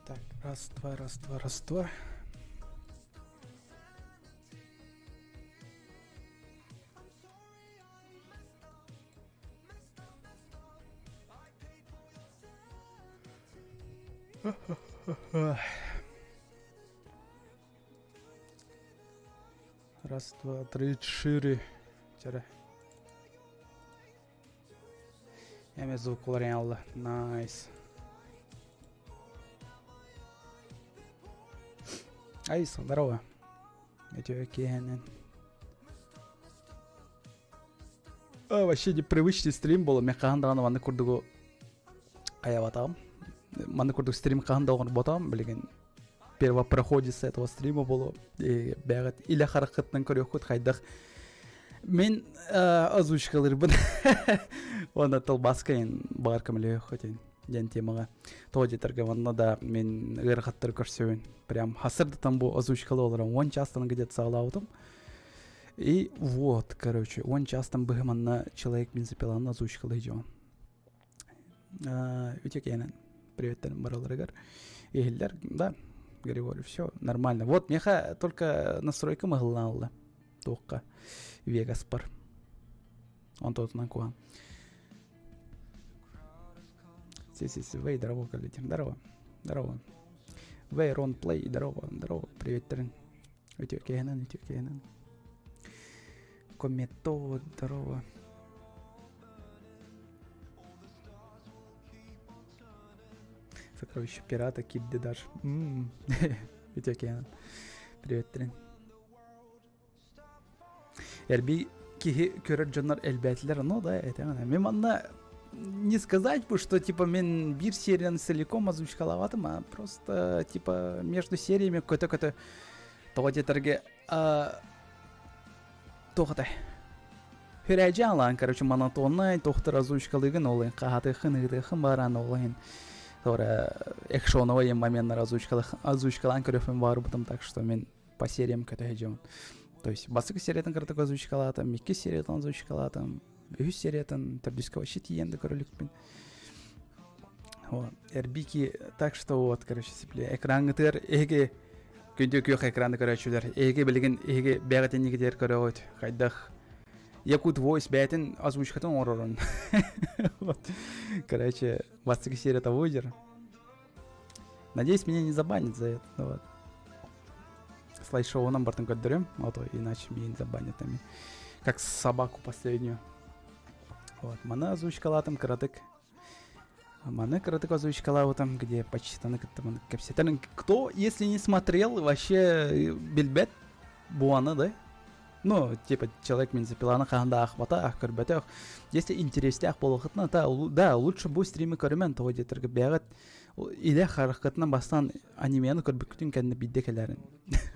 Так, раз, два, раз, два, раз, два. Раз, два, три, четыре. Тире. Эме звук уларыйан Найс. Айс, здорово. Үтүө киэһэнэн. А, вообще непривычный стрим был. Мен хаһан даҕаны маннык курдугу хайабатаҕым. Маннык курдук стрим хаһан да оҥорботоҕум. Билигин первопроходец этого стрима боло. Бэҕэт илэ хараххытынан көрүөххүт хайдах мен озвучкалырбын уонна тылбааскайын баҕар көмөлөһүөххүтүн диэн темаҕа тоҕо диэтэргэ манна да мен ыарахаттары көрсөбүн прям хасырдатан бу озвучкалы олорон уон чаастан где-то саҕалаабытым и вот короче уон чаастан быһы манна человек бензопиланы озвучкалыы дьон үтүкээнэн приветтерим бараларыгар иһиллэр да Григорий все нормально вот меха только настройка мыһылланалла туохха Вегаспар онтотунан куһан Си-си-си, Вей, здорово, коллеги. Здорово. Здорово. Вей, Рон Плей, здорово, здорово. Приветтерин. Үтүөкэһинэн, үтүөкэһинэн. Комето, здорово. Сокровище пирата кирди даже. Үтүөкэһинэн. Приветтерин. Эрби киһи көрөр дьоннор элбээтилэр, ну да, это Мен манна не сказать бы, что типа мен биир серияны целиком озвучкалаабатым, а просто типа между сериями көтө-көтө тоҕо диэтэргэ туох этэй Хүрээдьи алаан, короче, монотоннай тохтор озвучкалыгын ол хаһатыхын ыытыхын баран ол иһин тора экшоновый моменнар озвучкалаан көрөфүн баарбытым, так что мен по сериям көтө сылдьабын. То есть бастакы сериятын кыратык озвучкалаатым, иккис сериятын озвучкалаатым, үһүс сериятын төрдүскэ вообще тиийэн да көрөлүкпүн. Вот. Эрбики, так что вот, короче, сипле экраҥҥытыгар эһиги күндү күөх экраны көрөөччүлэр, эһиги билигин эһиги бэҕэтиннигитигэр көрөҕүт, хайдах Якут Voice бэйэтин озвучкатын оҥорорун. Вот. Короче, бастакы серията выйдер. Надеюсь, меня не забанят за это. Вот. Слайд-шоу бартын көрдөрөм, а то иначе меня не забанят ами. Как собаку последнюю. Вот, маны озвучкалаатым кыратык. Маны кыратык озвучкалаабытым, где почтаны кытта маны кэпсэтэр. Кто, если не смотрел, вообще билбэт буаны, да? Ну, типа, человек бензопиланы хаһан да аахпата, көрбөтөх. Если интерестээх буолуоххутуна, да, лучше бу стримы көрүмэн, тоҕо диэтэргэ бэйэҕит илэ хараххытынан бастаан анимены көрбүккүтүн кэннэ биирдэ кэлэрин.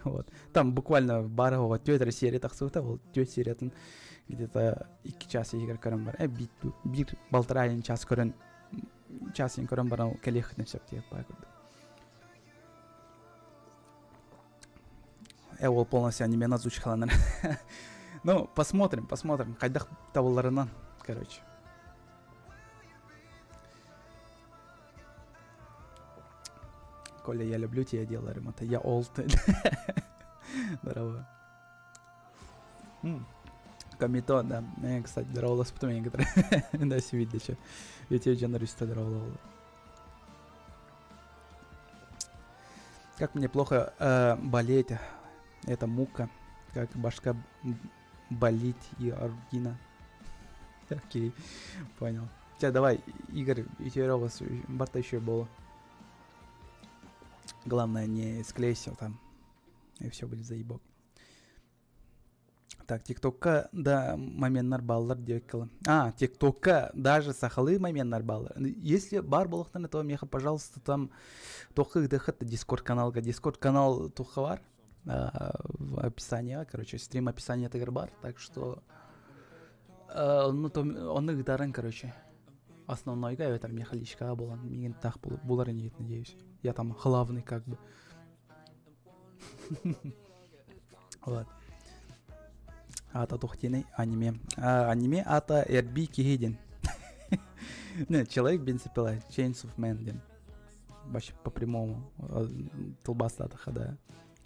Вот. Там буквально бары оҕо түөрт эрэ серия тахсыбыта, ол түөрт сериятын где-то икки час иһигэр көрөн бар. Э, биир балтараа час көрөн, час иһин көрөн баран кэлиэххитин сөп диэт баа курдук. Э, ол полностью анимені озвучкаланар. Ну, посмотрим, посмотрим. Хайдах табылларынан, короче. Коля, я люблю тебя, делаю это. Я олд. Здорово. Комито, да. Э, кстати, здорово, потом я некоторые. Да, видно, Ведь я жанриста здорово. Как мне плохо э, болеть. Это мука. Как башка болит и аргина. Окей, понял. Тебя давай, Игорь, и теперь у вас барта еще было. Главное, не склейся там. И все будет заебок. Так, ТикТокка да моменнар бааллар диэккэ А, ТикТокка даже сахалыы моменнар бааллар. Если баар буолуохтарына, то миэхэ, пожалуйста, там туохха ыытыаххыт Дискорд каналга. Дискорд канал туохха баар в описании, короче, стрим описание баар, так что ну, то онно ыытаарыҥ, короче. Основнойга эбэтэр миэхэ личкаҕа буолан миигин таах булар инигит, надеюсь. Я там главный как бы. Вот. Аата туох диэний? Аниме. А, аниме аата Эрби киһи диэн. Не, человек бензопила, Chains of Man диэн. Вообще по прямому тылбаастаатахха да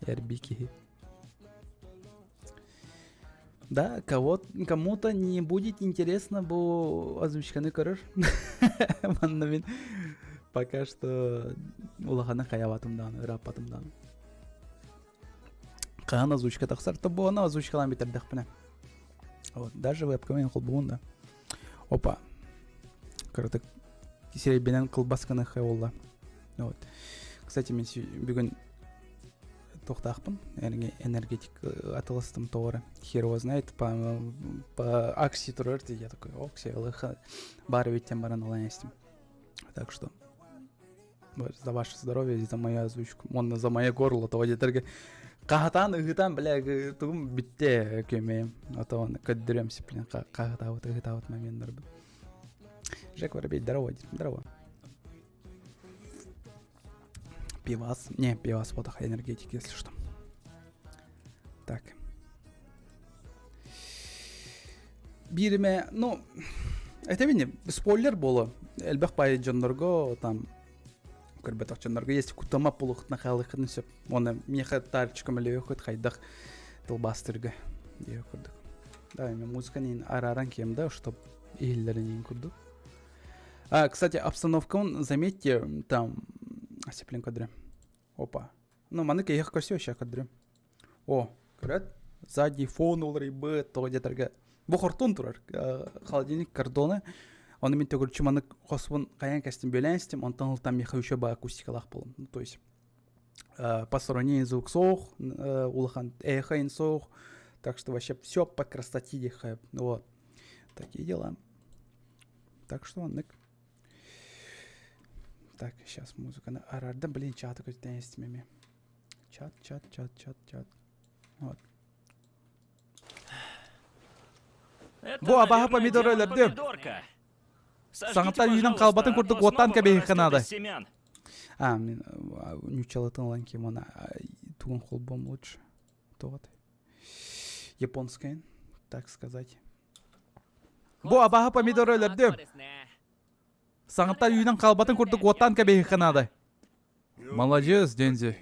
эрби киһи. Да, кого, кому-то не будет интересно бу озвучканы көрөр. Манна мин пока что улаханы хайабатым даҕаны, ырааппатым даҕаны. Хаһан озвучка тахсар, то буона озвучкалаан бүтэрдэхпинэ. Вот, даже вебкамен холбуун да. Опа. Кыратык сирэйбинэн кылбас гына буолла. Вот. Кстати, мен бүгүн туохтаахпын энергетик атыластым тоҕо хер его знает по, по акции турар я такой ок баар эбиттен баран ылан истим так что за ваше здоровье и за мою озвучку уонна за мое горло того диэтэргэ хаһытаан ыһытаан бля тугум бүтте көмөйүм ото көрдөрүөм сиплин хаһытаабыт ыһытаабыт моменнарбын Жек Воробей здорово здорово Пивас. Не, пивас, вот энергетик, если что. Так. Биириме, ну, это спойлер буолуо. Элбэх баай дьоннорго там көрбөтөх дьоннорго есть кутама пулухтна хаалыххытын сөп. Оны миэхэ таарычы көмөлөйөххүт хайдах тылбаастырга диye курдук. Да, мен музыканы арааран кием да, чтоб иһиллэрин курдук. А, кстати, обстановка, заметьте, там... Сеплин кадры. Опа. Ну, маны кэйэх көрсө ща кадры. О, көрөт? Сзади фон уларыйбыт, тоҕо диэтэргэ. Бу хортун турар. Холодильник кордоны. Оны мин төгүрчү маны хоспун хайан кэстим бөлән истим, онтон ылтан миэхэ еще ба акустикалаах болом. Ну, то есть посторонний звук суох, улахан эхо суох, так что вообще все по красоте диэхэ. Вот. Такие дела. Так что оннук. Так, сейчас музыка на арарда, блин, чаты көтөн истимеми. Чат, чат, чат, чат, чат. Вот. Бу абаһа помидоры өлөрдүм. Саҥаттан үүнэн хаалбатын курдук уоттаан кэбиһиэххэ наада. А, мен ньучалатын ылан кимона тугун холбом лучше. Тоҕо Японская, так сказать. Бу абаһа помидоры өлөрдүм. Саҥаттан үүнэн хаалбатын курдук уоттаан кэбиһиэххэ наада. Маладьыас, Дензи.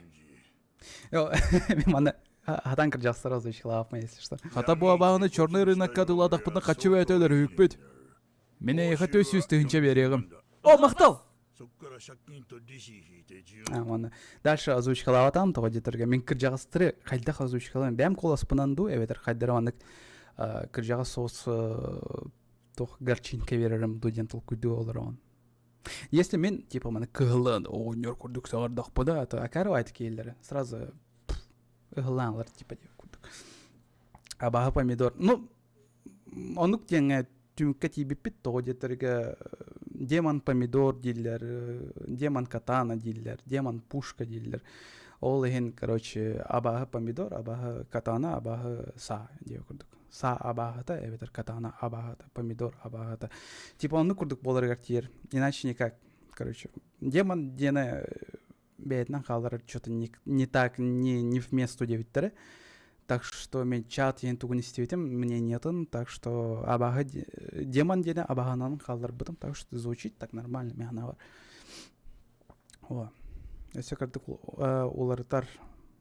Маны хатан кырдьаҕас сразу ищелаапма, если что. Хата бу абааһыны черный рынокка атыылаатахпытына хаччы бэйэтэ өлөрүһүкпүт. Мин эйиэхэ 400 тыһыынча биэриэҕим. О, махтал! А, уонна дальше озвучкалаабатаҕым тоҕо диэтэргэ мин кырдьаҕастары хайдах озвучкалаан бэйэм куоласпынан дуу эбэтэр хайдары маннык кырдьаҕас соус туох горчинка биэрэрим дуу диэн толкуйдуу олороҕун. Если мин типа маны кыһылын оҕонньор курдук саҥардахпына то акарвайт киэллэрэ сразу ыһыллаан ылар типа диэн курдук. Абааһы помидор. Ну, оннук диэҥҥэ түмүккэ тиийбиппит тоҕо диэтэргэ демон помидор дииллэр, демон катана дииллэр, демон пушка дииллэр. Ол иһин, короче, абааһы помидор, абааһы катана, абааһы саа диэ курдук. Саа абааһыта эбэтэр катана абааһыта, помидор абааһыта. Типа оннук курдук буоларыгар тиийэр. Иначе никак. Короче, демон диэнэ бэйэтинэн хаалар что-то не, не так, не, не в месту диэбиттэрэ. Так что мен чат диэн тугун истибитим, мнениетын, так что абааһы демон диэни абааһынан хаалларбытым, так что звучит так нормально мин санаабар. О, өссө кырдык уларытар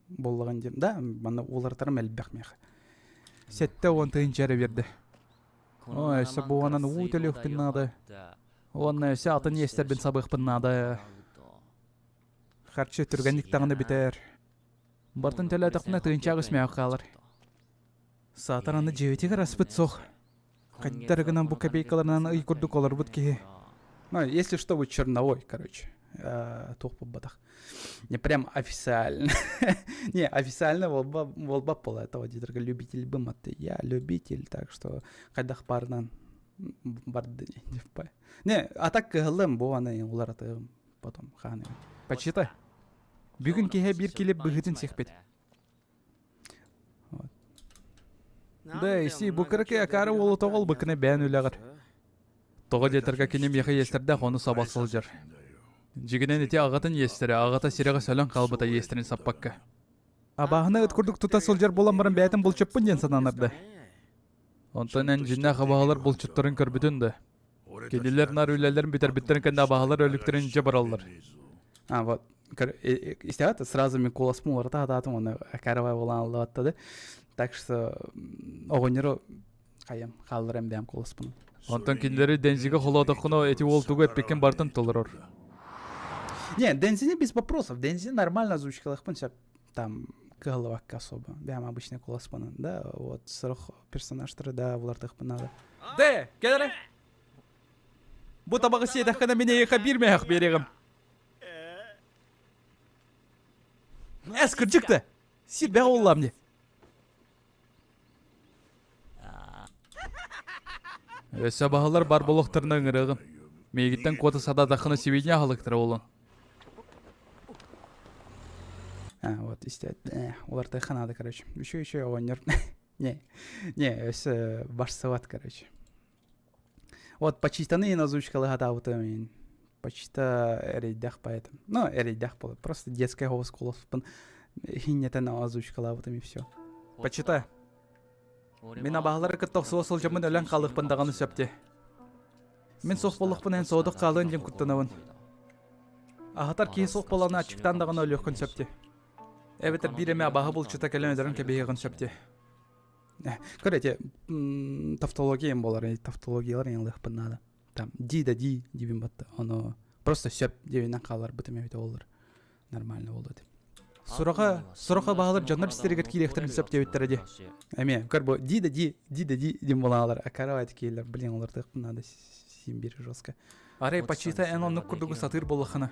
буоллаҕын диэн. Да, манна уларытарым элбэх миэхэ. 70 тыһыынча эрэ биэрдэ. О, өссө буонан уу төлүөхпүн наада. Уонна өссө атын иэстэрбин сабыахпын наада. Харчы түргэнник даҕаны бүтэр. Бартын төлөөтөхпүнэ тыынчаах үс хаалар. Саатар аны дьиэбитигэр аспыт суох. Хайдах гынан бу копейкаларынан ый курдук олорбут киһи. Ну, если что, вы черновой, короче. Туох буолбатах. Не прям официально. Не, официально волба пола этого диэтергэ любитель быматы. Я любитель, так что хайдах баарынан барды Не, а так кыһыллым бу аны уларатыым потом хааны. Почитай. Бүгүн киһи биир килип быһыытын сиэхпит. Да, иси бу кыракый акаары уолу тоҕо ылбыккына бэйэн үлэҕэр. Тоҕо диэтэргэ кини миэхэ иэстэрдээх ону саба сылдьар. Дьигинэн ити аҕатын иэстэрэ, аҕата сирэҕэ сөлөн хаалбыта иэстэрин саппакка. Абааһыны ыт курдук тута сылдьар буолан баран бэйэтин булчуппун диэн сананар да. Онтон эн дьиннээх абаһалар булчуттарын көрбүтүн да. Кинилэр нар үлэлэрин бүтэрбиттэрин кэннэ абаһалар өлүктэрин дьэ бараллар. А, вот. Истэҕит, сразу мен куоласпын уларыта сатаатым, уонна каравай буолан аллыбатта Так что оҕонньору хайам хаалларан бэйэм куоласпын. Онтон кинилэри Дензигэ холоотоххуна эти уол тугу эппиккин барытын толорор. Не, Дензини без вопросов. Дензи нормально озвучкалахпын сөп. Там кыһаллыбакка особо. Бэйэм обычный куоласпынан, да, вот сорох персонажтары да улартыахпын надо. Дэ, кэлэрэ. Бу табаҕы сиэтэххинэ мин эйиэхэ биир мөһөх биэриэҕим. Эс кырдьык да! Сирбэҕэ уоллаам дии. Өссө баһылар бар болохторуна ыҥырыаҕым. Миигиттэн куота сатаатаххына сибиинньэ аһылыктара буолуон. А, вот, истэ, улартыахха надо, короче. Еще, еще оҕонньор. Не, не, өссө барсыбат, короче. Вот почитаны ин озвучкалы хатаабытым ин. Почта эрэйдэх поэтому. Ну, эрэйдэх буолар. Просто детская голос куласпын хиннетен озвучкалаабытым и все. Почитай. Мин абаһалары кытта охсуо сылдьаммын өлөн хаалыахпын даҕаны сөп дии. Мин суох буоллахпына эн соҕотох хаалыан диэн куттанабын. Аһатар киһи суох буоллаҕына аччыктаан даҕаны өлүөххүн сөп дии. Эбэтэр биир эмэ абааһы булчута кэлэн өлөрөн кэбиһиэҕин сөп дии. Көр эти тавтология буолар, тавтологиялар ылыахпын наада. Там ди да ди диибин батта. Ону просто сөп диэбинэн хааларбытым эбитэ буоллар. Нормально буолуо этим. Сураха, сураха баһалар дьоннор истэригэр киириэхтэрин сөп диэбиттэрэ дии. Эмиэ, көр бу ди да ди, ди да ди диэн буолаалар. А каравай киилэр, блин, олортуохпун надо син биир жестко. Арай почита эн оннук курдугу сатыыр буоллаххына.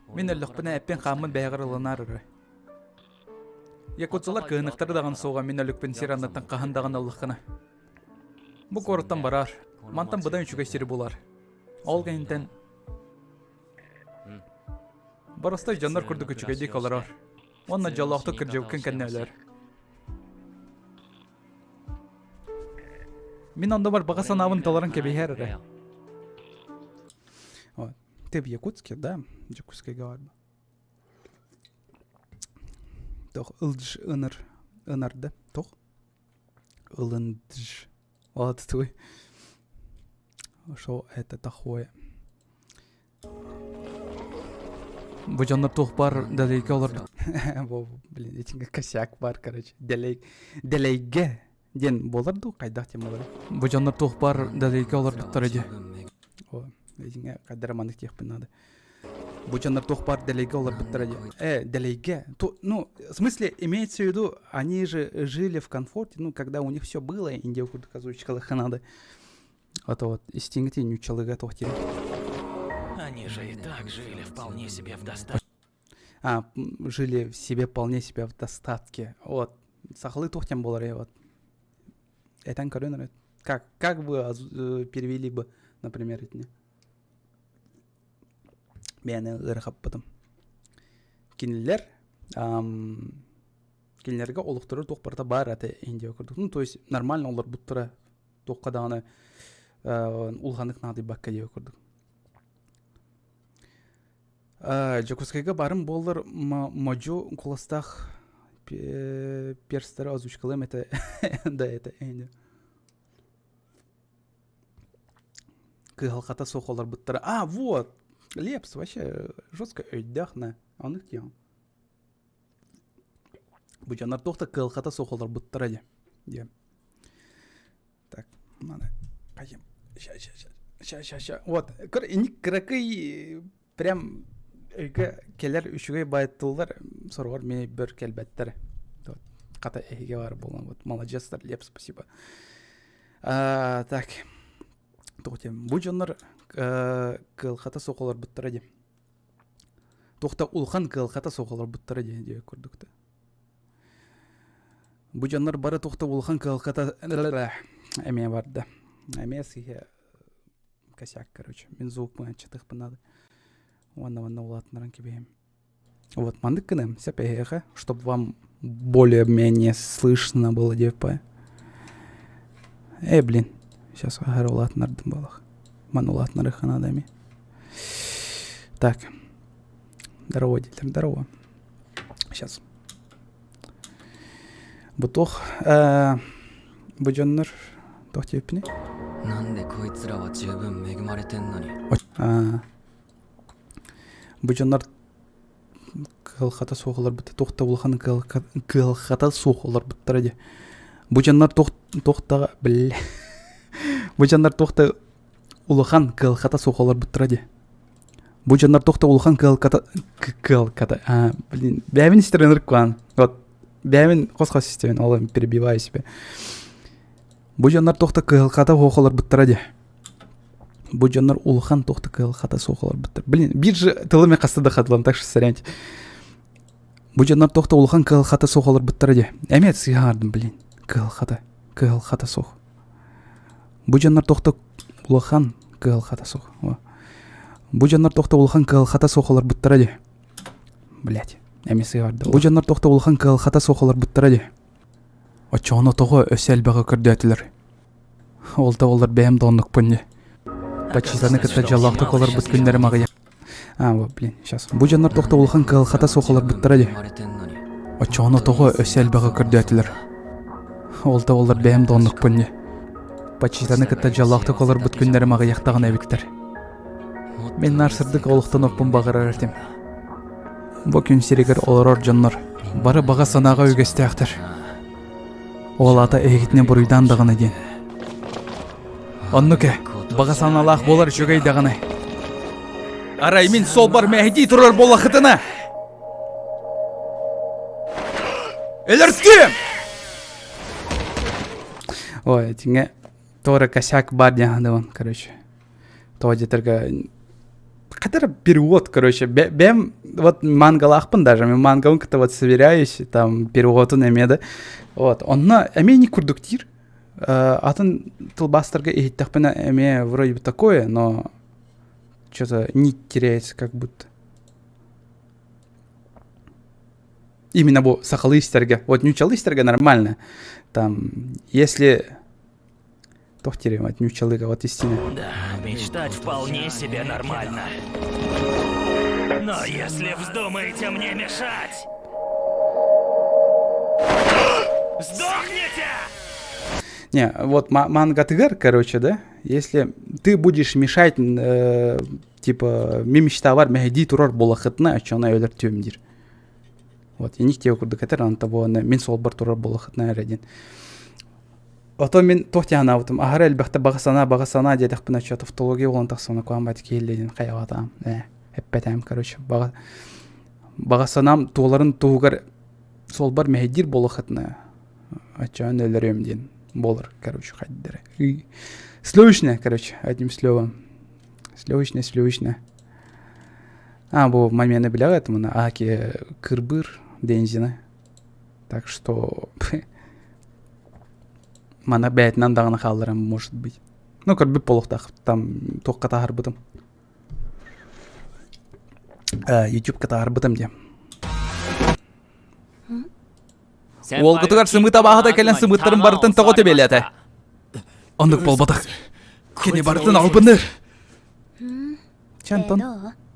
Мин өллөхпүнэ эппин хааммын бэйэҕэр ылынаар эрэ. Якутсалар кыһыныктары даҕаны суоҕа мин өлүкпүн сир анныттан хаһан даҕаны ыллаххына. Бу куораттан бараар. Мантан быдан үчүгэй сири булар. Ол кэнниттэн Боростой дьоннор курдук үчүгэйдик олорор. Уонна дьоллоохтук кырдьыбыккын кэннэ өлөр. Мин оннубар баҕа санаабын толорон кэбиһэр эрэ. Вот. Ты в Якутске, да? Якутская говорю. Тох ылдж ыныр ынарды. Тох ылындж. Вот твой. Что это такое? Бу дьоннор туох баар дэлэйгэ олорбут. Блин, этингэ косяк бар, короче. Дэлэй дэлэйгэ диэн буолар дуу, хайдах тем болар? Бу дьоннор туох баар дэлэйгэ олорбуттара дии. О, этингэ хайдара маннык диэхпин надо. Бу дьоннор туох баар дэлэйгэ олорбуттара дии. Дэлэйгэ. Ну, в смысле, имеется в виду, они же жили в комфорте, ну, когда у них все было, Индия курдук озвучкалыха надо. А то вот истиҥити ньуччалыга туох диэн. Они же и так жили вполне себе в достатке. А, жили в себе вполне себе в достатке. Вот. Сахалыы туох диэн буолар вот. Этэн көрөн Как бы перевели бы, например, итини? Бэйэни ыарахаппытым. Кинилэр кинилэргэ олохторо туох барыта баар этэ Индия курдук. Ну, то есть нормально олорбуттара туохха даҕаны улаханнык наадыйбакка диэбит курдук. Дьокуускайга барым буоллар модьу куластаах перстары озвучкалыам этэ да это эни кыһалҕата суох олорбуттара а вот лепс вообще жестко өйдөөх на оннук диэҕим Бу дьоннор туох да кыалҕата суох олорбуттара дии. Диэн. Так, надо. Пойдем. Ща, ща, ща. Ща, ща, ща. Вот, көр, инник кыракый прям өйгө кэлэр үчүгэй баайыттыллар сороҕор мин өйбөр кэлбэттэр. Вот. Хата эһигэ бар буолан вот молодецтар, Леп, спасибо. А, так. Туох диэн, бу дьоннор кыалҕата суох олорбуттара дии. Туох да улахан кыалҕата суох олорбуттара диэн диэбит курдук да. Бу дьоннор бары туох да улахан кыалҕата эмиэ барда. Эмиэ сыыһа косяк, короче. Мин звук аччатыахпын надо. Уонна манна улаатыннаран кэбиһэм. Вот маннык гыныам сөп эһиэхэ, чтобы вам более-менее слышно было деп Э, блин, сейчас аһара улаатыннардым буолах. Маны улаатыннарыахха наада эмиэ. Так. Здорово, дииллэр, здорово. Сейчас. Бу туох бу дьоннор туох диэбиппиний? Бу дьоннор кыһалҕата суох олорбуттар, туох да улахан кыһалҕата суох олорбуттара дии. Бу дьоннор туох туох да биллэ Бу дьоннор туох да улахан кыһалҕата суох олорбуттара дии. Бу дьоннор туох да улахан кыһалҕата кыһалҕата а блин бэйэбин истэр ынырык куһаҕан. Вот бэйэбин хос-хос истэбин ол перебиваю себя. Бу дьоннор туох да кыһалҕата суох олорбуттара дии. Бу дьоннор улахан туох да кыһалҕата суох олорбуттар. Блин, биир же тылы мен хаста да хатылам, так что соряньте. Бу дьоннор туох да улахан кыһалҕата суох олорбуттара дии. Эмиэ сыһаардым, блин. Кыһалҕата, кыһалҕата суох. Бу дьоннор туох да улахан кыһалҕата суох. Бу дьоннор туох да улахан кыһалҕата суох олорбуттара дии. Блять, эмиэ сыһаардым. Бу дьоннор туох да улахан кыһалҕата суох олорбуттара дии. Оччоҕуна тоҕо өссө элбэҕи көрдөөтүлэр? Ол да буоллар бэйэм да оннукпун дии. Пачитаны кытта дьоллоохтук олорбут күннэрим аҕыйах. А, вот, блин, сейчас. Бу дьоннор туох да улахан кыһалҕата суох олорбуттара дии. Оччоҕуна тоҕо өссө элбэҕи көрдөөтүлэр? Ол да буоллар бэйэм да оннукпун дии. Пачитаны кытта дьоллоохтук олорбут күннэрим аҕыйах даҕаны эбиттэр. Мин наар сырдык олохтонуохпун баҕарар этим. Бу күн сиригэр олорор дьоннор бары баҕа санааҕа үгэстээхтэр. Ол аата эһигитини буруйдаан даҕаны диэн. Оннук ээ, баҕа санаалаах буолар үчүгэй даҕаны. Арай мин суолбар мэһэйдии турар буоллаххытына! Өлөртүөм! Ой, этиҥэ Тора косяк бар диэн короче. Тоҕо диэтэргэ хотя перевод, короче, бэм вот мангалаахпын даже, мен мангабын кытта вот сверяюсь, там переводун эмиэ да. Вот, онно эмиэ не курдук диир. Атын тылбаастарга иһиттэхпинэ эмиэ вроде бы такое, но что-то нить теряется как будто. Именно бу сахалыы истэргэ. Вот ньучалыы истэргэ нормально. Там, если Туох дириҥ ньучалыга вот истина. Да, мечтать вполне себе нормально. Но если вздумаете мне мешать... Сдохните! Не, вот мангатыгар, короче, да, если ты будешь мешать, э, типа, мин мечтабар мэһэйдии турар буолахытына, оччоҕуна өлөртүөм диир. Вот, иник диэ курдук этэр, онто буолана мин суолбар турар буолахытына эрэ диэн. Ото мин туох диэн санаабытым, аһара элбэхтэ баҕа санаа, баҕа санаа диэтэхпинэ, чё тавтология буолан тахсыбына куһаҕан баҕайытык киһиллэ диэн хайаҕатаам, ээ, эппэтэм, короче, баҕа баҕа санаам туоларын туһугар суолбар мэһэйдиир буолуоххытына, оччоон өлөрүөм диэн буолар, короче, хайдары. Сливочное, короче, одним словом. Сливочное, сливочное. А, бу моменты билэҕит, мына Аки кырбыр бензина. Так что мана бэйэтинэн даҕаны хаалларан может быть. Ну, көрбүт буолуохтаах там туохха таһаарбытым. Ютубка таһаарбытым диэн. Уолгутугар сымыыт абааһыта кэлэн сымыыттарын барытын тоҕо тэбиэлээтэ. Оннук буолбатах. Кини барытын албынныыр. Чэ, Антон,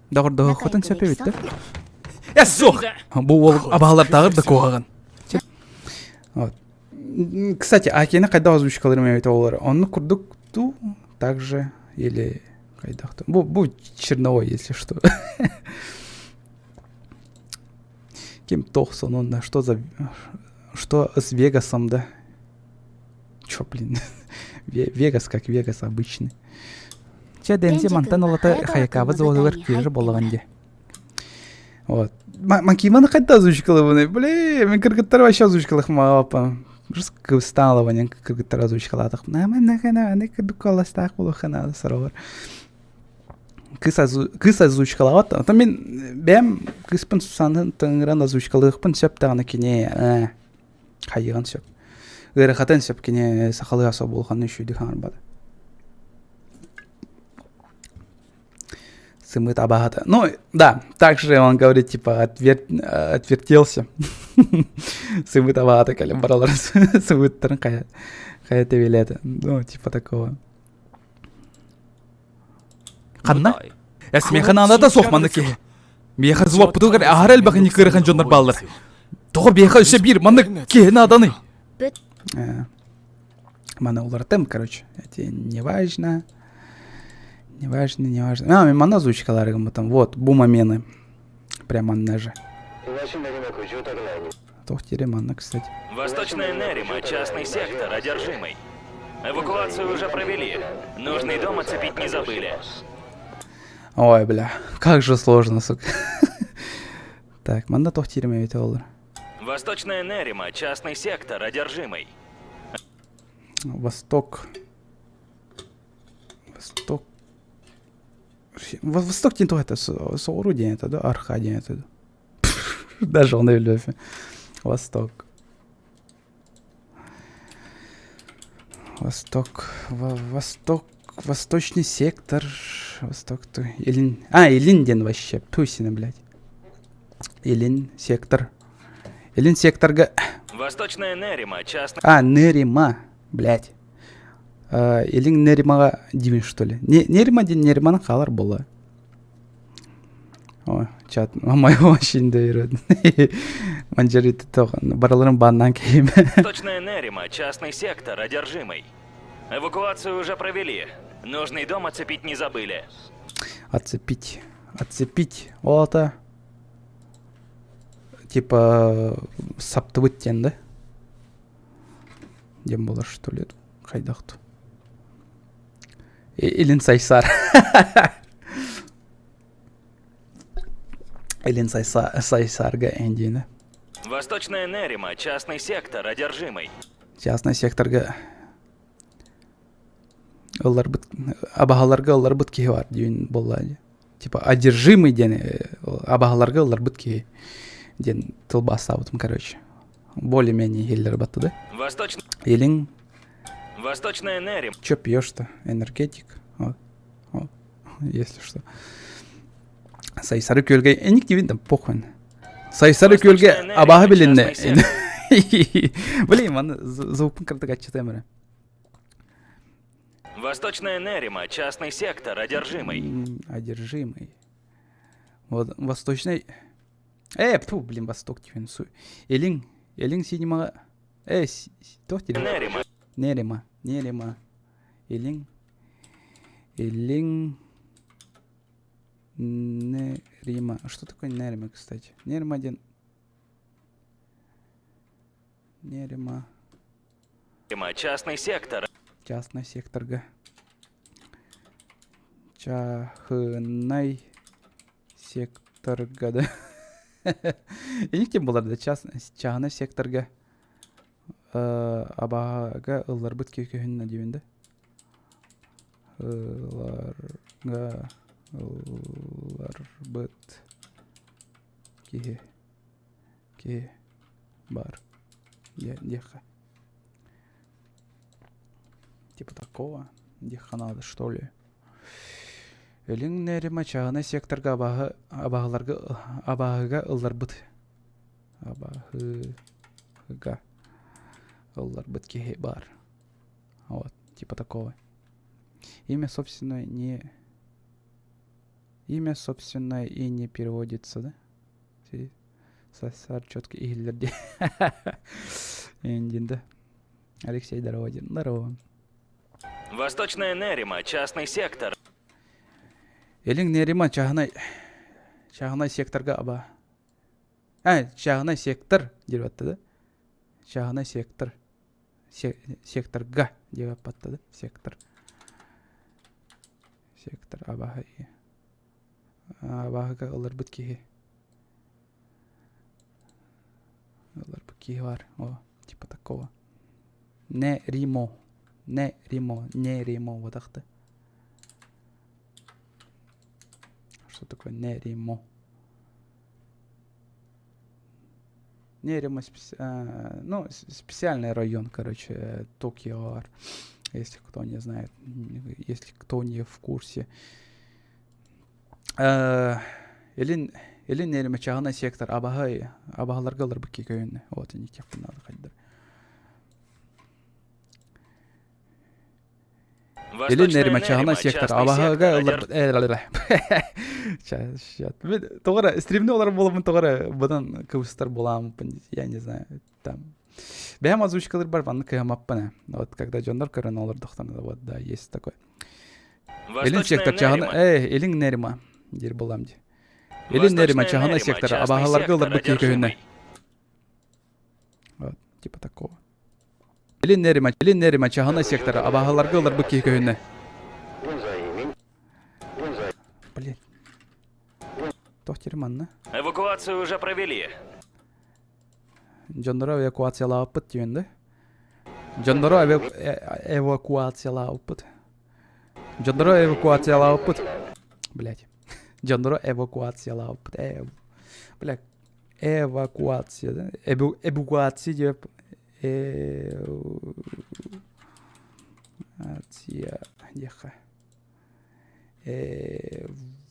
доҕордоһуоххутун сөп эбит да? Э, суох! Бу уол абаһалардааҕар да куһаҕан. Вот. Кстати, Акины хайдах озвучкаларым эбит оҕолор? Оннук курдук ту, так же или хайдах Бу, бу черновой, если что. Ким тохсон он, что за... Что с Вегасом, да? Чё, блин? Вегас как Вегас обычный. Чэ, Дэнси мантан ылата Хаякаба заводугар киирэр буоллаҕын дии. Вот. Макиманы хайда озвучкалабыный? Блин, мен кыргыттар вообще озвучкалах маапа. Просто кыбыстаалабанен кыргыттар озвучкалаатах. Кырдуккаластаах буолуохха сороҕор. Кыыс озвучкалаабат. Оттон мин бэйэм кыыспын Сусанын тыҥыран озвучкалыахпын сөп даҕаны кини хайыан сөп. Ыарахатын сөп кини сахалыы аса буолханны үчүйдүк хаҥарбата. Сымыт абаһата. Ну, да, также он говорит, типа, отвер... отвертелся. Сымыт абаһата кэлэн баралар. Сымыттарын хайа хайа тэбилээтэ. Ну, типа такого. Ханна? Эс миэхэ наадата суох маннык киһи. Миэхэ злоппутугар аһара элбэх ырахан дьоннор бааллар. Тоҕо биэхэ өссө биир маннык киһи нааданый? Маны уларытым, короче. Это не важно. Неважно, неважно. А, мен манна озвучкалары гыммытым. Вот, бу момены. Прям манна же. Туох дири манна, кстати. Восточная Нерима, частный сектор, одержимый. Эвакуацию уже провели. Нужный дом оцепить не забыли. Ой, бля, как же сложно, сука. Так, манна туох диирим эбитэ буоллар. Восточная Нерима, частный сектор, одержимый. Восток. Восток. Восток диэн туох это? Соҕуруу диэн это, да? Арха диэн это. Даже он билбэппин. Восток. Восток. Восток. Восточный сектор. Восток. Илин. А, Илин диэн вообще. Тусина, блядь. Илин сектор. Илин секторга... Восточная Нерима, частный... А, Нерима, блядь. Илин Неримаҕа диибин что ли? Нерима диэн Нериманы хаалар буолла. Ой, чат, моего очень доверяют. Манжарит бараларын баннан киһим. Восточная Нерима, частный сектор, одержимый. Эвакуацию уже провели. Нужный дом оцепить не забыли. Отцепить. Отцепить. Ол ата типа саптыбыт диэн да? Диэн буолар что ли хайдах Илин Сайсар. Илин Сайсарга эндиини. Восточная Нерима, частный сектор, одержимый. Частный секторга ылларбыт абаһаларга ылларбыт киһи бар диэн буолла типа одержимый диэн абаһаларга ылларбыт киһи диэн тылбаастаабытым короче более-менее иһиллэр батты да Восточный Илин Восточная Нерим. Че пьешь-то? Энергетик? Вот. Вот. Если что. Сайсары күөлгэ эник дибин да похуй. Сайсары күөлгэ абаһы билиннэ. Блин, маны звукпун кырдык аччытыам эрэ. Восточная Нерима, частный сектор, одержимый. Одержимый. Вот, восточный... фу, блин, восток диэн су. Илин, Илин синемаҕа... Э, туох диир? Нерима. Нерима, Нерима. Илин, Илин, Нерима. Что такое Нерима, кстати? Нерима диэн... Нерима. Частный сектор. Частный секторга. Чаһынай секторга да. Эник ким булар да чаһынай секторга абаһага ылларбыт көһүннэ диибин да. Ыларга ылларбыт киһи киһи бар диэххэ. Типа такого. Диэххэ надо, что ли. Илин Нерима чааһынай секторга абааһы абааһыларга абааһыга ылларбыт абааһыга ылларбыт киһи баар. Вот, типа такого. Имя, собственно, не... Имя, собственно, и не переводится, да? Сассар четко иһиллэр дии. Эндин да. Алексей, здорово, дин. Здорово. Восточная Нерима, частный сектор. Илин Нерима чааһынай чааһынай секторга аба. А, чааһынай сектор диир батта да? Чааһынай сектор. Секторга диэбэт батта да? Сектор. Сектор абаһы. Абааһыга ылларбыт киһи. Ылларбыт киһи бар. О, типа такого. Не Римо. Не Римо. Не Римо. Вот Что такое не Римо? Не Римо, специ... а, ну, специальный район, короче, Токио, если кто не знает, если кто не в курсе. Илин Илин Нерима чааһынай сектор абаһы абаһаларга ыларбыт көйүннэ. Вот они тех надо хайдар. Илин Нерима чааһынай сектор абаһыга ыларбыт Тоҕо стримни олар буоламмын тоҕо быдан кыбыстар буоламмын я не знаю там бэйэм озвучкалар бар маннык кыһамаппын вот когда дьоннор көрөн олордохторуна вот да есть такой. Илин сектор чаһына, э, Илин Нерима диир буоллам дии. Илин Нерима чаһына сектора абаһаларга ыларбыт киһи көһүннэ. Вот, типа такого. Илин Нерима, Илин Нерима чаһына сектора абаһаларга ыларбыт киһи көһүннэ. Блин. Туох диир манна? Эвакуацию уже провели. Дьоннору эвакуациялаабыппыт диэн да? Дьоннору эвакуациялаабыппыт. Дьоннору эвакуациялаабыппыт. Блять. Дьоннору эвакуациялаабыппыт. Э, бля, эвакуация, да? Эвакуация деп Эвакуация диэххэ.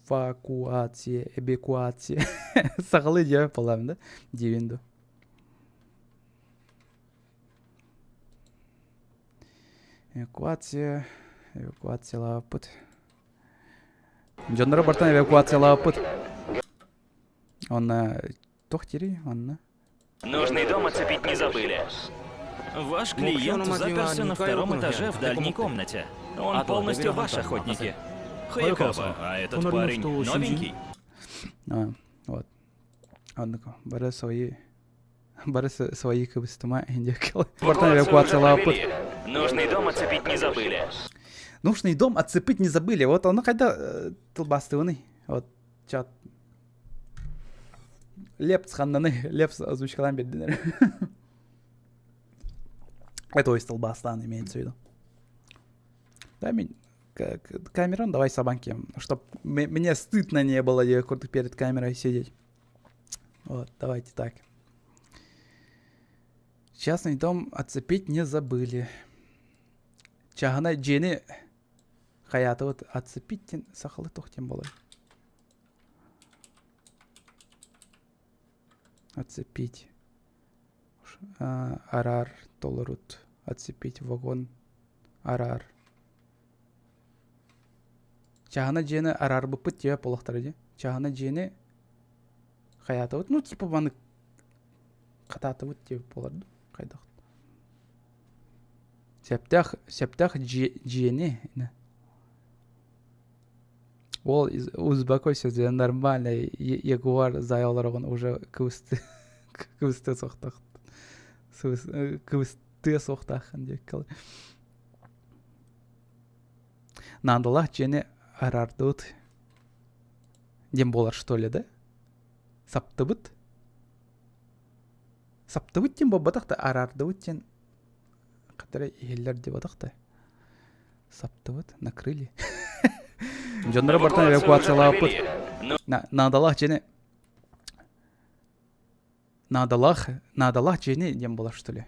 Эвакуация, эвакуация. Сахалыы диэбэт буоллаҕым да, диибин дуу. Эвакуация, эвакуациялаабыппыт. Дьоннору бартан эвакуациялаабыппыт. Онно туох диирий онно? Нужный дом оцепить не забыли. Ваш клиент заперся на втором этаже в дальней комнате. Он полностью ваш, охотники. Хаякава, а этот парень новенький? А, вот. Оннук бары свои бары свои кыбыстыма Бартан эвакуациялаабыппыт. Нужный дом оцепить не забыли. Нужный дом отцепить не забыли. Вот ону хайда тылбаастыыбыный? Вот чат Лепс ханнаны, Лепс озвучкалаан биэрдилэр. Это то тылбаастаан имеется в виду. Да, мен камеран давай сабанки, чтоб мне стыдно не было перед камерой сидеть. Вот, давайте так. Частный дом отцепить не забыли. Чааһынай дьиэни хайаатыбыт отцепить диэн сахалыы туох диэн буолар? Отцепить. Араар толорут. Отцепить вагон. Араар. Чааһына дьиэни араарбыппыт диэбэт буоллахтара дии. Чааһына дьиэни хайаатыбыт. Ну, типа маннык хатаатыбыт диэбит буолар дуу? Хайдах? Сөптөөх, сөптөөх дьиэни Ол успокойся, нормально, Ягуар заяларыгын уже кыбысты кыбысты суохтаах кыбыстыа суохтааххын диэккэ Наадалаах дьиэни араардыбыт диэн буолар что ли да? Саптыбыт? Саптыбыт диэн буолбатах да араардыбыт диэн хатара иһиллэр диэбатах да. Саптыбыт, накрыли. Дьонноро бартан эвакуациялаабыппыт. Наадалаах дьиэни наадалаах наадалаах дьиэни диэн буолар что ли?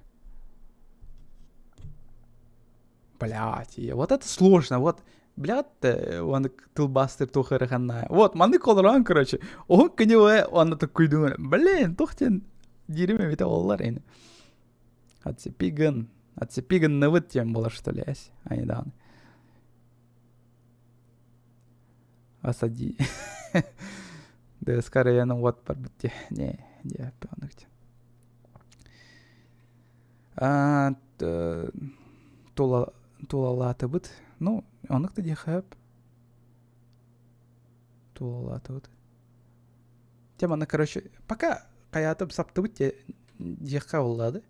Блять, вот это сложно, вот блядь, оны тылбаастыр туох ыараханна. Вот, маннык олорон, короче, оһон күнү онно туккуйдуҥ, блин, туох диэн диирим эбитэ оллар ини. Отцепиган, отцепиганныбыт диэн буолар что ли, эс, ани даҕаны. Осади. ДСК районун уот барбыт дии. Не, не, оннук Тула тулалаатыбыт. Ну, оннук да диэхэ сөп. Тулалаатыбыт. Те манна, короче, пока хайаатым саптыбыт диэххэ буолла да.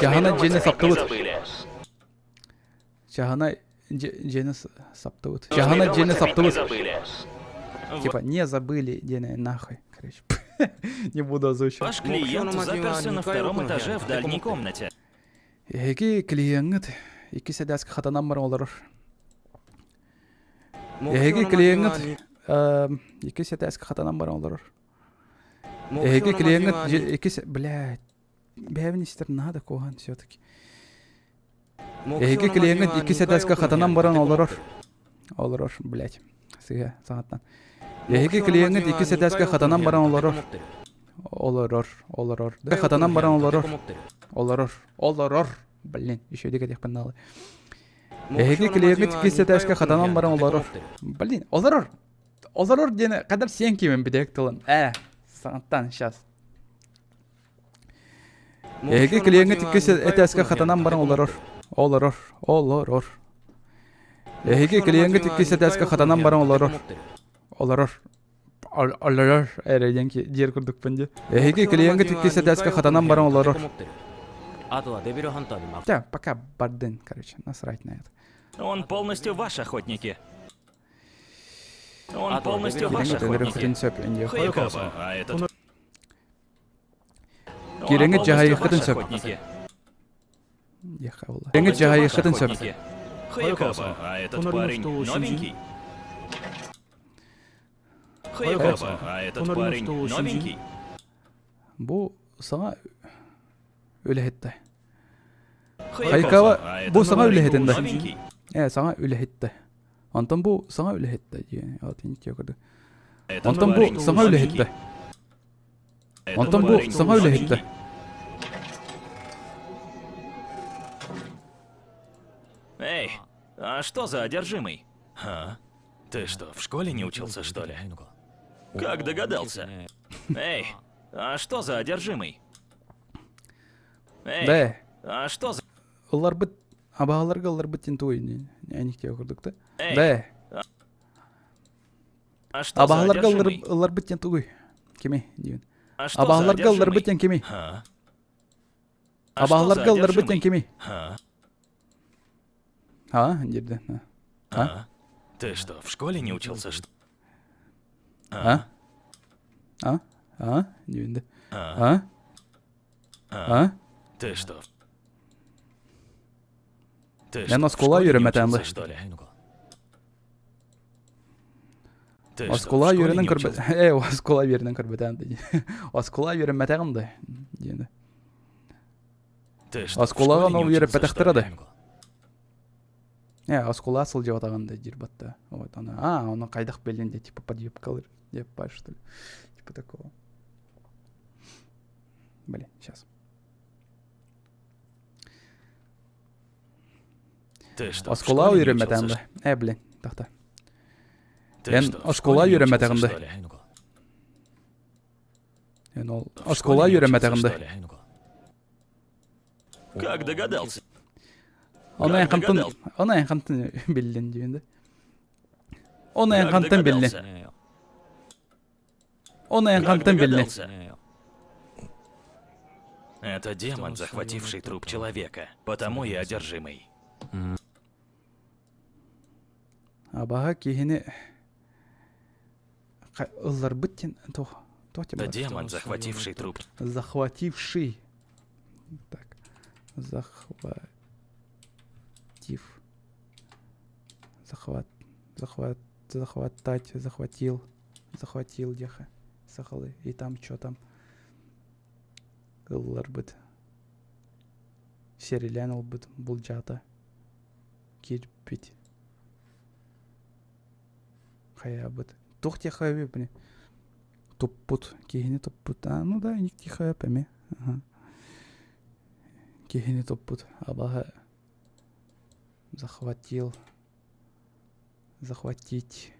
Чаһына дьиэни саптыбыт. Чаһына дьиэни саптыбыт. Чаһына дьиэни саптыбыт. Типа, не забыли диэни нахуй, короче. Не буду озвучивать. Ваш клиент заперся на втором этаже в дальней комнате. Эһиги клиеҥҥыт иккис этээскэ хатанан баран олорор. Эһиги клиеҥҥыт иккис этээскэ хатанан баран олорор. Эһиги клиеҥҥыт иккис блядь бэйэбин истэр наһаа да куһаҕан все-таки. Эһиги клиеҥҥыт иккис этээскэ хатанан баран олорор. Олорор, блядь. Сыыһа саҥаттан. Эһиги клиеҥҥыт иккис этээскэ хатанан баран олорор. Олорор, олорор. Хатанан баран олорор. Олорор, олорор. Блин, еще дикэтиэхпин наалы. Эһиги клиеҥҥыт иккис этээскэ хатанан баран олорор. Блин, олорор. Олорор диэн кадар сиэн киимэн бүтэһик тылын. Э, саҥаттан сейчас. Эһиги клиеҥҥыт иккис этээскэ хатанан баран олорор. Олорор, олорор. Эһиги клиеҥҥит иккис этээскэ хатанан баран олорор. Олорор. Олорор эрэ диэн диэр курдукпун дии. Эһиги клиеҥҥит иккис этээскэ хатанан баран олорор. Да, пока бардын, короче, насрать на это. Он полностью ваш охотники. Он полностью ваш охотники. Хаякава, а этот... Киирэҥҥит дьаһайыаххытын сөп. Киирэҥҥит дьаһайыаххытын сөп. Хаякава, а этот парень новенький? Хаякава, а этот парень новенький? Бу саҥа үлэһиттэ. Хайкава бу саҥа үлэһитин да. Э, саҥа үлэһиттэ. Онтон бу саҥа үлэһиттэ диэн. Онтон бу саҥа үлэһиттэ. Онтон бу саҥа үлэһиттэ. Эй, а что за одержимый? А? Ты что, в школе не учился, что ли? Как догадался? Эй, а что за одержимый? Эй, Да. а что за... Ылларбыт абааларга ылларбыт диэн тугуй эникте курдук да. Эй, Да. а что за Абааларга одержимый? ылларбыт диэн тугуй? Кими диэн. А что за Абааларга ылларбыт одержимый? диэн кими? А? А что за Абааларга ылларбыт диэн одержимый? кими? А? А, диирдэ. А? А? Ты что, в школе не учился, что? А? А? А? Диэн А? А? А? Ты что? Ты Мен что, в оскула школе не үөрэммэтэҕим учился, что ли? Ты что, в Оскула школе үөрэнэн не көрбөт. учился? Э, оскула үөрэнэн көрбөтөҕүм да. Оскула үөрэммэтэҕим да. Диэн. Ты что, в Оскуолаҕа школе ол не учился, что үөрэппэтэхтэрэ ли? да. Э, оскуола сылдьыбатаҕын да диир батта. Вот она. А, ону хайдах билин де, типа подъебкалыр. Деп что ли. Типа такого. Блин, сейчас. Ты что, в Оскуола школе не үөрэммэтэҕим учился, да. Э, блин, тохто. Ты Эн что, в оскуола школе не үөрэммэтэҕим учился, да. что ли? Эн ол В оскуола школе не учился, үөрэммэтэҕим да. что ли? Как догадался? Оны Как эн хантан догадался? оны эн хантан биллин диэн да. Оны эн Как хантан биллин. догадался? Оны эн Как хантан биллин. догадался? Это демон, захвативший труп человека. Потому и одержимый. Абаһа киһини ылларбыт диэн туох туох Это демон, захвативший труп. Захвативший. Так. Захватив. Захват. Захват. Захватать. Захватил. Захватил диэхэ. Сахалы. И там что там? Ылларбыт. Сэрилээн ылбыт булдьаата. Киирбит. Хайаабыт. Туох диэхэ били туппут. Киһини туппут. А, ну да, тихо эмиэ. Ага. Киһини туппут. Абаһа захватил. Захватить.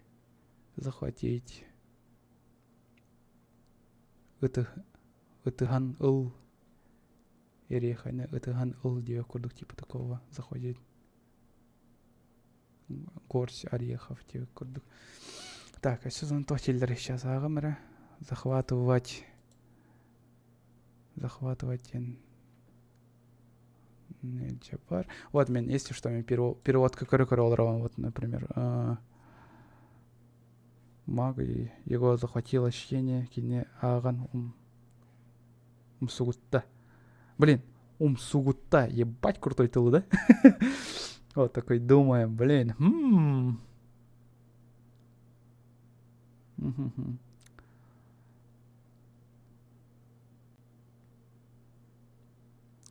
Захватить. Ытых, ытыһан ыл. Эриэхэни ытыһан ыл диэбит курдук типа такого заходит. Горсть орехов диэбит курдук. Так, а сезон тохтеллер сейчас ааҕым эрэ. Захватывать. Захватывать диэн бар. Вот мен, если что, мен переводка көрө-көрө олоробун. Вот, например, маг его захватило чтение кини ааҕан ум умсугутта. Блин, умсугутта. Ебать крутой тыл, да? Вот такой думаем, блин. М-м.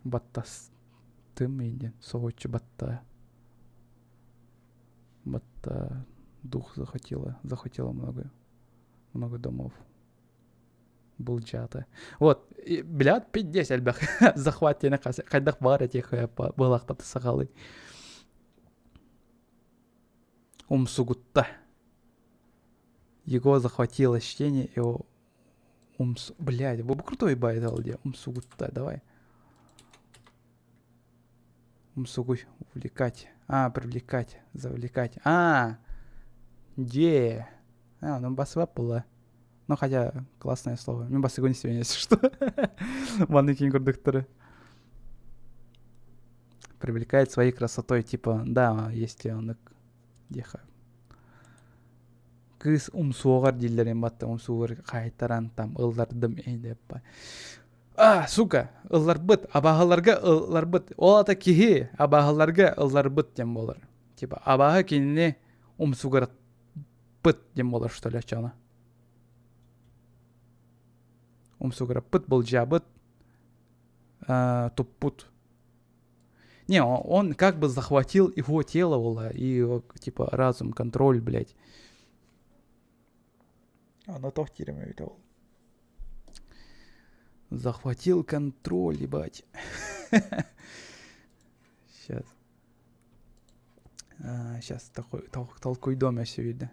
Баттастым диэн соһуччу батта батта дух захотела захотела много много домов былдьаата вот блядь пиздец элбэх захват диэни хайдах баар этиэх буолаахпат сахалыы умсугутта его захватило чтение его Умс... Блядь, был бы крутой байтл, где Умсугутта, давай. Умсугуй, увлекать. А, привлекать, завлекать. А, де. А, ну басыбап была. Ну, хотя, классное слово. Мен басыгын истебен, если что. Манны кин көрдүктөрү. Привлекает своей красотой, типа, да, если он диэхэ. Кыыс умсуоҕар дииллэрин батта умсуугар хаайтаран там ыллардым эйдэппа. А, сука, ылларбыт, абааһыларга ылларбыт. Ол ата киһи абааһыларга ылларбыт диэн буолар. Типа абааһы кинини умсугураппыт диэн буолар что ли оччоҕуна. Умсугураппыт, былдьаабыт, э, туппут. Не, он как бы захватил его тело, ола, и его, типа, разум, контроль, блядь. Оно туох диирим эбит ол. Захватил контроль, ебать. Сейчас. Сейчас такой толкуйдом я видно.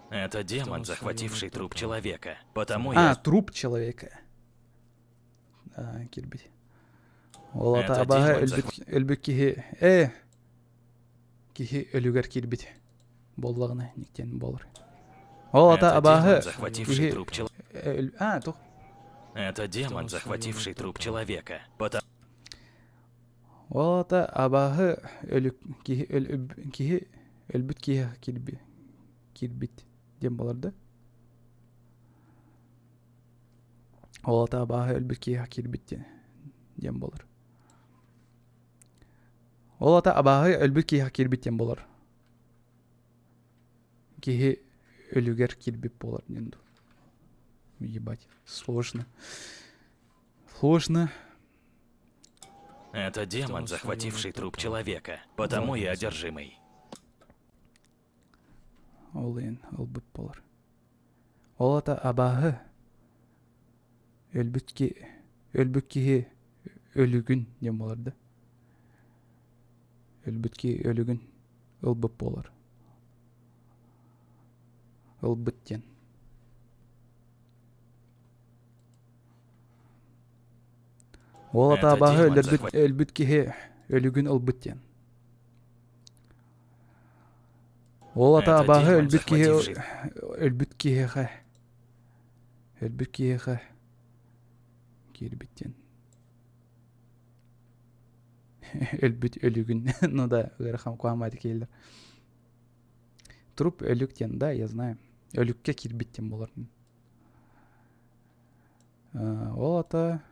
Это демон, захвативший труп человека. Потому А, я... труп человека. А, киирбит. Ол ата Это абааһы демон өлбүт өлбүт киһи э киһи өлүгэр киирбит буоллаҕына никтиэн буолар. Ол ата Это абааһы демон, захвативший киһи труп человека. өл а туох Это демон, захвативший труп человека. Потому... Ол ата абааһы өлүк киһи өл киһи өлбүт киһи киирби киирбит диэн буолар да? Ол ата абааһы өлбүт киһиэхэ киирбит диэн диэн буолар. Ол ата абааһы өлбүт киһиэхэ киирбит диэн буолар. Киһи өлүгэр киирбит буолар диэн дуу. Ебать, сложно. Сложно. Это демон, захвативший труп человека. Потому и одержимый. Ол иһин ылбыт буолар. Ол ата абааһы өлбүт ки өлбүт киһи өлүгүн диэн буолар да. Өлбүт киһи өлүгүн ылбыт буолар. Ылбыт диэн. Ол ата абааһы өлөрбүт өлбүт киһи өлүгүн ылбыт диэн. Ол ата абааһы өлбүт киһи өлбүт киһиэхэ өлбүт киһиэхэ киирбит диэн. Өлбүт өлүгүн ну да ыарахан куһаамааты киһилэр. Труп өлүк диэн да я знаю. Өлүккэ киирбит диэн буолар. Ол ата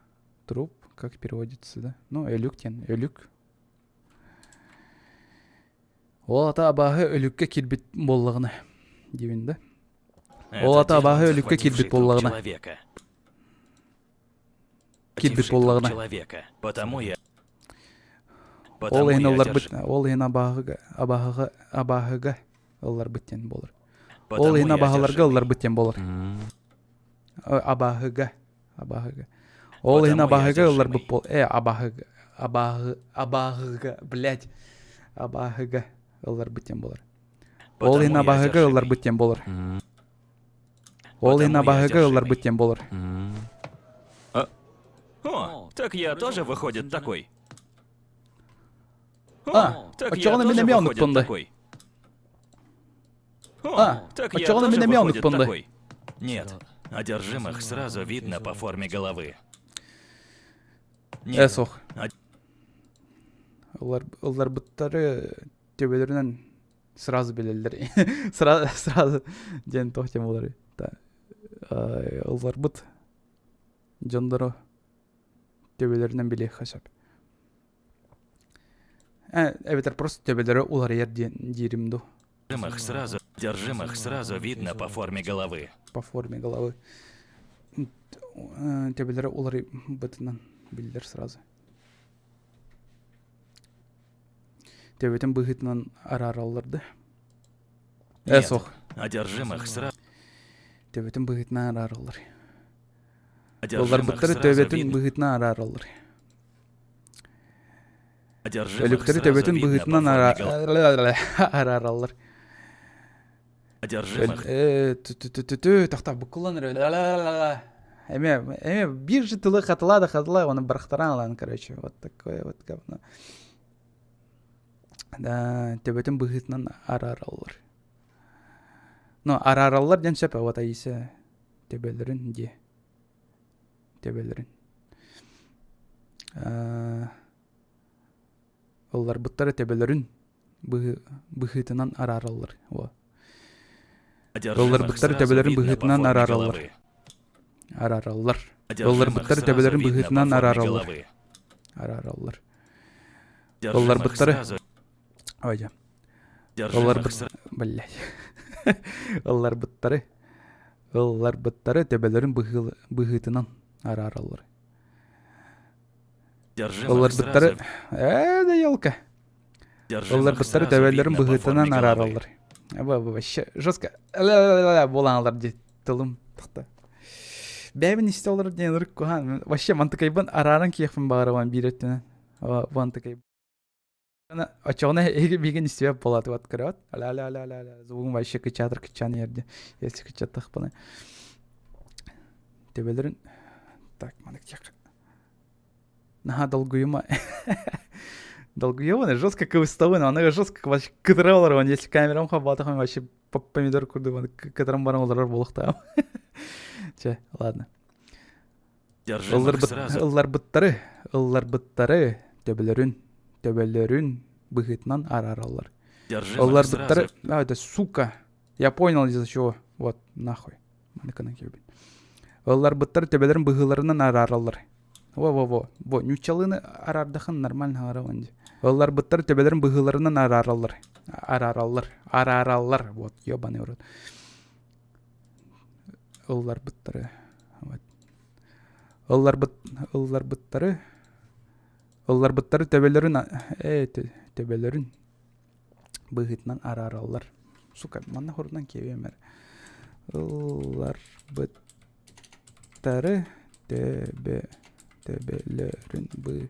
труп как переводится да? Ну өлүк диэн өлүк Ол ата абааһы өлүккэ киирбит буоллаҕына диибин да. Ол ата абааһы өлүккэ киирбит буоллаҕына. Киирбит буоллаҕына. Ол иһин ылларбыт, ол иһин абааһыга, абааһыга, абааһыга ылларбыт диэн буолар. Ол иһин абааһыларга ылларбыт диэн буолар. Абааһыга Абааһыга. Ол иһин абааһыга ылларбыт буол. Э, абааһыга. Абааһы, абааһыга, блядь. Абааһыга ылларбыт диэн буолар. Ол иһин абааһыга ылларбыт диэн буолар. Ол иһин абааһыга ылларбыт диэн буолар. О, так я тоже выходит такой. А, Так я оччоҕуна мин тоже эмиэ выходит оннукпун да. такой. А, О, так я оччоҕуна мин тоже эмиэ выходит оннукпун да. такой. Нет, одержимых сразу видно по форме головы. Э, Нет, суох. А- Ыллар, ылларбыттары төбөлөрүнэн сразу билэллэр. Сразу, сразу диэн туох диэн буоларый? Ылларбыт дьоннору төбөлөрүнэн билиэххэ сөп. Э, эбэтэр просто төбөлөрө уларыйар диэн диирим дуу. Держимых сразу, держимых сразу видно по форме головы. По форме головы. Төбөлөрө уларыйбытынан биллэр сразу. Төбөтүн быһыытынан араараллар да. Э, Нет, суох. одержимых сразу... Төбөтүн быһыытынан араараллар. Одержимых Ылларбыттары сразу төбөтүн видно. быһыытынан араараллар. Одержимых Өлүктэри сразу төбөтүн видно по быһыытынан форме головы. араараллар. Одержимых Э, тохтоо буккуллан Эме, эме биир же тылы хатылаа да хатылаа, оны бырахтаран ылан, короче, вот такое вот говно. Төбөтүн быһыытынан араараллар. Ну, араараллар диэн сөп, вот Аиса төбөлөрүн диэ. Төбөлөрүн. Ылларбыттара төбөлөрүн быһыытынан араараллар. Ылларбыттар төбөлөрүн быһыытынан араараллар. Араараллар. Ылларбыттар төбөлөрүн быһыытынан араараллар. Араараллар. Ылларбыттары Ой, дьэ. Ылларбыт блядь. Ылларбыттары ылларбыттары төбөлөрүн быһыытынан араараллар. Ылларбыттары ээ да елка. Ылларбыттары төбөлөрүн быһыытынан араараллар. Вообще жестко буолан алар дии тылым тахта. Бэйэбин истэ олорор диэн ырык куһаан. Вообще мантыкайбын арааран киэхпин баҕарабын биир өттүнэн. Мантыкай. Оччоҕуна эһиги биһигин истибэт буолаатыбат көрөт. Ля-ля-ля-ля-ля звугум вообще кычаатыр кычаан иһэрди. Если кычаттахпына. Төбөлөрүн так манык диэххэ. Наһаа долгуйума. Долгуйабын, жестко кыбыстабын, аны жестко вообще кытыра олоробун. Если камерам хабаатахым вообще помидор курдук кытыран баран олорор буолуохтаам. Чэ, ладно. Ылларбыттары, ылларбыттары төбөлөрүн, төбөлөрүн быһыытынан араараллар. Ылларбыттары, а, это сука, я понял из-за чего, вот, нахуй. Маныкынан киирбит. Ылларбыттар төбөлөрүн быһыыларынан араараллар. Во-во-во. Во, ньуччалыыны араардахын нормально араҕын дии. Ылларбыттар төбөлөрүн быһыыларынан араараллар. Араараллар. Араараллар. Вот, ебаный в рот. Ылларбыттары. Вот. Ылларбыт ылларбыттары ылларбыттары төбөлөрүн э төбөлөрүн быһыытынан араараллар. Сука, манна хорунан киэбиэм эрэ. Ылларбыттары төбө төбөлөрүн бы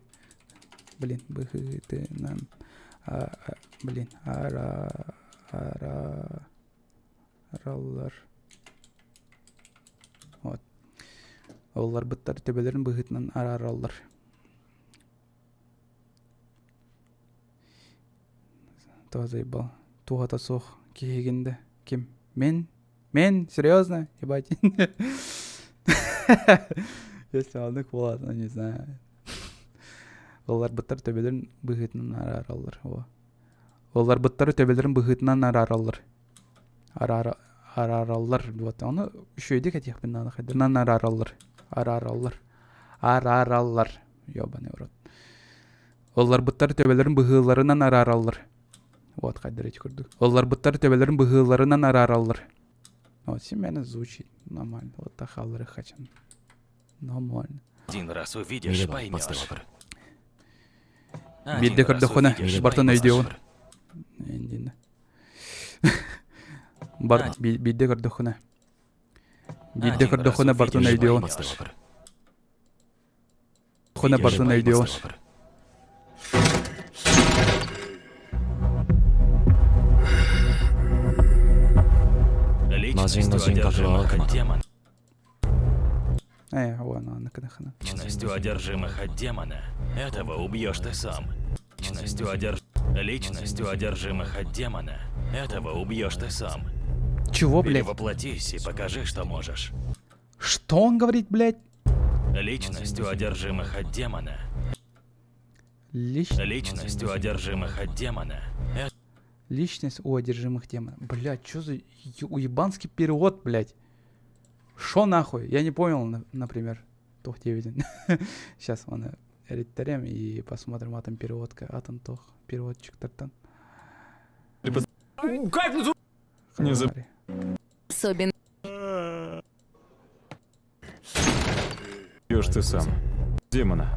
блин быһыытынан блин ара араараллар. Вот. Ылларбыттар төбөлөрүн быһыытынан араараллар. Туох заебал? Туһата суох киһигин да. Ким? Мен? Мен? Серьезно? Ебать. Если оннук буолаат, ну не знаю. Ылларбыттар төбөлөрүн быһыытынан араараллар. О. Ылларбыттары төбөлөрүн быһыытынан араараллар. Араара араараллар. Вот ону үчүгэйдик этиэхпин наада хайдах. Араараллар. Араараллар. Араараллар. Ёбаный в рот. Ылларбыттар төбөлөрүн быһыыларынан араараллар. Вот хайдар ити курдук. Ылларбыттар төбөлөрүн быһыыларынан араараллар. Вот семена звучит нормально. Вот тахаллары хачан. Нормально. Один раз увидишь, поймешь. Биирдэ көрдөххүнэ, бартан өйдүөҕүн. Бар биирдэ көрдөххүнэ. Биирдэ көрдөххүнэ бартан өйдүөҕүн. Хона бартын өйдүөҕүн. Э, вон он, Личностью одержимых от демона. Этого убьешь ты сам. Личностью одерж... Личностью одержимых от демона. Этого убьешь ты сам. Чего, блядь? Перевоплотись и покажи, что можешь. Что он говорит, блядь? Личностью одержимых от демона. Лич... Личностью одержимых от демона. Личность у одержимых демона. Блядь, что за уебанский перевод, блядь? Шо нахуй? Я не понял, например. Туох диэбитин. Сейчас он эриттерем и посмотрим атом переводка. Атом тох переводчиктартан. Не за... Особенно Бьешь ты сам. Демона.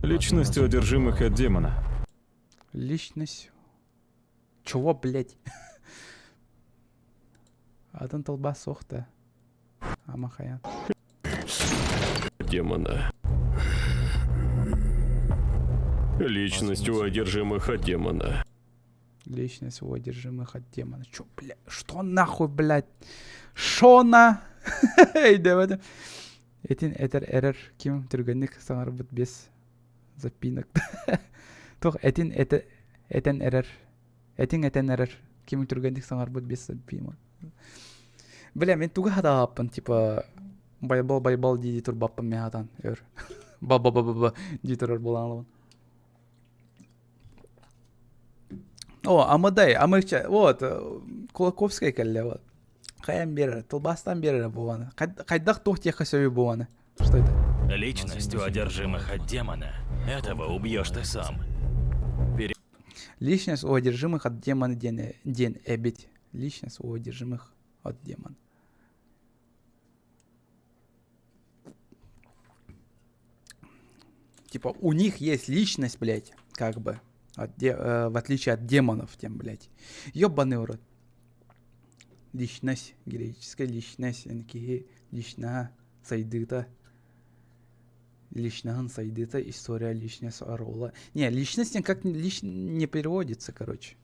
Личностью одержимых от демона. Личность. Чего, блядь? Атын тылбаас суох да. Ама хайа. Демона. Личность у одержимых от демона. Личность у одержимых от демона. Чё, бля, что нахуй, блядь? Шо на? Өйдөөбөтүм. Этин этэр эрэр ким түргэнник саҥарбыт без. Запинок. Туох этин этэ, этэн эрэр. Этиҥ этэн эрэр. Ким түргэнник саҥарбыт без запинок. Бля, мин тугу хатааппын, типа байбал байбал дии турбаппын мен хатан өр. Ба ба ба ба ба дии турар буолан О, Амадай, Амырча, вот, Кулаковская кэллэ, вот. Хайан биэрэр, тылбаастаан биэрэрэ буоланы. Хайдах туох диэххэ сөбүй буоланы? Что это? Личность у одержимых от демона. Этого убьешь ты сам. Личность у одержимых от демона диэн, диэн эбит. Личность у одержимых от демона. Типа у них есть личность, блядь, как бы. От де, э, в отличие от демонов, тем, блядь. Ёбаный урод. Личность, греческая личность, киһи личнаһа сайдыыта. Личнаһын сайдыыта, история личность орола. Не, личность никак лич, не переводится, короче.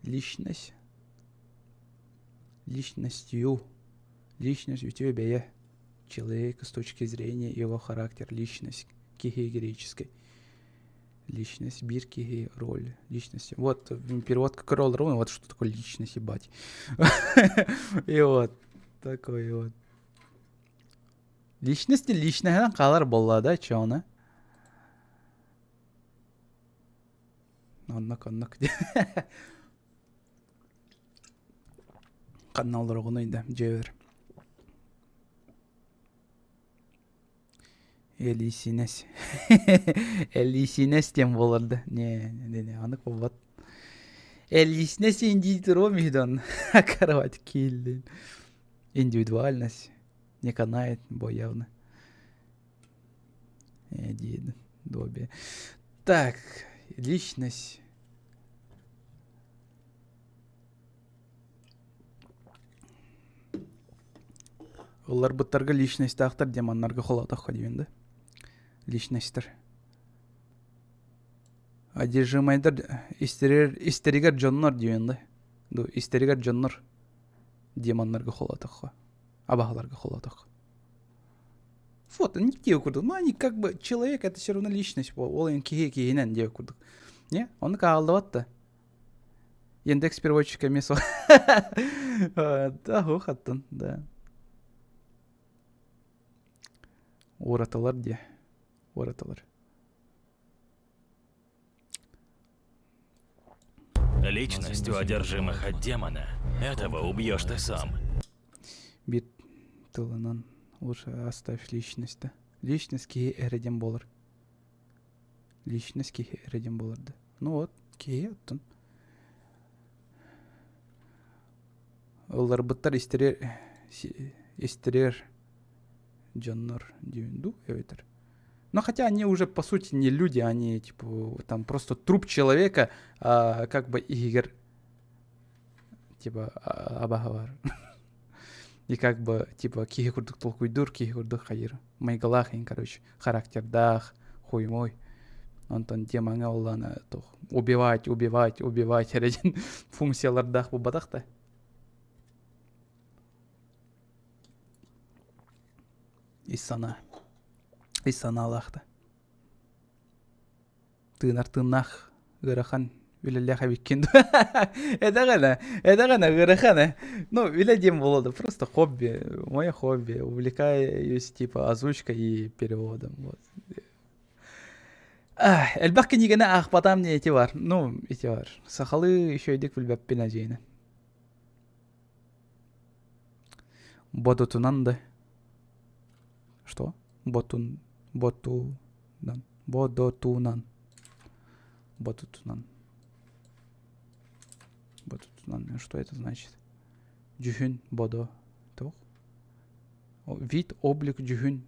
Личность. Личностью. Личность үтүө бэйэ. Человека с точки зрения его характер, личность киһи греческой. Личность, биир киһи, роль, личность. Вот, перевод как ролл, вот что такое личность, ебать. И вот, такой вот. Личности личностьынан хаалар буолла да, чё она? Оннук, оннук. Ханна олороҕунуй да, дьиэбэр. Элисинэс. Элисинэс диэн буолар да. Не, не, не, аны буолбат. Элисинэс индиитируом иһдон. Кровать кииллин. Индивидуальность не канает, бо явно. Диэн добе. Так, личность. Ылларбыттарга личностьтаахтар демоннарга холоотоххо диибин да. Личностьтар. Одержимайдар истэригэр, истэригэр дьоннор диибин да. Ду истэригэр дьоннор демоннарга холоотоххо. Абаһаларга холоотоххо. Вот, не диэ курдук. Ну, они как бы, человек это все равно личность. Ол эн киһи киһинэн диэ курдук. Не? Оннук ааллыбат да. Яндекс переводчик эмиэ суох. Да, аттын, да. Уратылар диэ. Уратылар. Личность у одержимых от демона. Этого убьешь ты сам. Биир тылынан лучше оставь личность да. Личность киһи эрэ диэн буолар. Личность киһи эрэ диэн буолар да. Ну вот, киһи оттон. Ылларбыттар истэрэр истэрэр дьоннор диэн дуу эбэтэр. Но хотя они уже по сути не люди, они типа там просто труп человека, а, как бы игр типа абаһа И как бы типа киһи курдук толкуйдуур, киһи курдук хайыр. Майгылаах ин, короче, характердаах, хуй мой. Онтон темаҥа оллаана туох убивать, убивать, убивать эрэ диэн функциялардаах буолбатах да. Ис санаа. Ис санаалаах да. Тыынар тыыннаах ыарахан үлэлээх эбиккин. Эдэҕинэ, эдэҕинэ ыарахан э. Ну, үлэ диэн буолуо да, просто хобби, мое хобби. Увлекаюсь типа озвучкой и переводом. Вот. Элбэх кинигэни аахпатаам не эти бар. Ну, ити бар. Сахалыы үчүгэйдик билбэппин эдьиийинэ. Бодотунан да. Что? Ботун... Ботунан. Бодотунан. Ботутунан. Ботутунан. Что это значит? Дьүһүн бодо. Туох? Вид, облик, дьүһүн.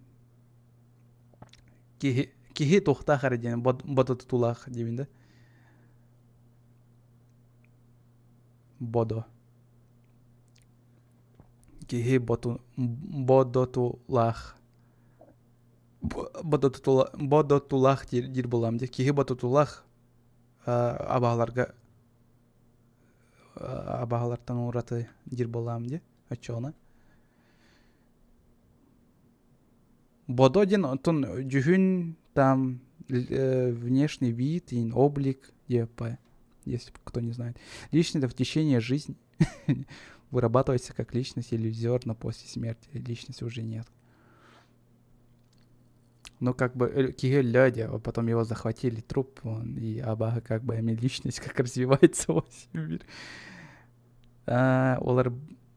Киһи, киһи туохтаах эрэ диэн бодотутулаах диибин да. Бодо. Киһи боту, бодотулаах бодотулаах диир буоллаҕым дии. Киһи ботутулаах абаһаларга абаһалартан ураты диир буоллаҕым дии оччоҕуна. Бодо диэн оттон дьүһүн Там внешний вид и облик ДП, если кто не знает. Личность в течение жизни вырабатывается как личность иллюзорно после смерти. Личности уже нет. Ну, как бы, киһи өллө а потом его захватили труп, он, и абаһы как бы эми личность как развивается во всем мире. А, олар,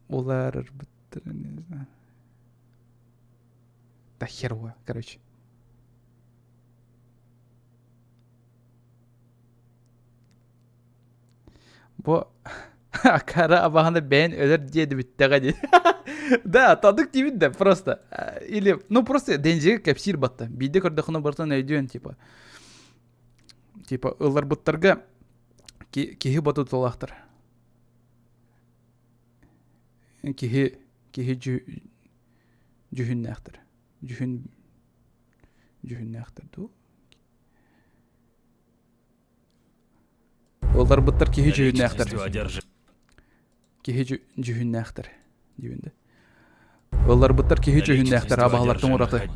олар, не знаю. Да херово, короче. Бу акара абаһаны бэйэн өлөр диэди бүттэҕэ дии. Да, тадык диибит да просто. Или, ну просто Дензигэ кэпсиир батта. Биирдэ көрдөххүнэ барытын өйдүөн типа. Типа ылларбыттарга киһи ботутулаахтар. Киһи киһи дьүһүннээхтэр. Дьүһүн дьүһүннээхтэр дуу? Ылларбыттар киһи дьүһүннээхтэр. Киһи дьүһүннээхтэр диибин да. Ылларбыттар киһи дьүһүннээхтэр абаһалартан ураты.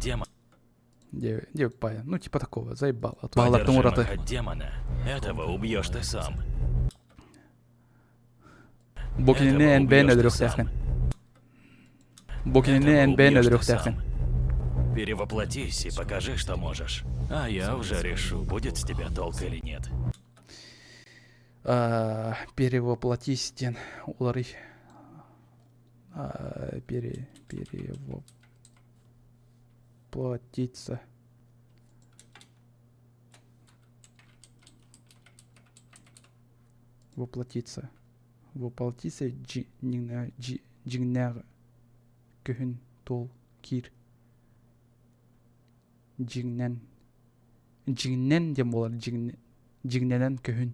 Диэбиппайа. Ну, типа такого, заебал. Абаһалартан ураты. демона. Этого убьешь ты сам. Бу кинини эн бэйэн өлөрүөхтээххин. Бу кинини эн бэйэн өлөрүөхтээххин. Перевоплотись и покажи, что можешь. А я уже решу, будет с тебя толк или нет. Перевоплотись диэн уларый. Пере, перевоплотиться. Воплотиться. Воплотиться дьиҥнээх күһүн туол киир. Дьиҥнэн дьиҥнэн диэн буолар дьиҥнэнэн көһүн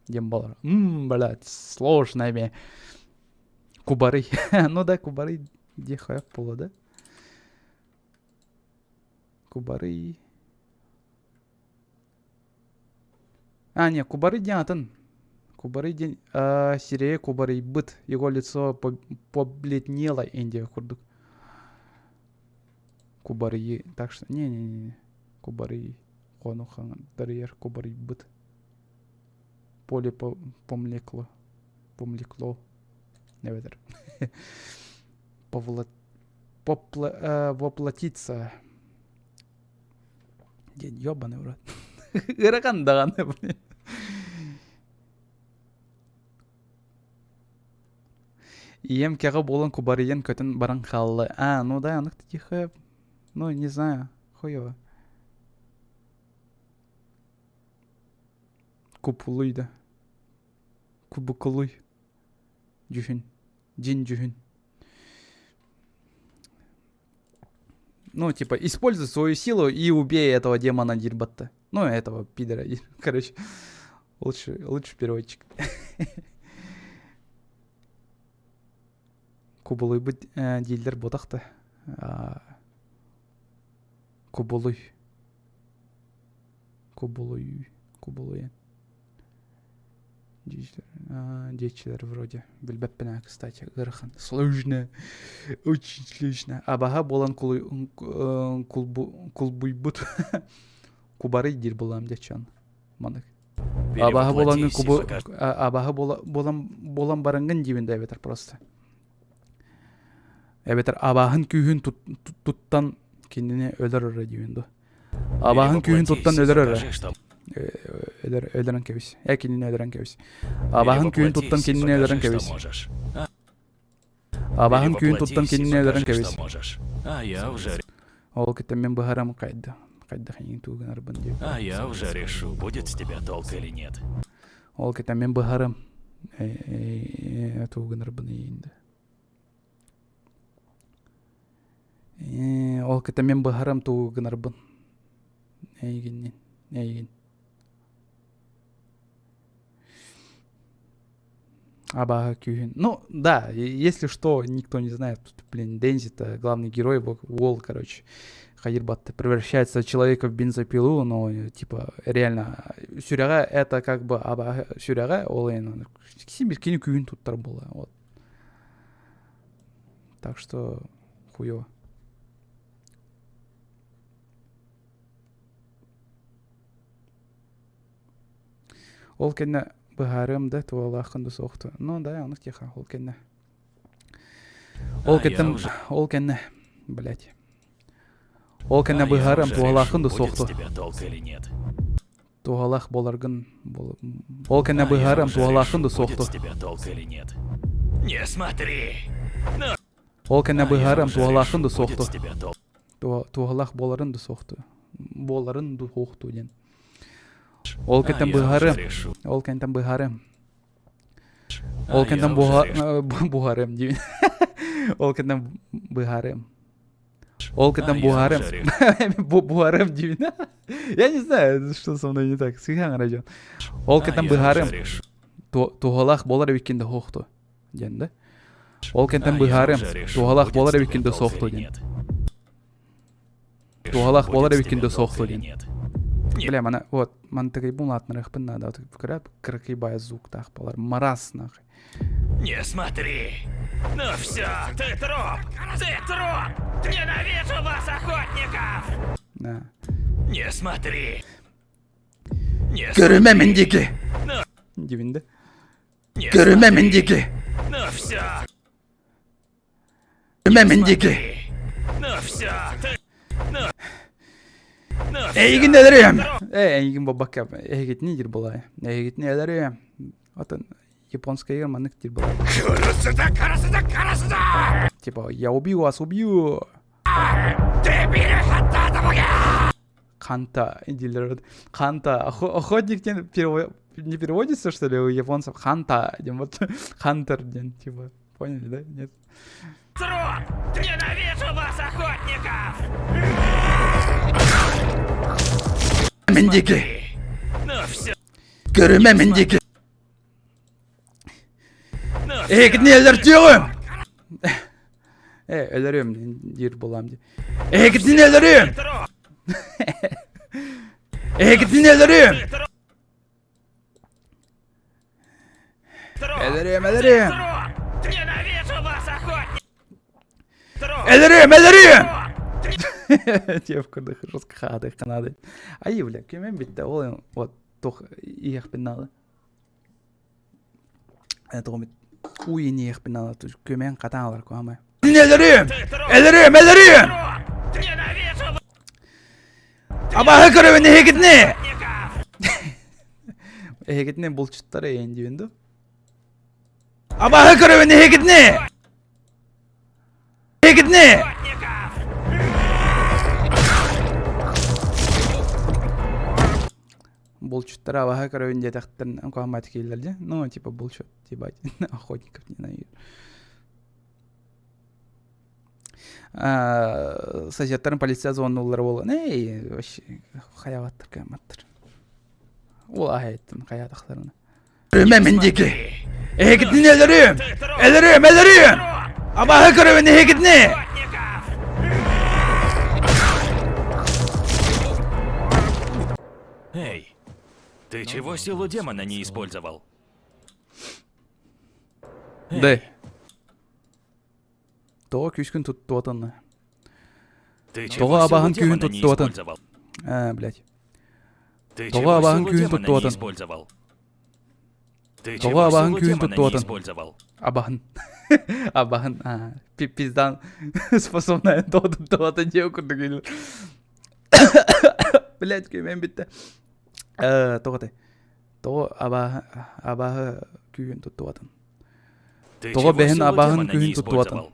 диэн буолар. Мм, блядь, сложно эмиэ. Кубарый. Ну да, кубарый диэх буолуо да. Кубарый. А, не, Кубарый диэн атын. Кубарый диэн сирэйэ кубарыйбыт, его лицо побледнело Индия курдук. Кубарыйы, так что, не-не-не, кубарый, хону дарыйар кубарыйбыт. Поле помлекло, помлекло, эбэтэр. Повла... Попла... воплотиться. Диэн ёбаный в рот. Ыарахан даҕаны, блин. Ийэм кэҕэ буолан кубарыйан көтөн баран хаалла. А, ну да, ону тихо. Ну, не знаю, хуево. Купулуй да. Кубукулуй. Дьүһүн. Дьин дьүһүн. Ну, типа, используй свою силу и убей этого демона Дирбатта. Ну, этого пидора. Короче, лучше, лучше переводчик. Кубулуйбут дииллэр ботахта. Кубулуй. Кубулуй. Кубулуй. Диэччилэр вроде билбэппин кстати ыарахан сложно очень сложно абаһа буолан кулбуйбут кубарый диир буолаам дьаччан маннык абаһа буолаҥҥын кубу абаһа буолан буолан бараҥҥын диибин да эбэтэр просто эбэтэр абааһын күүһүн туттан кинини өлөр өрө диибин дуо Абааһын күүһүн туттан өлөр өрө. Өлөр өлөрөн кэбис. Э кинини өлөрөн кэбис. Абааһын күүһүн туттан кинини өлөрөн кэбис. Абааһын күүһүн туттан кинини өлөрөн кэбис. А я уже Ол кытта мен быһарам кайда. Хайдах эйигин туу гынарбын диэбит. А я уже решу, будет с тебя толк или нет. Ол кытта мен быһарым. Туу гынарбын эйигин да. Ол кытта мин быһарам тугу гынарбын. Эйигиннин, эйигин. Абаһы күүһүн. Ну, да, если что, никто не знает. Тут, блин, Дензи-то главный герой, Уолл, короче. Хайырбатты превращается человека в бензопилу, но, типа, реально, сүрэҕэ это как бы абаһы сүрэҕэ, ол эн син кини күүһүн туттар буолла, вот. Так что хуево. Ол кэннэ быһаарыам да туолааххын да суохту. Ну да, ону тихо, ол кэннэ. Ол кэннэ, ол кэннэ, блять. Ол кэннэ быһаарыам туһалааххын да суохту. Туһалаах буоларгын Ол кэннэ быһаарыам туһалааххын да суохту. Не смотри! Ол кэннэ быһаарыам туһалааххын да суохту. Туһалаах буоларын да суохту. Буоларын да суохту диэн. Ол кэнтэн быһаарыам. Ол кэнтэн быһаарыам. Ол кэнтэн буһарыам диибин. Ол кэнтэн быһаарыам. Ол кэнтэн буһарыам. Буһарыам диибин. Я не знаю, что со мной не так. Сыһаҥ радио. Ол кэнтэн быһаарыам. Туһалаах буолар эбиккин да суохту диэн да. Ол кэнтэн быһаарыам. Туһалаах буолар эбиккин да суохту диэн. Туһалаах буолар эбиккин да суохту диэн. Бля, мана вот мантыгайбын улаатынарыахпын наада. Кыра кыракый звуктаах буолар. Марас нахуй. Не смотри! Ну все, ты труп! Ты труп! Ненавижу вас, охотников! Да. Не смотри! Не Көрүмэ мин диэки! Диибин да. Не Көрүмэ мин диэки! Ну все! Көрүмэ мин диэки! Ну все! Ты... Ну... Ну Эйигин өлөрүөм! Э, эйигин буолбакка, эһигитини диир буолаа. Эһигитини өлөрүөм. Отон японскайга маннык диир буолаа. Типа, я убью вас, убью! Ханта дииллэр. Ханта. Охотник диэн не переводится, что ли, у японцев? Ханта диэн вот Хантер диэн, типа. Поняли, да? Нет? Труп! Ненавижу вас, охотников! Мин диэки! Ну все! Көрүмэ мин диэки! Эһигитини өлөртүөҕүм! Э, өлөрүөм диир буолаам дии. Эһигитини өлөрүөм! Эһигитини өлөрүөм! Өлөрүөм, өлөрүөм! Ненавижу вас, охотник! Өлөрүөм, өлөрүөм! Девка жестко хаады канады. Ай, бля, кемен битте, ол вот тох иехпин надо. Тоҕо уйниэхпин наада көмөн хатаан ылар куһаамай. Өлөрүөм! Өлөрүөм! Өлөрүөм! Абаһы көрөбүн эһигитини! Эһигитини булчуттар эйэн диибин ду? Абаһы көрөбүн эһигитини! Эһигитини! Булчуттар абаһы көрөбүн диэтэхтэрин куһааммат кииллэр дьэ. Ну, типа булчут, ебать, охотников ненавижу. Соседтарын полиция звоннуллар буолан, эй, вообще, хайабаттар кыамматтар. Ол аһайттын хайаатахтарына. Өлөрүмэ мин диэки! Эһигитини өлөрүөм! Өлөрүөм, өлөрүөм! Абааһы көрөбүн эһигитини! Эй, ты чего силу демона не использовал? Да. Тоҕо күүскүн туттуотан? Ты Тоҕо чего абааһын силу күүһүн демона не туттуотан? использовал? А, блядь. Ты Тоҕо чего абааһын силу күүһүн демона не туттуотан? использовал? Ты Тоҕо чего абааһын силу күүһүн демона не туттуотан? использовал? Абаһын. Абаһын. А, пиздан способная тоҕо диэ курдук или. Блядь, күймэн бүттэ. Э, тоҕо ты? Тоҕо абааһы абааһы күүһүн туттубатын? Ты Тоҕо чего бэһин силу абааһын демона күүһүн не туттубатын? использовал?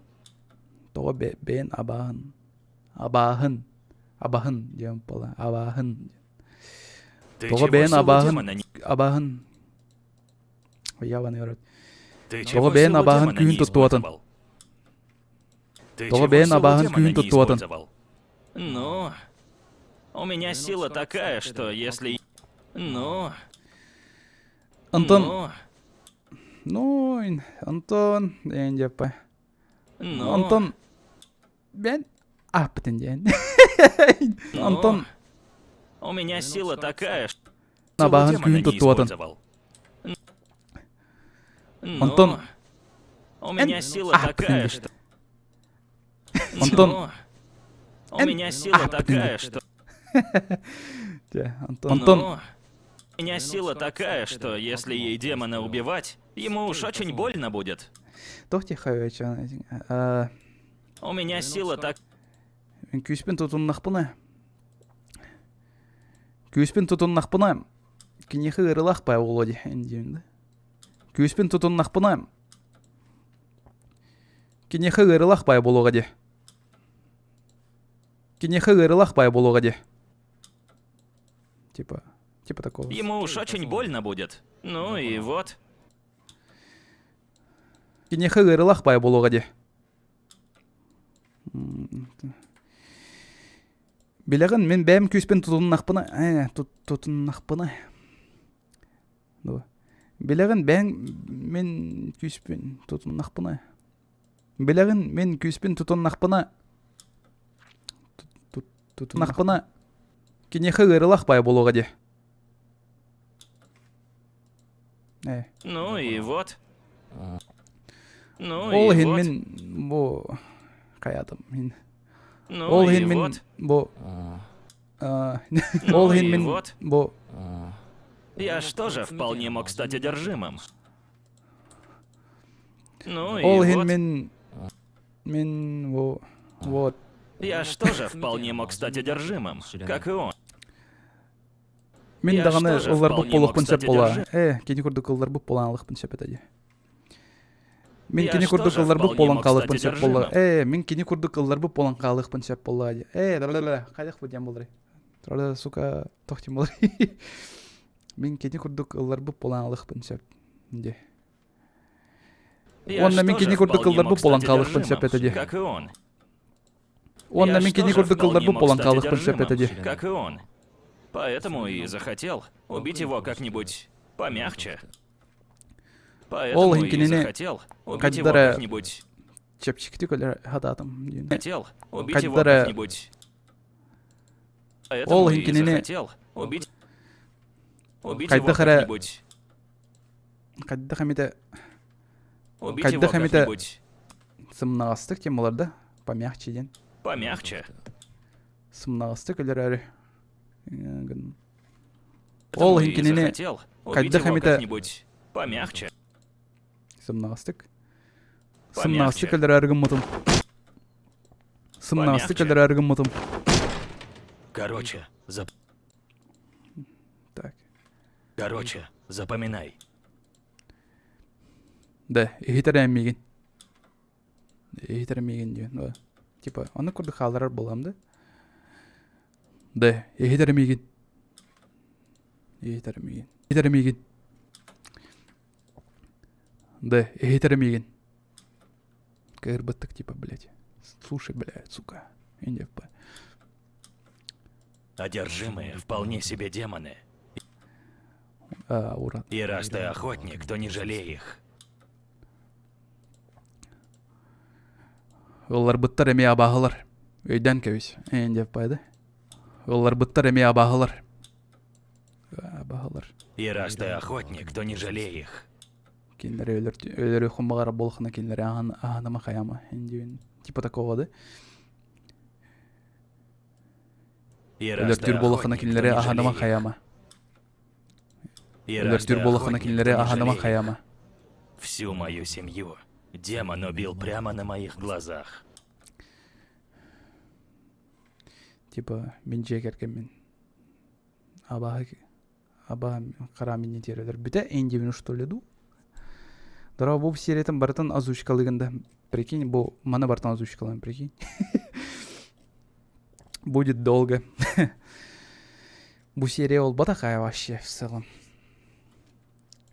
Тоҕо бэйэн абааһын абааһын абаһын диэн буолла абааһын Ты Тоҕо чего бэйэн силу абааһын демона не абааһын Ябаны рот. Ты Тоҕо чего бэйэн силу абааһын демона күүһүн не туттубатын? использовал? Ты Тоҕо чего бэйэн силу абааһын демона күүһүн не туттубатын? использовал? Ну, у меня сила такая, что если... Ну, Антон, ну, ну, Антон, диэн дьаппа. ну, Антон, бэн ааппытын диэн. ну, Антон, У меня сила такая, что силу абааһын демона күүһүн не туттубатын. использовал. Ну, Антон, у меня сила ааппытын такая, диэн. что... Антон, Ну, у меня сила ааппытын такая, диэн. что... Дьэ, Антон, Антон, Ну, Меня сила такая, что если ей демона убивать, ему уж очень больно будет. Туох диэххэ У меня сила так... Күүспүн тутуннахпына Күүспүн тутуннахпына киниэхэ ыарыылаах баа буолуо диэн да. Күүспүн тутуннахпына киниэхэ ыарыылаах баа буолуоҕа дии. Киниэхэ ыарыылаах баа буолуоҕа дии. Типа, типа такого. Ему уж очень больно будет. Ну и вот. Киниэхэ ыарыылаах баа буолуоҕа дии. Билэҕин, мин бэйэм күүспүн тутуннахпына, ээ, тутуннахпына. Билэҕин, бэйэҥ мин күүспүн тутуннахпына. Билэҕин, мин күүспүн тутуннахпына. Тутуннахпына. Киниэхэ ыарыылаах баай буолуоҕа дии. Ээ. Ну и вот. Ну Ол и иһин вот. мин бу хайаатым мин Ну Ол и иһин мин вот. бу а, Ну Ол иһин и мин вот. бу Я ж тоже вполне мог стать одержимым. Ну и Ол иһин вот. мин мин бу вот Я ж тоже вполне мог стать одержимым, как и он. Мин Я даҕаны ж тоже ылларбыт вполне мог буолуохпун сөп стать буолаа. одержимым. Ээ, кини курдук ылларбыт буолан алыахпын сөп этэ дии. Мин Я кини ж курдук тоже ылларбыт вполне буолан мог хаалыахпын стать сөп буолла. одержимым. Ээ, мин кини курдук ылларбыт буолан хаалыахпын сөп буолла дии. Ээ, да хайдах бу диэн буоларый? Правда, сука, туох диэн буоларый? Мин кини курдук ылларбыт буолан алыахпын сөп дии. Я Уонна ж мин тоже кини курдук вполне ылларбыт мог буолан стать хаалыахпын сөп этэ одержимым, дии. как и он. Уонна Я мин ж кини тоже курдук вполне ылларбыт мог буолан стать хаалыахпын сөп этэ дии. одержимым, как и он. Поэтому и захотел убить его как-нибудь помягче. Ол Поэтому иһин и кинини захотел убить его хайдах эрэ как-нибудь... чэпчэкитик өлөр хатаатым диэн. Хотел убить его Хайдах эрэ как-нибудь... Ол Поэтому иһин и кинини захотел убить... Убить его хайдах эрэ как-нибудь... хайдах эмитэ Убить его хайдах эмитэ как-нибудь сымнаҕастык диэн буолар да помягче диэн. помягче. Сымнаҕастык өлөрөөрү гын. Ол Поэтому иһин и кинини захотел убить хайдах его эмитэ как-нибудь помягче. сымнаҕастык сымнаҕастык Помягче. өлөрөөрү гыммытым. Сымнаҕастык Помягче. өлөрөөрү гыммытым. Короче, зап... Так. Короче, запоминай. Да, иһитэр миигин. Иһитэр миигин диэн. Да. Типа, ону курдук хаалларар буолам да. Да, иһитэр миигин. Иһитэр миигин. Иһитэр миигин. Да, иһитэр миигин. Кырбыттык типа, блядь. Слушай, блядь, сука. НДФП. Одержимые вполне себе демоны. А, ура. И раз ты охотник, то не жалей их. Ылларбыттар эмиэ абааһылар. Өйдөөн кэбис. НДФП да. Ылларбыттар эмиэ абааһылар. Абааһылар. И раз ты охотник, то не жалей их. Кинилэри өлөр өлөрүөххүн баҕарар буоллаххына кинилэри аһан аһаныма хайама диэн типа такого да. И раз ты Өлөртүүр буоллаххына охотник, то кинилэри не аһаныма жалей их. хайама. И раз ты Өлөртүүр буоллаххына охотник, кинилэри то не аһаныма жалей их. хайама. Всю мою семью демон убил прямо на моих глазах. Типа мин дьиэ кэргэммин абааһы абаа хара минни тиэрэлэр бүтэ индивин что ли ду Дорого бу сериятын барытын озвучкалыгын да прикинь бу маны барытын озвучкалаан прикинь будет долго бу серия олбатах вообще в целом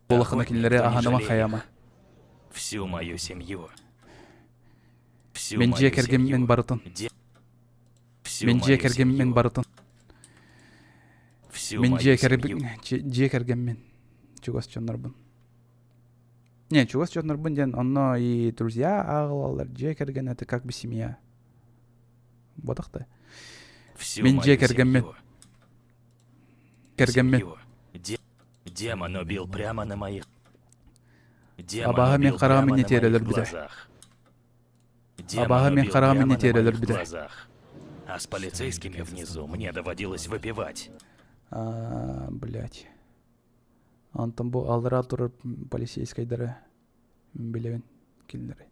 Буолахына Охотник, кинилэри то не аһаныма жалей их. хайама. Всю мою семью. Всю Мин дьиэ мою кэргэммин семью. барытын. Де... Всю Мин дьиэ мою кэргэммин семью. барытын. Всю Мин мою дьиэ семью. дьиэ кэргэммин. Чугас дьоннорбун. Не, чугас дьоннорбун диэн онно и друзья ааҕылаллар, дьиэ кэргэн это как бы семья. Буотах да. Всю Мин дьиэ мою кэргэммин. семью. Кэргэммин. Семью. Де... Демон убил прямо на моих... Демон Абааһы мин убил хараҕым прямо инньэ на тиэрэлэр моих бүтэ. глазах. Демон Абааһы мин убил хараҕым прямо инньэ на тиэрэлэр моих бүтэ. глазах. А с полицейскими внизу мне доводилось выпивать. А, блядь. Онтон бу аллараа турар полицейскайдары билэбин кинилэри.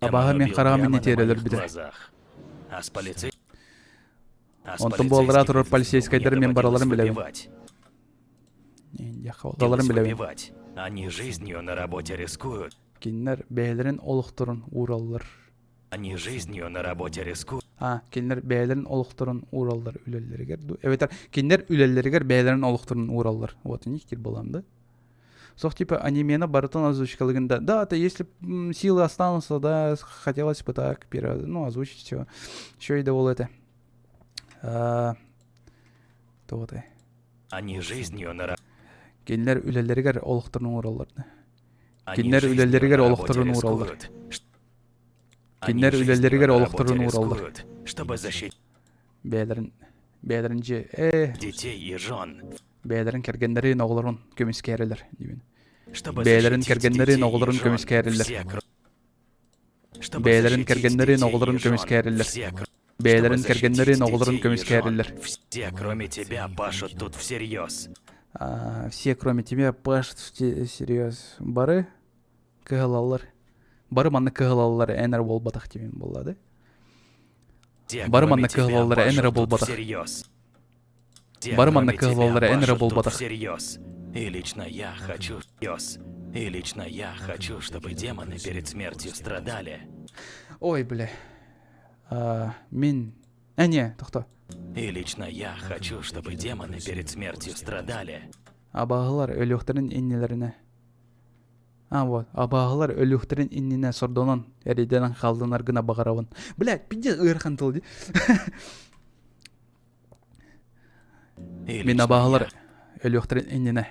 Абааһы Демон мин убил хараҕым прямо на иннитиэр моих өлөрбүтэ. глазах. А с полицей... А с Онтон бу аллараа полицейскими турар мне полицейскайдары мин доводилось бараларын билэбин. выпивать. Даларын Доводилось билэбин. выпивать. Они жизнью на работе рискуют. Кинилэр бэйэлэрин олохторун уураллар. Они жизнью на работе рискуют. А, кинилэр бэйэлэрин олохторун уураллар үлэлэригэр дуу? Эбэтэр кинилэр үлэлэригэр бэйэлэрин олохторун уураллар. Вот у них балам, да? Сох типа анимена барытын озвучкалыгын да. Да, это если силы останутся, да, хотелось бы так, ну, озвучить все. Еще и довол это. А, то вот. Они жизнью на Кинилэр үлэлэригэр олохторун уураллар. Они Кинилэр жизнью үлэлэригэр на работе олохторун уураллар. рискуют. Они Кинилэр жизнью үлэлэригэр на работе олохторун уураллар. рискуют, чтобы защитить Бэйэлэрин бэйэлэрин дьиэ э детей и жен. бэйэлэрин кэргэннэрин оҕолорун көмүскээрэлэр диибин. Чтобы Бэйэлэрин защитить кэргэннэрин детей и оҕолорун жен. көмүскээрэллэр. Все, кро- Чтобы Бэйэлэрин защитить кэргэннэрин детей и оҕолорун жен. көмүскээрэллэр. Все, кро- чтобы Бэйэлэрин защитить кэргэннэрин оҕолорун детей и жен. көмүскээрэллэр. Все, кроме тебя, пашут тут всерьез. А, все, кроме тебя, пашут всерьез. Бары кыһалаллар. Бары манна кыһалаллар эн эрэ буолбатах диэн буолла да? Все, Бары кроме манна тебя, кыһалаллар эн эрэ пашут тут буолбатах. всерьез. Все, Бары манна кроме тебя, кыһалаллар эн эрэ пашут тут буолбатах. всерьез. И лично я хочу всерьез. И лично я хочу, чтобы демоны перед смертью страдали. Ой, бля. А, мин... А, не, тохто. И лично я хочу, чтобы демоны перед смертью страдали. Абааһылар өлүөхтэрин иннилэринэ. А, вот. Абааһылар өлүөхтэрин иннинэ сордонон эрэйдэнэн хааллынар гына баҕарабын. Блядь, пиздец ыарахан тыл дии. И Мин лично абааһылар я... өлүөхтэрин иннинэ.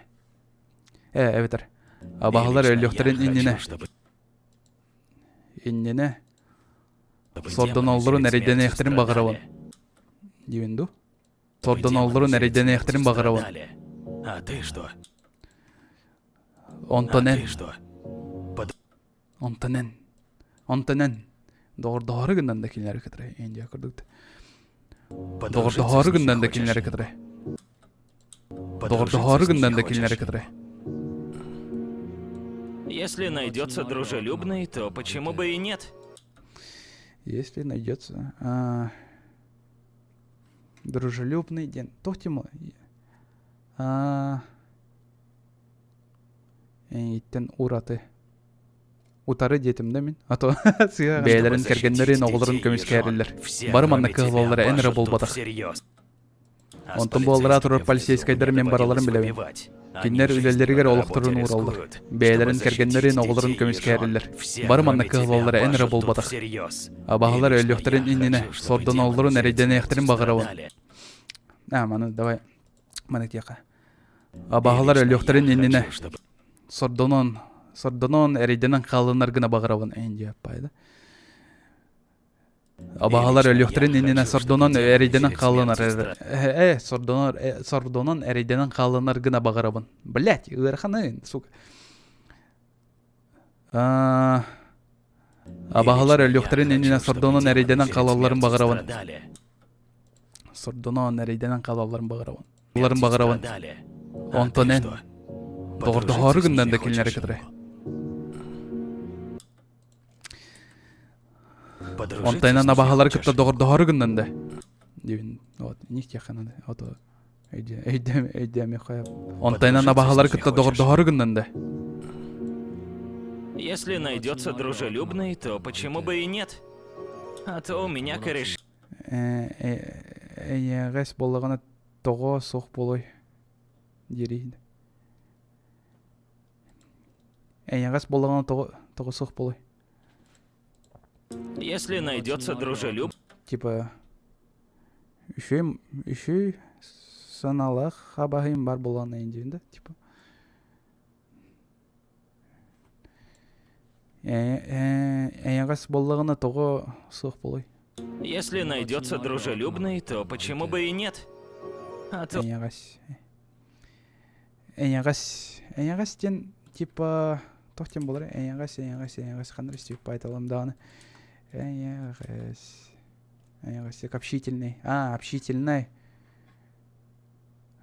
Э, эбэтэр. И Абааһылар лично я өлүөхтэрин хочу, иннинэ. чтобы Иннинэ демоны сордоноллорун перед смертью эрэйдэниэхтэрин баҕарабын. страдали. Диибин дуу? Чтобы демоны Сордоноллорун перед смертью эрэйдэниэхтэрин баҕарабын. страдали. А ты что? А Онтон эн ты что? Онтон эн Онтон эн доҕордоһоору гыннан да кинилэри кытары Индия курдук Подружиться с доҕордоһоору ними гыннан да хочешь? кинилэри кытары Подружиться доҕордоһоору с ними гыннан да кинилэри хочешь? кытары Если найдется дружелюбный, то почему бы и нет? Если найдется а, дружелюбный день. Туох тема? А, эйиттэн ураты. Утары диэтим да мин. А то Чтобы бэйэлэрин защитить кэргэннэрин оҕолорун детей и жен, көмүскээрэллэр. все, Бары манна кроме тебя, кыһаллаллара эн эрэ пашут тут буолбатах. всерьез. А с Онтон буоллара турар полицейскими внизу полицейскайдар мне мин бараларын доводилось билэбин. выпивать. Они Кинилэр жизнью үлэлэригэр на олохторун работе уураллар. рискуют, чтобы Бэйэлэрин защитить кэргэннэрин оҕолорун детей и жен. көмүскээрэллэр. Все, Бары манна кроме тебя, кыһаллаллара эн эрэ пашут тут буолбатах. всерьез. И Абаһалар лично я өлүөхтэрин иннинэ хочу, чтобы сордоноллорун демоны перед смертью эрэйдэниэхтэрин баҕарабын. страдали. А, маны давай маны тиэхэ. И Абаһалар лично я өлүөхтэрин иннинэ хочу, чтобы сордонон сордонон эрэйдэнэн хаалынар гына баҕарабын эн диэппай да. И Абаһалар лично я өлүөхтэрин иннинэ хочу, чтобы сордонон демоны эрэйдэнэн перед хаалынар смертью э э сордонор э, сордонон эрэйдэнэн хаалынар гына баҕарабын. Блять, ыараханын, сука. А, И Абаһалар лично я өлүөхтэрин иннинэ хочу, чтобы сордонон демоны эрэйдэнэн перед хаалалларын смертью баҕарабын. страдали. Сордонон эрэйдэнэн хаалалларын баҕарабын. Ларын Смертью баҕарабын. страдали. А Онтон ты эн что? доҕордоһоору Подружиться с гыннан ними да кинилэри хочешь? кытары. Подружиться Онтон с эн ними абаһалары кытта хочешь? доҕордоһоору гыннан да. Диибин вот них тиэхэ надо. Ото өйдө өйдөөмү Онтон эн Подружиться с абаһалары ними кытта хочешь? доҕордоһоору гыннан да. Если найдется дружелюбный, то почему бы и нет? А то у меня кореш... Эйэҕэс буоллаҕына тоҕо суох буолуой диэри. Эйэҕэс буоллаҕына тоҕо тоҕо суох буолуой. Если найдется дружелюб... Типа үчүгэй үчүгэй санаалаах хабаһыйым бар буоллаҕына диэн да типа Эйэҕэс буоллаҕына тоҕо суох буолуой? Если найдется дружелюбный, то почему бы и нет? А то... Эйэҕэс. Эйэҕэс. Эйэҕэс диэн типа туох диэн буолар? Эйэҕэс, эйэҕэс, эйэҕэс ханна истибит баайталым даҕаны. Эйэҕэс. Эйэҕэс общительный. А, общительный.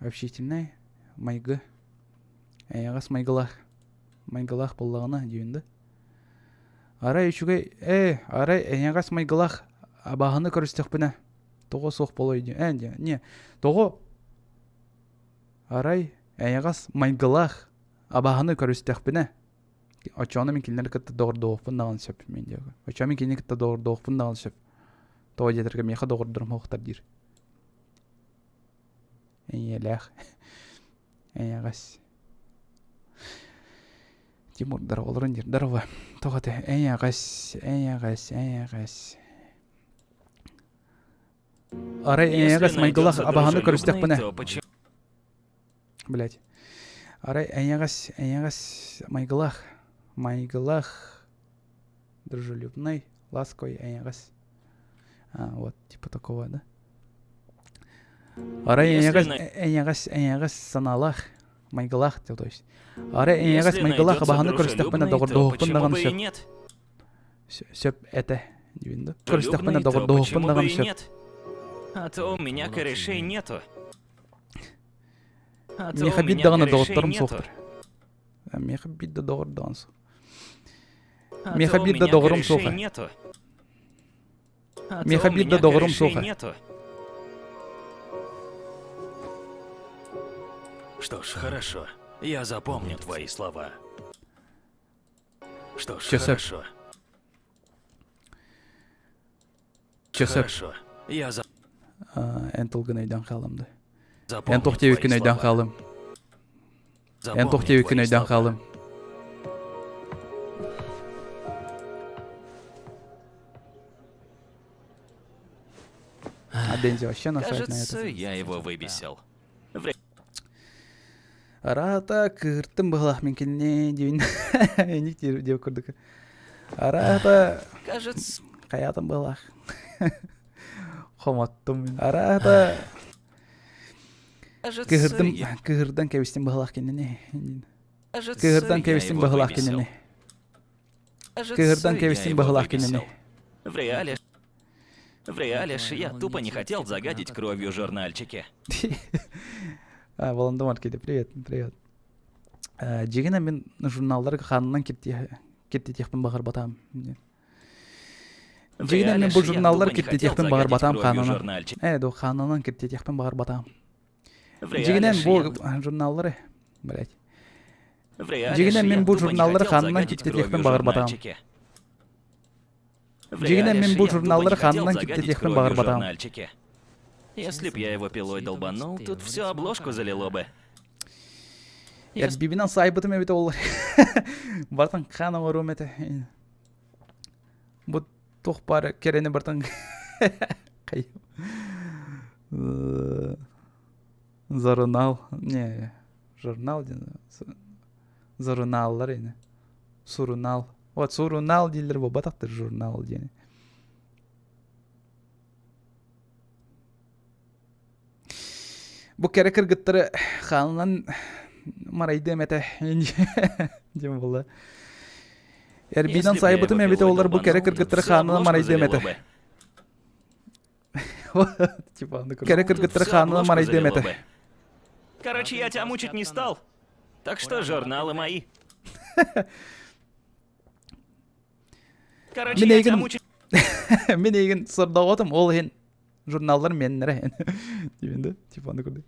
Общительный майгы. Эйэҕэс майгылаах. Майгылаах буоллаҕына диибин да. Арай үчүгэй ээ, арай эйэҕэс майгылаах абааһыны көрүстэхпинэ тоҕо суох буолуой диэн. Ээ диэн. Не, тоҕо арай эйэҕэс майгылаах абааһыны көрүстэхпинэ оччоҕуна мин кинилэри кытта доҕордоһуохпун даҕаны сөп мин диэки. Оччоҕо мин кинини кытта доҕордоһуохпун даҕаны сөп. Тоҕо диэтэргэ миэхэ доҕордорум суохтар диир. Эйэлээх. Эйэҕэс. Тимур дороголорун диир. Здорово. Тоҕо этэ? Эйэҕэс, эйэҕэс, эйэҕэс. Арай Если эйэҕэс майгылаах найдется абаһаны дружелюбный, көрүстэхпинэ. то почему Блять. Арай эйэҕэс, эйэҕэс майгылаах, майгылаах, дружелюбный, ласковый, эйэҕэс. А, вот, типа такого, да? Арай Если эйэҕэс, на- эйэҕэс, эйэҕэс санаалаах, майгылаах, то есть. Арай эйэҕэс Если майгылаах найдется абаһаны көрүстэхпинэ дружелюбный, то доҕордоһуохпун почему даҕаны бы и сөп. нет? Сөп этэ диибин да. Көрүстэхпинэ Дружелюбный, то доҕордоһуохпун почему бы даҕаны и сөп. нет? А то у меня корешей нету. А то Миэхэ у биир меня даҕаны корешей доҕотторум нету. суохтар. Миэхэ биир да доҕордоон суох. А Миэхэ то у биир да меня доҕорум корешей суоха. нету. А то Миэхэ у биир да меня доҕорум корешей суоха. нету. Что ж, хорошо. Я запомню твои слова. Что ж, Чэ, сөп. хорошо. Чэ, сөп. Хорошо. Я за Эн тылгын өйдөөн хаалым да. Эн запомню туох твои диэбиккин өйдөөн слова. хаалым. Эн туох Запомню диэбиккин твои өйдөөн слова. хаалым. А Дензи вообще насрать на Кажется, это. я его выбесил. Араата кыыртым быһылаах мин кинини диибин инник диир диэбит курдук. Араата Кажется, хайаатым быһылаах. Хомоттум. Араата кажется, кыһырдым я... кыһырдан кэбистим быһылаах кинини. Кажется, Кыһырдан я кэбистим его быһылаах выбесил. кинини. Кажется, Кыһырдан я кэбистим его быһылаах выбесил. кинини. В реале... В реале ж я тупо не хотел загадить кровью журнальчики. А, Волан-де-Морт привет, привет. Дьигинэ мин журналларга хаанынан киртитиэхпин баҕарбатаам. В Дьигинэ реале мин бу ж я журналлар тупо не хотел киртитиэхпин загадить баҕарбатаам кровью хаанынан. журнальчики. Э, ду хаанынан киртитиэхпин баҕарбатаам. В реале Дьигинэн ж бу я... журналлары, блять. В реале Дьигинэн ж мин я бу тупо не журналлары хотел хаанынан загадить киртитиэхпин кровью баҕарбатаам. журнальчики. В Дьигинэн реале мин ж бу я тупо не журналлары хотел хаанынан загадить киртитиэхпин кровью баҕарбатаам. журнальчики. Если б я его пилой долбанул, тут всю обложку залило бы. Если Эрбибинэн саайбытым эбитэ буоллар. Бартан хаан оҥоруом этэ. Бу туох баар кэрэни бартан Журнал. Не, журнал диэн. Журналлар ини. Сурунал. Вот сурунал дииллэр буолбатахтар журнал диэни. Бу кэрэ кыргыттары хаанынан марайдыам этэ диэн буолла. Эрбиинэн Если б я его сайбытым эбитэ пилой буоллар бу кэрэ долбанул, тут кыргыттары всю хаанынан обложку марайдыам залило этэ. бы. Типа аны кэрэ Тут кыргыттары всю хаанынан обложку марайдыам залило этэ. бы. Короче, я тебя мучить не стал. Так что журналы мои. Короче, Мин я тебя эйигин мучить мин эйигин сордоҕотум ол иһин журналлар миэннэрэ диибин да типа аны курдук.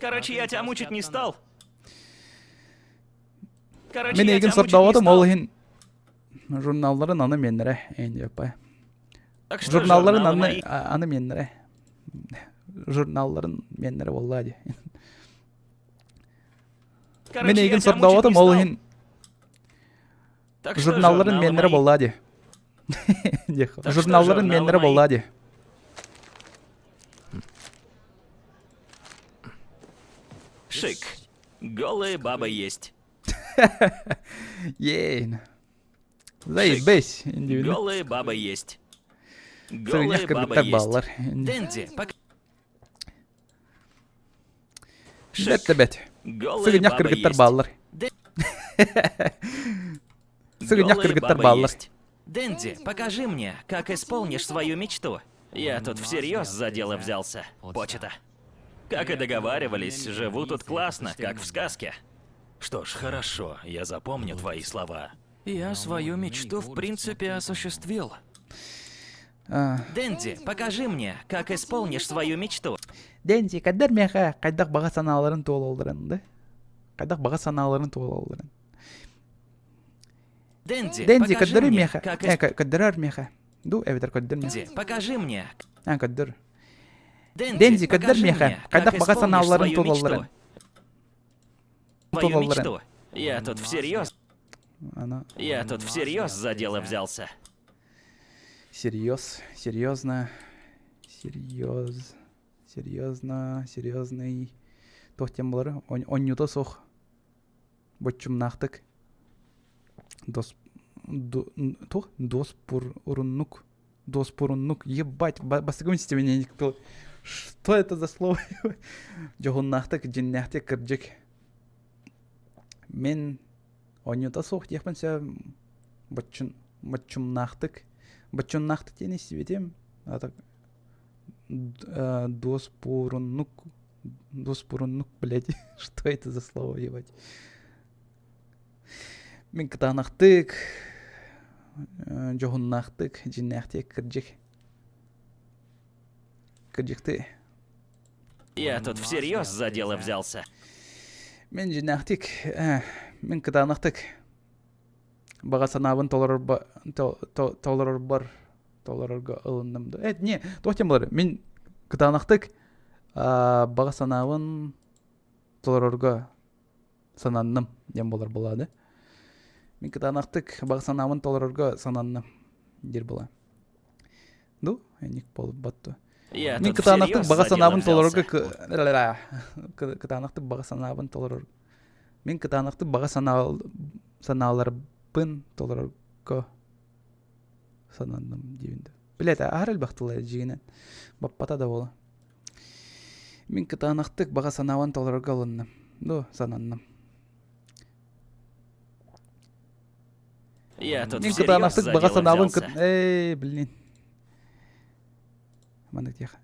Короче, я тебя мучить не стал. Короче, Мин я эйигин тебя мучить не сордоҕотум ол стал. иһин журналларын аны миэннэрэ эйин диэппай. Так что Журналларын журналы аны мои. аны миэннэрэ. Журналларын миэннэрэ буоллаа дии. Мин Короче, я эйигин тебя мучить не сордоҕотум ол стал. иһин Так что журналларын журналы миэннэрэ мои. буоллаа дии. Так что Журналларын журналы миэннэрэ мои. буоллаа дии. Шик. Голая баба есть. Ейн. Заебись. Индивидуально. Голая баба есть. Сыгынньах Голая баба кыргыттар есть. бааллар. Дэнди, пока. Бэт да бэт. Голая Сыгынньах баба кыргыттар есть. бааллар. Сыгынньах Голая кыргыттар баба бааллар. есть. Дэнди, покажи мне, как исполнишь свою мечту. Я тут всерьез за дело взялся. Почта. Как и договаривались, живу тут классно, как в сказке. Что ж, хорошо, я запомню твои слова. Я свою мечту в принципе осуществил. А. Дэнди, покажи мне, как исполнишь свою мечту. Дэнди, көрдөр миэхэ хайдах баҕа санааларын туолалларын да? Хайдах баҕа санааларын туолалларын. Дэнди, Дэнди, покажи көрдөр мне, миэхэ. как Э, көрдөрөр миэхэ. Ду, эбэтэр көрдөр миэхэ. Дэнди, покажи мне. А, көрдөр. Дэнди, Дэнди, көрдөр покажи миэхэ. мне, как Хайдах баҕа исполнишь санааларын свою туолалларын. мечту. Твою Туолалларын. мечту. Я тут всерьез, Она я тут всерьез за дело взялся. серьез, серьезно, серьез, серьезно, серьезный. Туох диэн буолар? Онньута суох. Боччумнаахтык. Дос... Туох? Доспуруннук. Доспуруннук. Ебать, бастакы меня никто... Что это за слово? Дьоһуннаахтык, дьиннээхтик, кырдьык. Мин Оонньуута суох диэхпин сөп боччун боччумнаахтык боччуннаахтык диэн истибитим а так дуоспуруннук дуоспуруннук блядь что это за слово ебать мин кытаанахтык дьоһуннаахтык дьиннээхтик кырдьык кырдьыкты Я тут всерьез за дело взялся. Мин дьиннээхтик, мин кытаанахтык баҕа санаабын толорорбор толорорбор толорорго ылынным да. Э, не, туох диэн буолар? Мин кытаанахтык баҕа санаабын толорорго сананным диэн буолар буолаады. Мин кытаанахтык баҕа санаабын толорорго сананным диир буолаа. Ну, ник буолбат дуо? Я Мин тут кытаанахтык всерьез баҕа за дело санаабын толорорго взялся. кытаанахтык баҕа санаабын толорор Мин кытаанахтык баҕа санааларбын толорорго сананным диибин да. Билэтэ, аһар элбэх тыла дьиҥинэн. Баппата да буола. Мин кытаанахтык баҕа санаабын толорорго ылынным. Ну, сананным. Я тут Мин всерьез кытаанахтык за баҕа дело санаабын взялся. Эй, блин. Маннык диэх.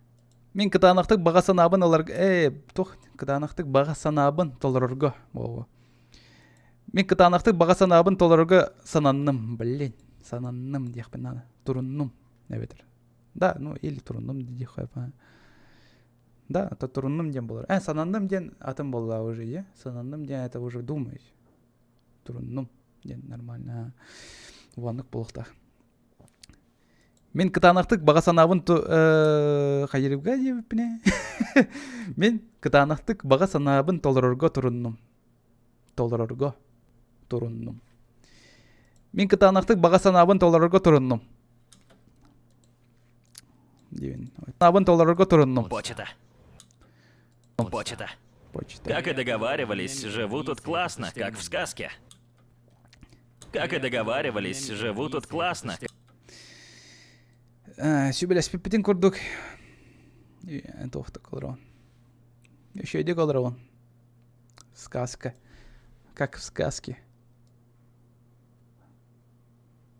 Мин кытаанахтык баҕа санаабын ыларга ээ туох кытаанахтык баҕа санаабын толорорго буолуо. Мин кытаанахтык баҕа санаабын толорорго сананным. Блин, сананным диэхпин наада. Туруннум эбэтэр. Да, ну или туруннум диэххэ Да, это туруннум диэн буолар. Э, сананным диэн атын буолла уже, е? Сананным диэн это уже думаешь. Туруннум диэн нормально. Уоннук буолуохтаах. Мин кытаанахтык баҕа санаабын хайырыга диэбиппинэ Мин кытаанахтык баҕа санаабын толорорго туруннум. Толорорго туруннум. Мин кытаанахтык баҕа санаабын толорорго туруннум. Диэн. Санаабын толорорго туруннум. Почта. Почта. Почта. Как и договаривались, живу тут классно, как в сказке. Как и договаривались, живу тут классно. Сүбэлэспиппитин курдук туохтук олоробун. Үчүгэйдик олоробун. Сказка. Как в сказке.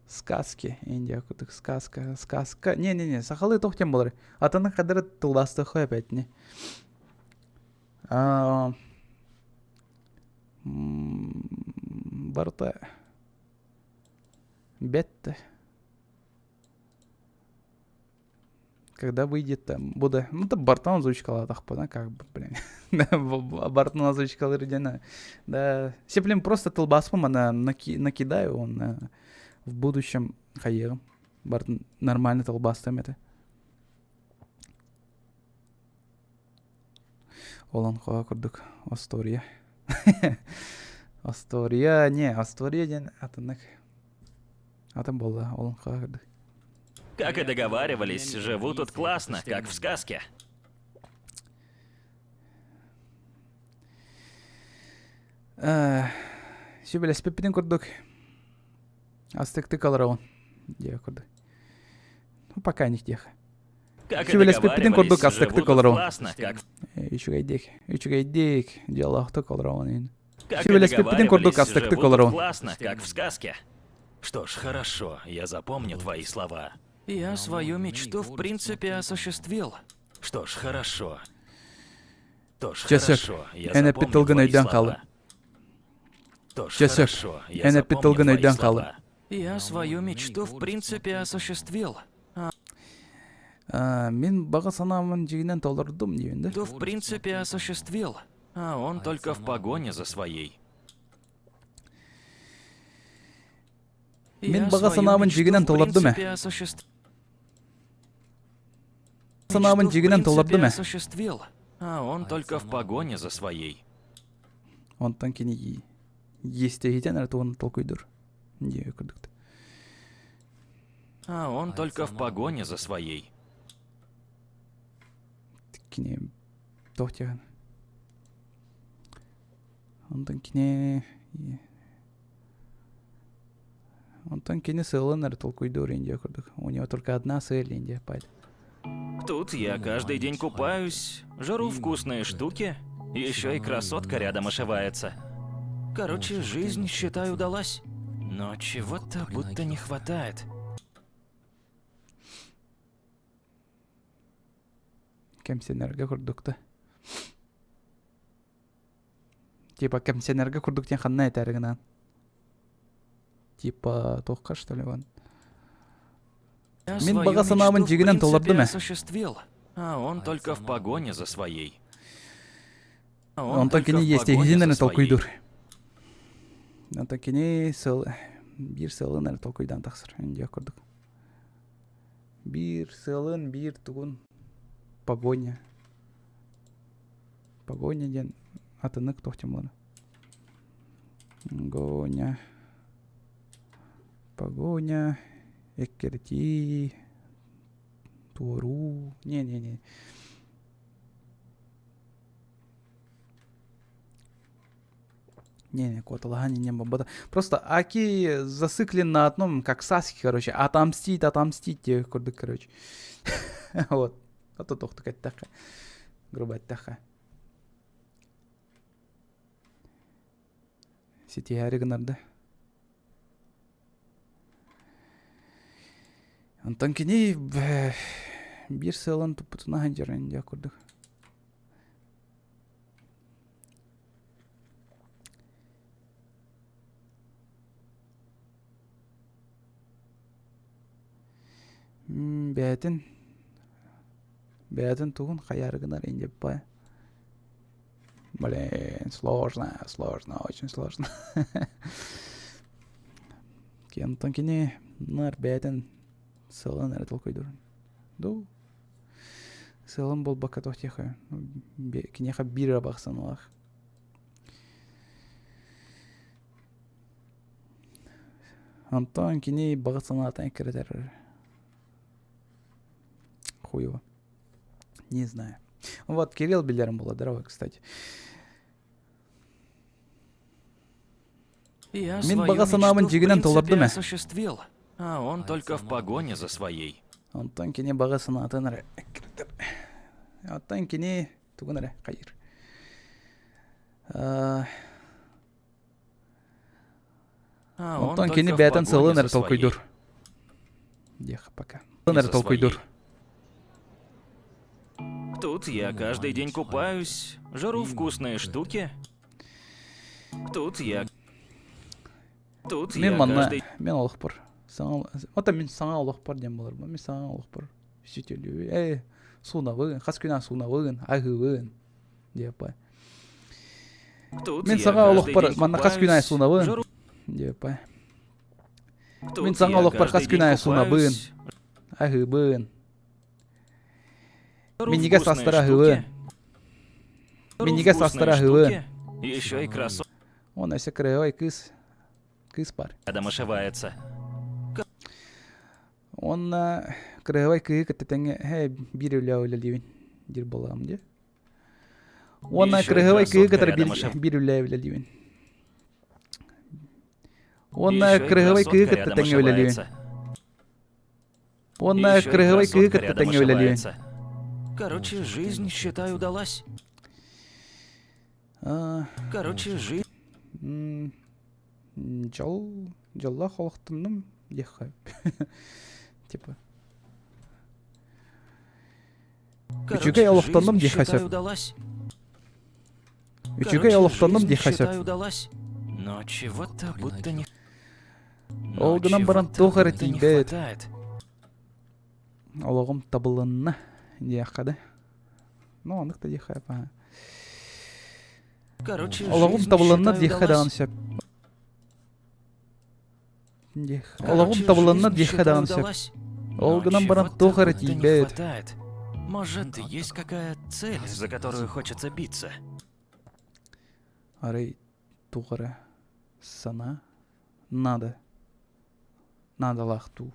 Сказки. Индия курдук сказка. Сказка. Не-не-не, сахалыы туох диэн буолар. Атыны хадары тылбаастыаххай опять не. Барыта бэт. Когда выйдет там, буду, ну, да Бартон озвучкалаатахпына, как бы, блин. Бартон озвучкалыр диэн, да. Все, блин, просто тылбааспын ана накидаю, он в будущем хайыам. Бартон нормально тылбаастым это. Олоҥхо курдук остуоруйа. Остуоруйа, не, остуоруйа диэн атыннык. Атын буолла, олоҥхо курдук. Как и договаривались, живу тут классно, как в сказке. Сүбэлэспиппитин курдук астыктык олоробун диэ курдук. Ну, пока не тех. Как и Сүбэлэспиппитин курдук договаривались, астыктык живу тут олоробун. классно, как Үчүгэйдик, үчүгэйдик, дьоллоохтук олоробун. Как и Сүбэлэспиппитин курдук договаривались, астыктык живу тут олоробун. классно, как в сказке. Что ж, хорошо, я запомню твои слова. Я свою мечту в принципе осуществил. Что ж, хорошо. Что ж, Чэ сөп, хорошо, я эн запомню эппит тылгын твои өйдөөн хаалын. слова. Что ж, Чэ сөп, хорошо, я эн эппит запомню тылгын твои өйдөөн хаалын. слова. Я свою мечту в принципе осуществил. А, мин баҕа санаамын дьиҥинэн толордум диибин да. То в принципе осуществил, а он только в погоне за своей. Мин Я баҕа свою санаабын мечту дьиҥинэн в толордум ээ. принципе осуществ... Санаабын Мечту в дьиҥинэн толордум принципе ээ. осуществил, а он только в погоне за своей. Онтон кини иэстэһиитэн эрэ тугун толкуйдуур диэбит курдук. А он только в погоне за своей. Кини туох диэҕин. Онтон кини Онтон кини сыалын эрэ толкуйдуур Индия курдук. У него только одна цель Индия пать. Тут я каждый день купаюсь, жру вкусные штуки, еще и красотка рядом ошивается. Короче, жизнь, считай, удалась. Но чего-то будто не хватает. Кэмсэнэргэ курдук да. Типа кэмсэнэргэ курдук диэн ханна этээри гынан? Типа туохха что ли вон? Я Мин свою баҕа санаабын мечту в дьиҥинэн принципе толордум ээ. осуществил, а он только в погоне за своей. А он Онтон только кини в погоне иэстэһиитин за эрэ своей. толкуйдуур. Онтон кини сыл биир сыалын эрэ толкуйдаан тахсар диэх курдук. Биир сыалын, биир тугун погоня. Погоня диэн атыннык туох диэн буолар? Гоня. Погоня. Эккирэтии. Туоруу. Не-не-не. Не-не, куоталаһан инньэн буолбата. Просто Аки зациклен на одном, как Саски, короче, отомстить, отомстить диэбит курдук, короче. Вот. А то тохтук эттэххэ. Грубо эттэххэ. Ситиһээри гынар да. Онтон кини биир сыалын туппутуна сылдьар диэх курдук. Бэйэтин бэйэтин тугун хайаары гынар индиппай. Блин, сложно, сложно, очень сложно. Онтон кини наар бэйэтин сыалын эрэ толкуйдуур. Ду сыалын булбакка туох диэхэ киниэхэ биир эрэ баҕа санаалаах. Онтон кини баҕа санаатын эккирэтэр хуево. Не знаю. Вот Кирилл билэрим буолла, здорово, кстати. Я Мин свою баҕа санаабын мечту в дьиҥинэн принципе толордум ээ. осуществил, а он только в погоне за своей. Онтон кини баҕа санаатын эрэ эккирэтэр. Оттон кини тугун эрэ хайыыр. А он Онтон кини только в бэйэтин погоне сылын за эрэ своей. толкуйдуур. Диэх пока. Сылын эрэ За толкуйдуур. своей. Тут я каждый день купаюсь, жру вкусные штуки. Тут я... Тут Мин я манна каждый мин олохпор саҥа ото мин саҥа олохпор диэн буолар мин саҥа олохпор сүтүлүү ээ суунабын хас күн суунабын аһыыбын диэппэ Тут Мин я саҥа каждый олохпор день манна хас күн аайы купаюсь, суунабын жру диэппэ Мин Тут саҥа я олохпор хас каждый күн день аайы суунабын купаюсь, аһыыбын жру Минньигэс вкусные астары аһыыбын штуки, жру Минньигэс вкусные астары аһыыбын штуки, еще и красотка Уонна өссө кырыһыай кыыс кыыс баар рядом ошивается. Уонна кырыһыай кыыһы кытта тэҥҥэ ээ биир үлэ үлэлиибин диир буоллаҕым дии Уонна Еще и кырыһыай кыыһы красотка кытары рядом биир ошивается. биир үлэ үлэлиибин Уонна Еще и кырыһыай кыыһы красотка кытта рядом тэҥҥэ үлэлиибин ошивается. Уонна Еще и кырыһыай кыыһы красотка кытта рядом тэҥҥэ үлэлиибин ошивается. Короче, жизнь, считай, удалась. А, Короче, жизнь... м. Дьол, дьоллоох олохтоннум диэххэ. Типа. Үчүгэй Короче, олохтоннум жизнь, диэххэ считай, сөп. удалась. Үчүгэй Короче, олохтоннум жизнь, диэххэ считай, сөп. удалась. Но чего-то будто не... Ол Но гынан баран чего-то туох эрэ будто не тиийбэт. хватает. Олоҕум табылынна диэххэ да. Ну, оннук да диэххэ па. Короче, Олоҕум жизнь, табылынна считай, диэххэ даҕаны удалась. сөп. Диэх. Олоҕум Короче, табылынна жизнь, диэххэ считай, даҕаны сөп. удалась. Ол Но гынан баран чего-то туох эрэ будто не тиийбэт. хватает. Может, есть какая цель, за которую хочется биться? Арай туох эрэ санаа надо. Наадалаах дуу.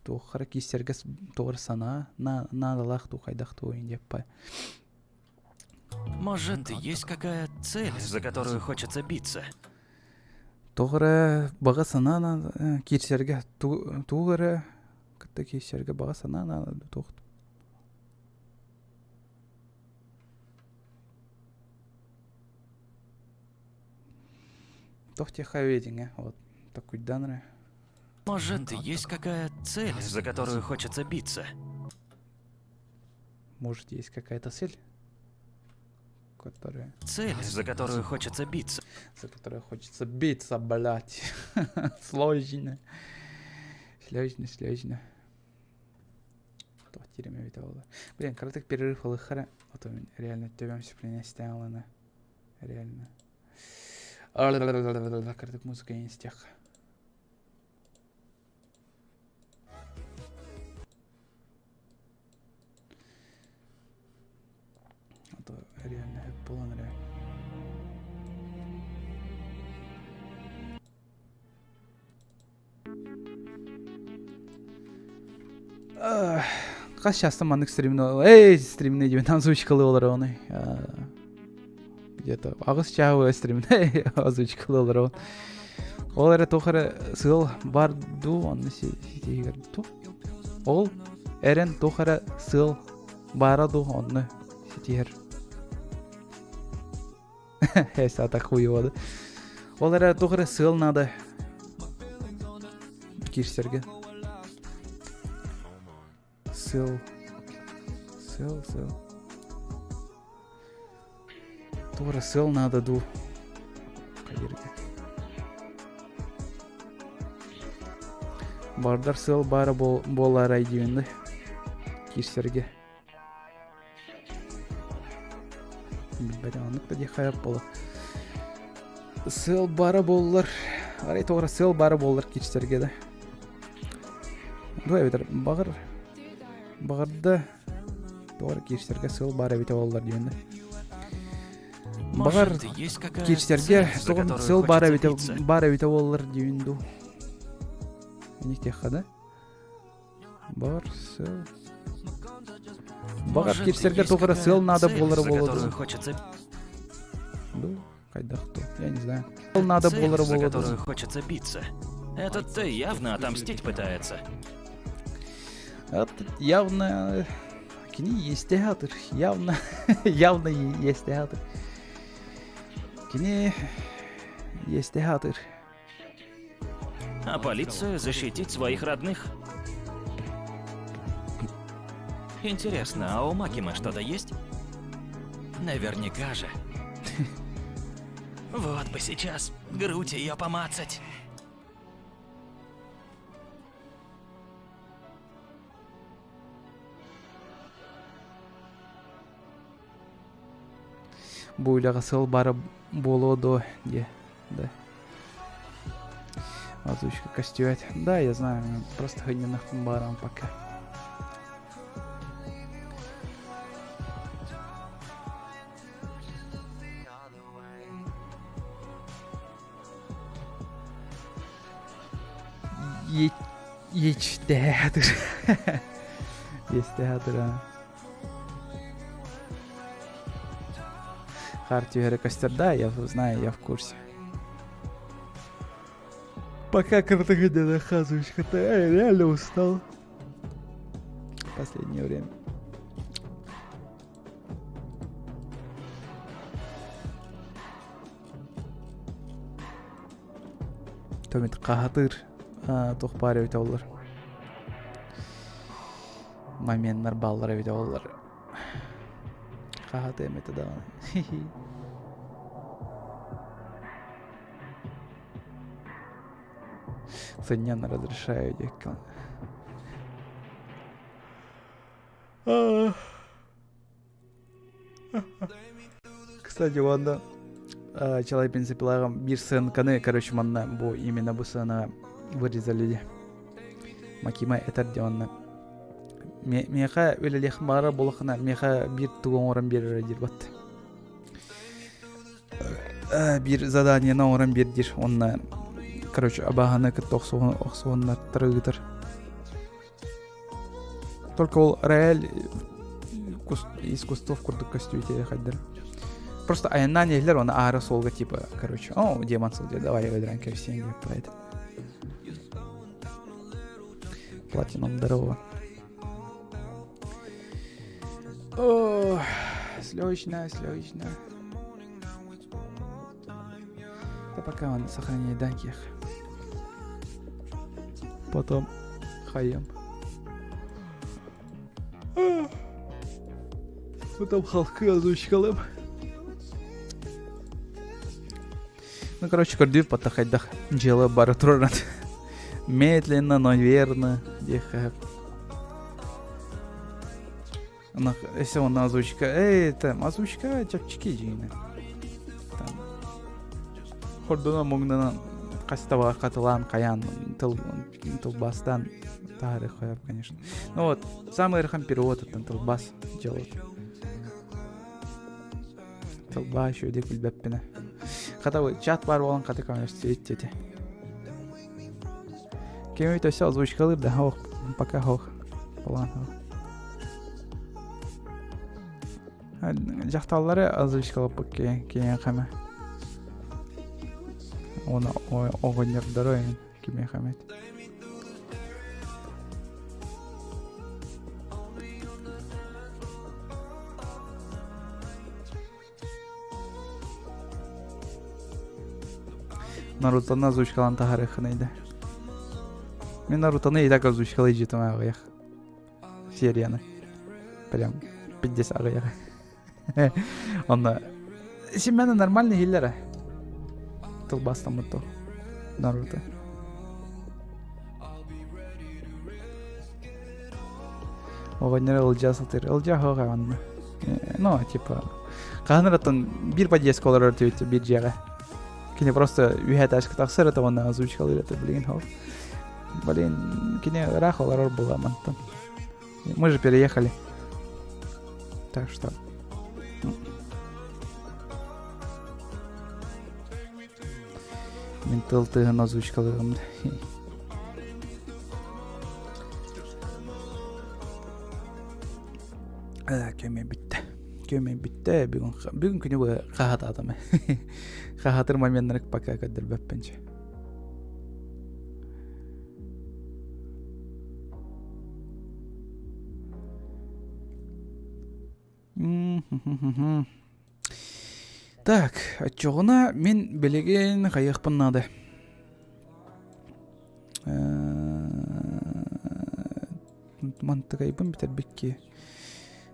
Туох эрэ киирсэргэ туох эрэ санаа наадалаах дуу хайдах дуу диэппэ. Может, есть какая цель, за которую хочется биться? Туох эрэ баҕа санаа наада киирсэргэ туох эрэ кытта киирсэргэ баҕа санаа наада туох Туох диэххэ эбиэтиҥэ вот такуйдаан эрэ. Может, есть какая цель, за которую хочется биться? Может, есть какая-то цель, которая... Цель, за которую хочется биться. За которую хочется биться, блядь. Сложно. Сложно, сложно. Блин, краток перерыв ылыхара. А то реально төбөм сүпленестен Реально. Краток музыка не из тех. А то реально полон реально. Хас часто маннык стримни эй стримни диэн озвучкалыы олороҕунуй где-то аҕыс чааһы стримни озвучкалыы олороҕун ол эрэ туох эрэ сыал бар дуу онно ситиһигэр ту ол эрэн туох эрэ сыал баара дуу онно ситиһэр Эс хуёвады. Ол эрэ туох эрэ сыал надо киирсэргэ. Сыал. Сыал, сыал. Туох эрэ сыал надо дуу. Хайырга. Бардар сыал баара буолаарай диибин да киирсэргэ. Билбэтим оннук да диэххэ буола. Сыал баара буоллар, арай тоҕо сыал баара буоллар киирсэргэ да. Бу эбэтэр баҕар баҕарда тоҕо киирсэргэ сыал баар эбитэ буоллар диэн да. Баҕар киирсэргэ тоҕо сыал баар эбитэ баар эбитэ буоллар диэн дуу. Инник диэххэ да. Бар сыал. Баҕар киирсэргэ туох эрэ сыал наада буолара буолуо дуу. Ну, хайдах то, я не знаю. Сыал надо буолара за буолуо которую хочется биться. Этот-то явно отомстить пытается. Этот явно кини есть театр. Явно, явно есть театр. Кини есть театр. А полиция защитить своих родных. Интересно, а у Макима что-то есть? Наверняка же. Вот бы сейчас грудь ее помацать. Бу үлэҕэ сыл бары буолуо дуо диэ да. Озвучка костюет. Да, я знаю, просто хынньаныахпын баарам пока. Ечтээтыр. Ечтээтыр, а. Хаар түһэрэ көстөр, да, я знаю, я в курсе. Пока Картахена нахазываешь, я реально устал. Последнее время. Томит хаһатыыр туох баар эбитэ оллар. Моменнар бааллар эбитэ оллар. Хаһатыам этэ даҕаны. Сынньан разрешаю диэккэ. Кстати, уонна Чалай принципилааҕым биир сценканы, короче, манна бу именно бу сцена вырезали. Макима этэр дии онно. Миэхэ үлэлиэх баара буолахына, миэхэ биир тугу оҥорон биэрэрэ диир бат. Биир заданиены оҥорон биэр диир. Онно, короче, абааһыны кытта охсуһуннартары ыытар. Только ол рояль из кустов курдук көстүүтэ хайдар. Просто айаннаан иһиллэр оны аара суолга типа, короче, о, демон сылдьар, давай өлөрөн кэпсиэн диэп поэт. Платином здорово. О, слёчно, слёчно. Да пока он сохраняет даньких. Потом хаем. Потом халкы озвучкалым. Ну, короче, көрдүүр паттахайдах дьыала бара турар. Медленно, но верно. Диэхэ. Если он озвучка, эй, там, озвучка чапчики дьиҥинэ. Там хордуна муҥнанан хастаба хатылаан хайаан тыл тылбастан таһары хоёп, конечно. Ну вот, самый ыарахан перевод оттон тылбас делают. Тылбаа үчүгэйдик билбэппинэ. Хата чат баар буолан хата көмөлөстүбүт диэтэ. Кемит өссө озвучкалыыр да ох, пока ох. Болан ох. Дьахталлары озвучкалаппыт киһи хаме. Оны оҕонньордору кимиэхэ эмит. Нарутоны озвучкалаан таһаарыаххын да. Мин Нарутоны и так озвучкалыы дьиэтим аҕыйах. Серияны. Прям пиздец аҕыйах. Онно Симмена нормально иһиллэрэ. Тылбаастаммыт то. Наруто. Оҕонньор ылдьаа сатыыр. Ылдьаа хоох онно. Ну, типа, хаһан эрэ биир подъездка олорор диэбит биир дьиэҕэ. Кини просто үһэ этажка тахсар это уонна озвучкалыыр это блин хол. Блин, кини ыраах олорор була мантан. Мы же переехали. Так что... Мин тыл тыһын озвучкалыгым. Көмө бүттэ. Көмө бүттэ. Бүгүн, бүгүн күнү быһа хаһатаатым. Хаһатыр моменнары пока көрдөрбөппүн. Так, оччоҕуна мин билигин хайыахпын наада. Мантыкайбын бүтэрбикки.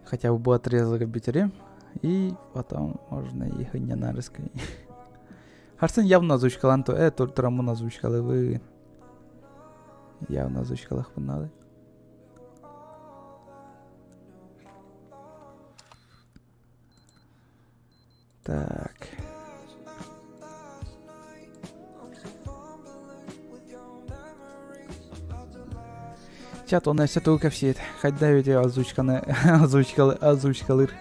Хотя бы бу отрезогы бүтерим. И потом можно и хыннянары Харсын явно озвучкалан то, тураммын озвучкалыбын. Явно озвучкалахпын надо. Так. Чат, он өссө тугу кэпсиир. Хайда эбити озвучканы озвучкалы озвучкалыр.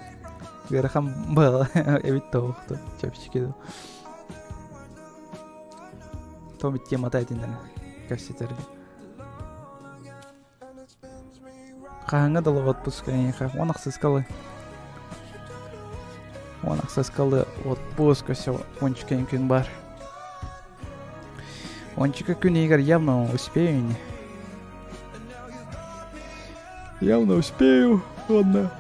Ыарахан был эбит тоохту чэпчэки Том темата этиннэр кэпсэтэр. Хаһыҥҥа дылы отпуск эйиэхэ? Уон ахсыскалы. Уон ахсыскалы отпуск өссө уончука күн бар. Уончука күн иһигэр явно успею ини. Явно успею, ладно.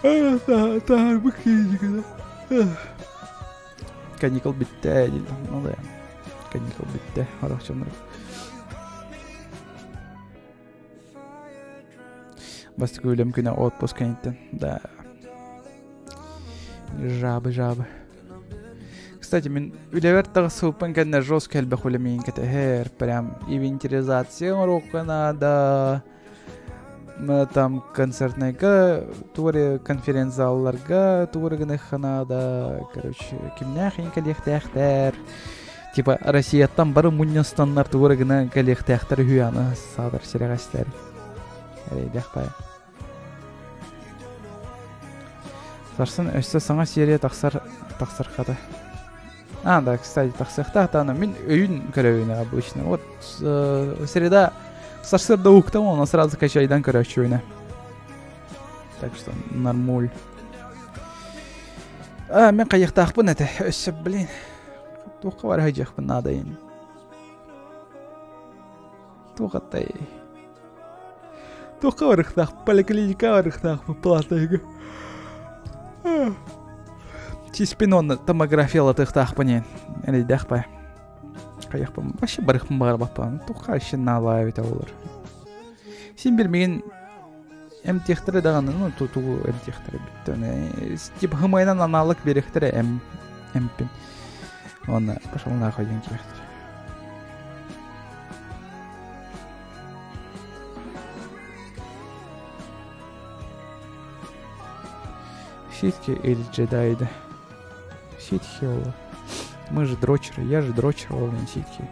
Таһаарбыт киһи Каникул бүттэ дииллэр. Ну да. Каникул бүттэ. Орох дьоннор. Бастакы үлэм күнэ отпуск кэнниттэн. Да. Жабы, жабы. Кстати, мин үлэбэр таҕысыппын кэннэ жестко элбэх үлэ миин кэтэһэр. Прям инвентаризация оҥоруохха наада. Там концертнайга, тугу конференц-залларга тугу гыныахха наада. Короче, кимнээх иин кэлиэхтээхтэр. Типа Россияттан бары мунньустаннар тугу гына кэлиэхтээхтэр үһү аны саатар сирэҕэстэр. Эрэйдэх бай. Сарсын өссө саҥа серия тахсар тахсар хата. А, да, кстати, тахсыахтаах даҕаны мин өйүн көрөбүн обычно. Вот среда сарсыарда уктам, онно сразу качайдан көрөөччүбүнэ. Так что нормуль. А, мен хайыахтаахпын этэ. Өссө, блин, туохха бара сылдьыахпын наада ин. Туох атай. Туохха барыахтаах, поликлиника барыахтаахпын палатаһыга. Чиспин уонна томографиялатыахтаахпын иэн. Эрэйдээх бай. Хайахпын вообще барыахпын баҕарбаппын. Туохха вообще наалаа эбитэ буолар. Син бир мигин эмтиэхтэрэ даҕаны, ну тугу эмтиэхтэрэ бүттэ. Типа хымайынан аналог биэриэхтэрэ эм эмпин. Уонна пошел нахуй диэн киэхтэрэ. Ситхи или джедаи, да? Ситхи ол. Мы же дрочеры, я же дрочер ол не ситхи.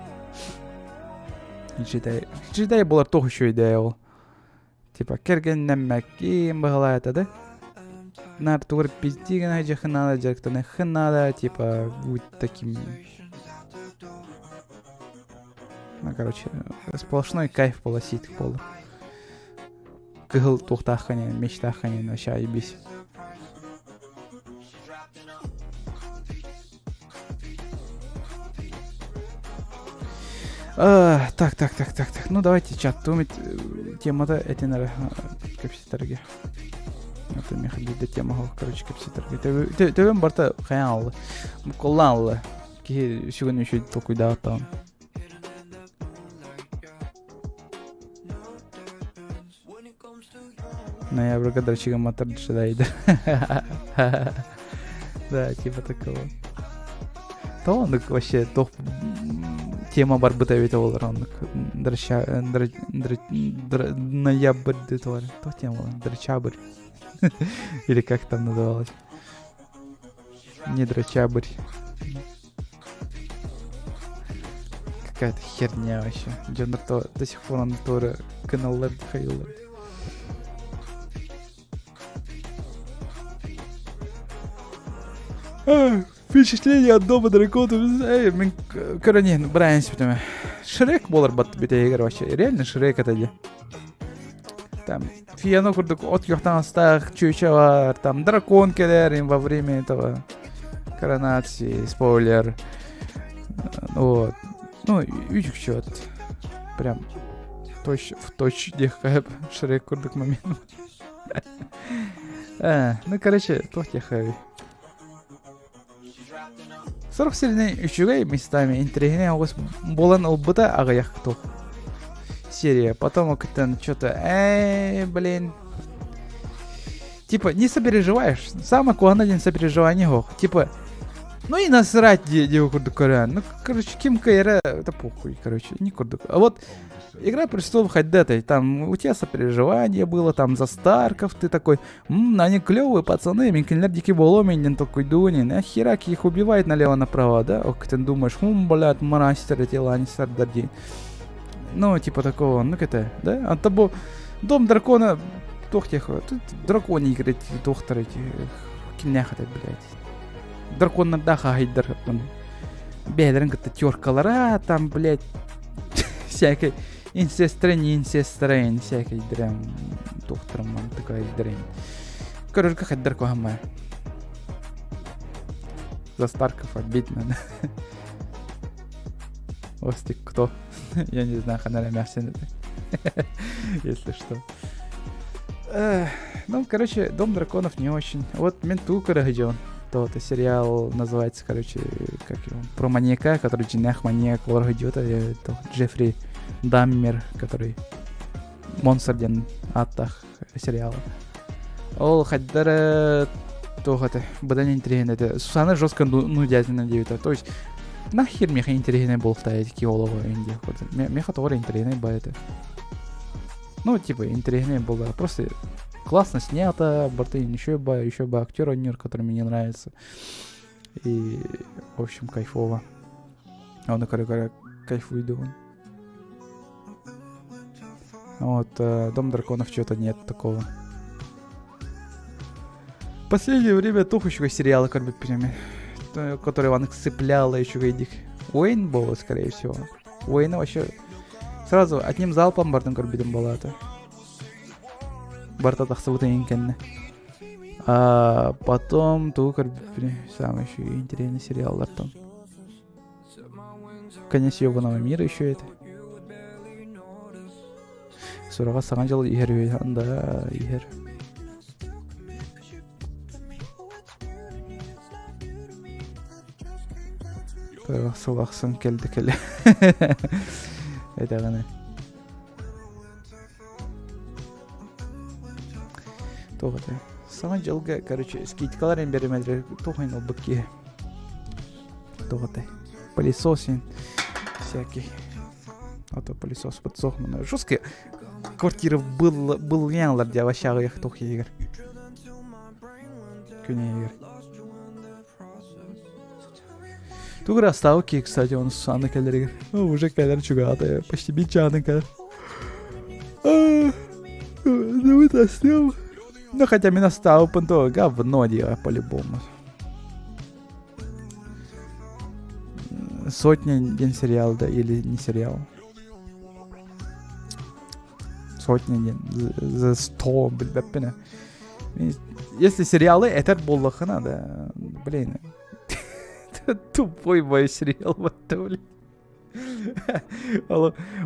Джедай. Джедай буолар туох үчүгэй ол. Типа кэргэннэммэккин быһалаата да? Наар тугар пизди гына дьахынаада дьарыктаныаххын типа будь таким Ну, короче, сплошной кайф буола ситик буолар. Кыһыл туохтааххын мечтааххын вообще айбись. А, так, так, так, так, так. Ну давайте чат думать. Темата этин эрэ кэпсэтэргэ. Это мехалида тема короче кэпсэтэргэ. Төбөм барта хайаан алла. Коллаан алла. Киһи сүгүн үчүгэй толкуйдаабаттаҕым. Ноябрьга дрочигаматар джедайда. Да, типа такого. То оннук вообще туох тема барбыта эбитэ буолар оннук дроча ноябрь туох тема буолар дрочабрь или как там называлось не дрочабрь Какая-то херня вообще. Дьоннор то до сих пор он тоже каналлар хайыллар. Впечатление от дома дракона. Эй, мин көрөн Брайан сүтүмэ. Шрек буолар бат бүтэйигэр вообще. Реально Шрек это де. Там Фиано курдук от күөхтаҥастаах чүөчэ бар, там дракон кэлэр во время этого коронации, спойлер. Вот. Ну, үчүк вот. Прям точь в точь диэххэ Шрек курдук момент. Ну, короче, туох диэххэ Сорох сиринэн үчүгэй местами интэриэһинэй оҕус буолан ылбыта аҕыйах туох серия. Потом кытын что-то, эй, блин. Типа, не сопереживаешь. Самое главное не сопереживание ох. Типа, ну и насрать диэки курдук көрөн. Ну, короче, ким кыайара, это похуй, короче, не курдук. А вот Игра престолов хоть там у тебя сопереживание было, там за Старков ты такой, м они клевые пацаны, мин кинилэр диэки буолуом иннин толкуйдуунин, а херак их убивает налево-направо, да? Ок, ты думаешь, хум, блядь, мастер эти Ланнистер дии. Ну, типа такого, ну это, да? А тобо Дом дракона, туох тех, тут дракони играть, доктор эти, кимнээх это, блядь. Драконнардаах хаһайдар, бэйэлэрин кытта теркалара, там, блядь, всякой инцестрэ, не инцестрэ, всякой дрям, тухтарым такая дрянь. Көрөргө хайдар куһаммай. За Старков обидно, да? Остик кто? Я не знаю, ханара эмээхсин это. Если что. Ну, короче, Дом драконов не очень. Вот мин туу көрө сылдьабын. То это сериал называется, короче, как его, про маньяка, который джинах маньяк, олор идет, это Джеффри Даммер, который монстр диэн ааттаах сериала. Ол хайдара туох это, быдан интэриэһинэй этэ. Сусана жестко нудятина диэбитэ. То есть нахер меха интэриэһинэй буолуохтаах эти олоҕу инде. Меха тоҕо интэриэһинэй ба это. Ну, типа, интэриэһинэй буолла. Просто классно снято, Бартын еще бы актер оонньуур, который мне нравится. И, в общем, кайфово. Ону көрө-көрө кайфуйдугун. Вот, Дом драконов что-то нет такого. Последнее время туох еще сериалы көрбүппүн который он цепляла еще этих. Уэйн был, скорее всего. Уэйна вообще сразу одним залпом бардым көрбүтүм буолаата. Барта тахсыбыт кэннэ. А потом тугу көрбүппүн самый еще интересный сериаллартан. Конец ебаного мира еще это. Сураҕа саҥа дьыл иһэр да иһэр. Сыл ахсын кэлдэ кэлэ. Этэҕинэ. Туох этэ? Саҥа дьылга, короче, скидкалар эн беремелер туох эн ылбыт киһи. Туох этэ? Пылесосин всякий. А то пылесос подсох мына. Жесткая квартира был был ялар дьэ вообще аҕыйах туох иһигэр. Күн иһигэр. Тугу ставки, кстати, он саны кэлэригэр. Ну, уже кэлэр чугаата, почти бит чааны кэлэр. Ну, это снял. Ну, хотя меня ставил то говно дело по-любому. Сотня день сериал, да, или не сериал. Сотня день, за сто, билбэппин. Если сериалы этэр буоллахына, да, блин, тупой мой сериал, вот блин.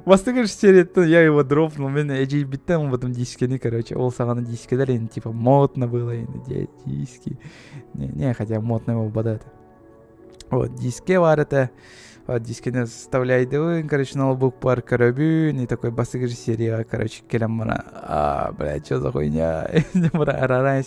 Бастакы серияттан я его дропнул, мен эдьиийбиттэн ылбытым дискени, короче, ол саҕана дискелер енді типа модно было енді диски. Не, не, хотя модно буолбата это. Вот, диске бар этэ. Вот, дискени составляйдыбын, короче, ноутбук бар көрөбүн, и такой бастакы серияҕа, короче, кэлэн бара, а, блядь, что за хуйня, бара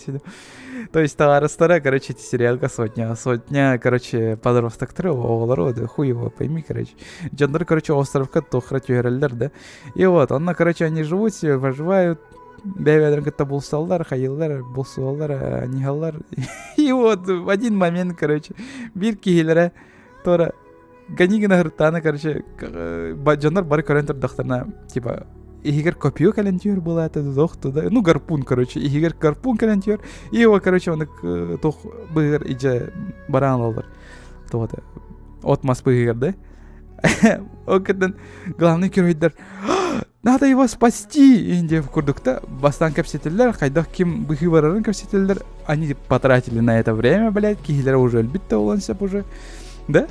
То есть табаарыстара, короче, эти сериалга сотня, сотня, короче, подросток оҕолору, да хуй его пойми, короче. Дьоннор, короче, островка тохра түһэрэллэр, да. И вот, онно, короче, они живут себе, проживают, бэйбэлэрин кытта булсаллар, хайыллар, булсуаллар, аньыһаллар. И вот в один момент, короче, биир киһилэрэ туора Ганигина Хыртаана, короче, дьоннор бары көрөн турдахтарына, типа, иһигэр копье кэлэн түһэр буолаата туох туда, ну гарпун, короче, иһигэр гарпун кэлэн түһэр, и его, короче, оны туох быһыгар идьэ бараан ылаллар. Туох это, от мас быһыгар, да? Ол кытын главный геройдар надо его спасти диэн курдук да бастаан кэпсэтэллэр хайдах ким быһыы барарын кэпсэтэллэр они потратили на это время блядь киһилэрэ уже өлбүт да буолан сөп уже да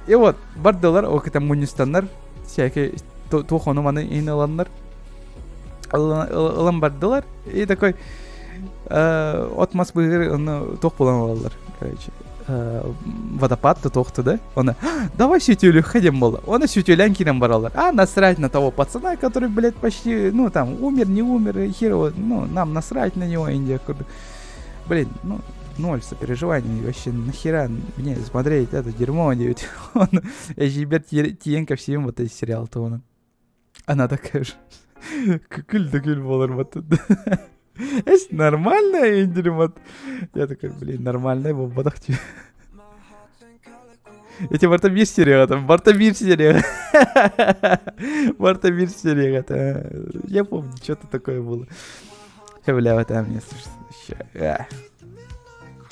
и вот бардылар ол кытта мунньустаннар всякие туох ону маны иһин ыланнар ылан бардылар и такой от мас быһыыр ону туох буолан ылаллар короче водопад то туохту да оны давай сөтүөлүөххэ диэн буолла оны сөтүөлээн киирэн бараллар а насрать на того пацана который блядь почти ну там умер не умер хер его ну нам насрать на него Индия блин ну ноль сопереживаний вообще нахера мне смотреть это дерьмо ведь он эжибер тиен ко всем вот эти сериал то он она такая же күл да күл буолар вот Эс нормально индирим Я такой, блин, нормальный буолбатах Эти барта биир серияҕа барта биир серияҕа барта биир серияҕа Я помню, что-то такое было. Бля, это мне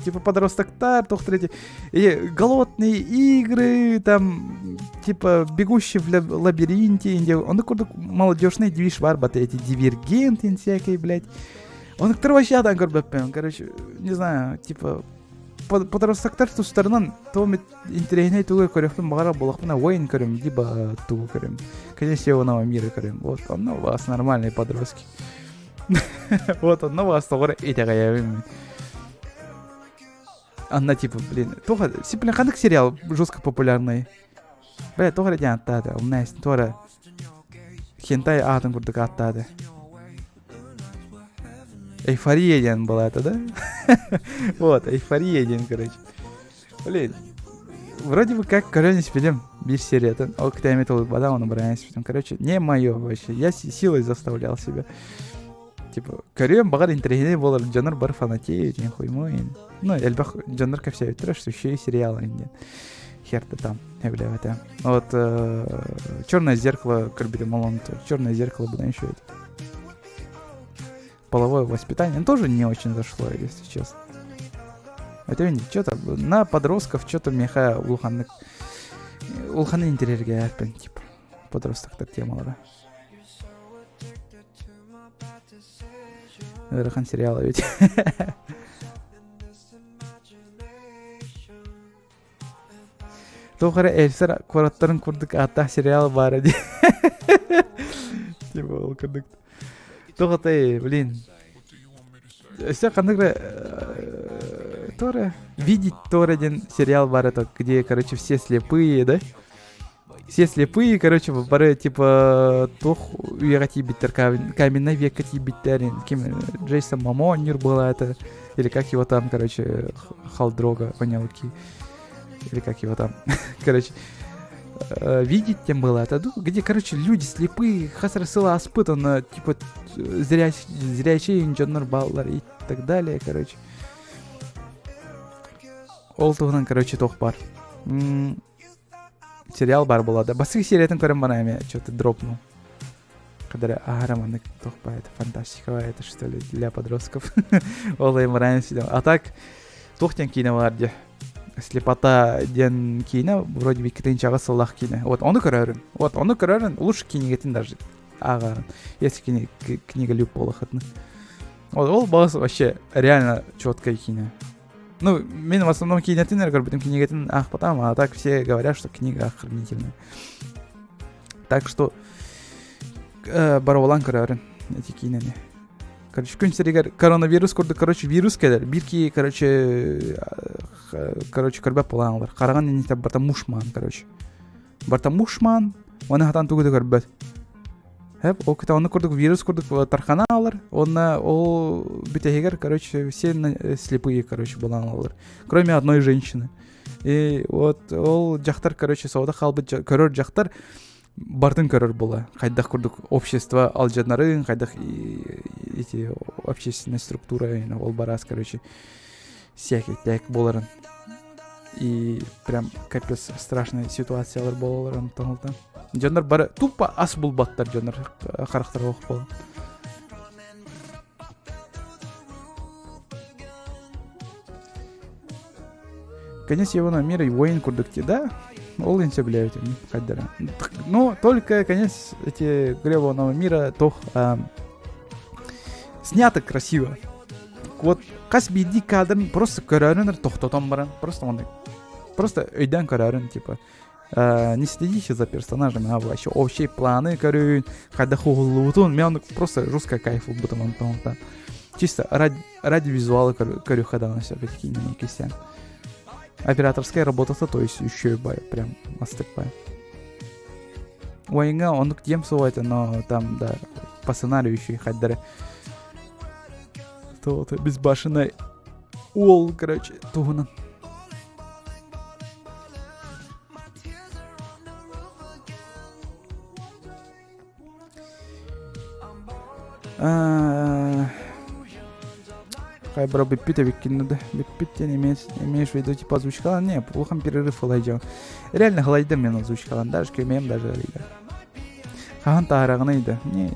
типа подростоктар, туох эти и голодные игры, там, типа бегущий в лабиринте, он курдук молодежный движ бар, эти дивергенты всякие, блядь. Он вообще там көрбөппүн, короче, не знаю, типа подростоктар тустарынан то интэриэһинэй тугу көрүөхпүн баҕарар буоллахпына Уэйн көрүм, либо тугу көрүм. Конечно, его мира көрүм. Вот, он у вас нормальные подростки. Вот онно вас тоҕор итэҕэйэбин. Анна типа, блин, тоҕо, блин, ханнык сериал жестко популярный? Бля, тоҕо эрэ диэн ааттаата, умна тоҕо хентай аатын курдук ааттаата. Эйфория диэн была это, да? Вот, эйфория диэн, короче. Блин, вроде бы как көрөн испитим биир сериятын. Ол кытаамет олбада, оны баран испитим. Короче, не мое вообще. Я силой заставлял себя. Типа, көрүөм баҕар интэриэһинэй буолар, дьоннор бары фанатеют, не хуйму. Ну, элбэх дьоннор кэпсээбиттэрэ, что еще и сериал диэн. Хер да там, эбилэбэтэ. Вот «Черное зеркало» көрбүтүм, ол «Черное зеркало» будан еще это. Половое воспитание тоже не очень зашло, если честно. Это что-то на подростков что-то меха улаханнык улаханы интэриэһиргээппин типа подросток темалара. Ыарахан сериал ведь. Туох эрэ Эльсер куораттарын курдук ааттаах сериал баара дии. Типа ол курдук. Туох атай, блин. Өссө ханнык эрэ Тора «Видеть Тора» диэн сериал баар это, где, короче, все слепые, да? Все слепые, короче, бары типа туох үйэҕэ тиийбиттэр, каменный векка тиийбиттэр, ким Джейсон Момоннер была это, или как его там, короче, Халдрога, понял, или как его там, короче, видеть тем было это, где, короче, люди слепые, хас эрэ сыл ааспыт, онно, типа, зрячие дьоннор бааллар и так далее, короче. Ол туһунан, короче, туох баар. Сериал баар буолла да. Бастакы сериятын көрөн баран эмиэ что-то дропнул. Когда аһара маннык туох баар это фантастиковая это что ли для подростков. Ол баран А так туох диэн киинэ баар дии. Слепота диэн киинэ вроде бы икки сыллаах киинэ. Вот ону көрөрүн. Вот ону көрөрүн лучше кинигэтин даже ааҕарын. Если книголюб буолахытына. Ол баас вообще реально четкая киинэ. Ну, мен в основном киинэтин эрэ көрбүтүм, кинигэтин аахпатам, а так все говорят, что книга охренительная. Так что бороволан көрөөрүн эти киинэни. Короче, күн сиригэр коронавирус курдук, короче, вирус кэлэр. Биир киһи, короче, короче, көрбөт буолан алар. Хараҕын иннитэ барта мушман, короче. Барта мушман, оны хатан тугу да көрбөт. Хэп, ол кыта ону курдук вирус курдук тархана алар. Онна ол бүтэһигэр, короче, все слепые, короче, буолан алар. Кроме одной женщины. И вот ол дьахтар, короче, соҕотох хаалбыт көрөр дьахтар бартын көрөр була. Хайдах курдук общество алдьанарын, хайдах эти общественная структура, ол барас, короче, всякий тек буоларын. И прям капец страшная ситуациялар буолалар онтон Дьоннор бары тупо ас булбаттар дьоннор харахтара ох буолан. Конец его мира и воин курдук да? Ол ин сөбүлээбитим хайдара. Но только конец эти гребаного мира тох снято красиво. Вот хас биирдии кадрын просто көрөөрүн тохтотон баран просто оны просто өйдөөн көрөөрүн типа не следите за персонажами, а вообще общие планы көрүүн, хайдах уһуллубутун, мен просто жестко кайф ылбытым онтон Чисто ради визуала көрүөххэ даҕаны сөп киинэни кисен. Операторская работа то есть еще бай, прям астык бай. Ойыңа оннук диэм суох этэ, но там, да, по сценарию еще и хайдары. То безбашенный уол, короче, туһунан. Хай бро бүппүт эбиккин да. Бүппүт диэн имеешь в виду типа озвучкалан? Не, улахан перерыв ылайдьон. Реально ылайдым мен озвучкалан, даже көмөйм даже ылайда. Хаһан таһараҕыный да? Не,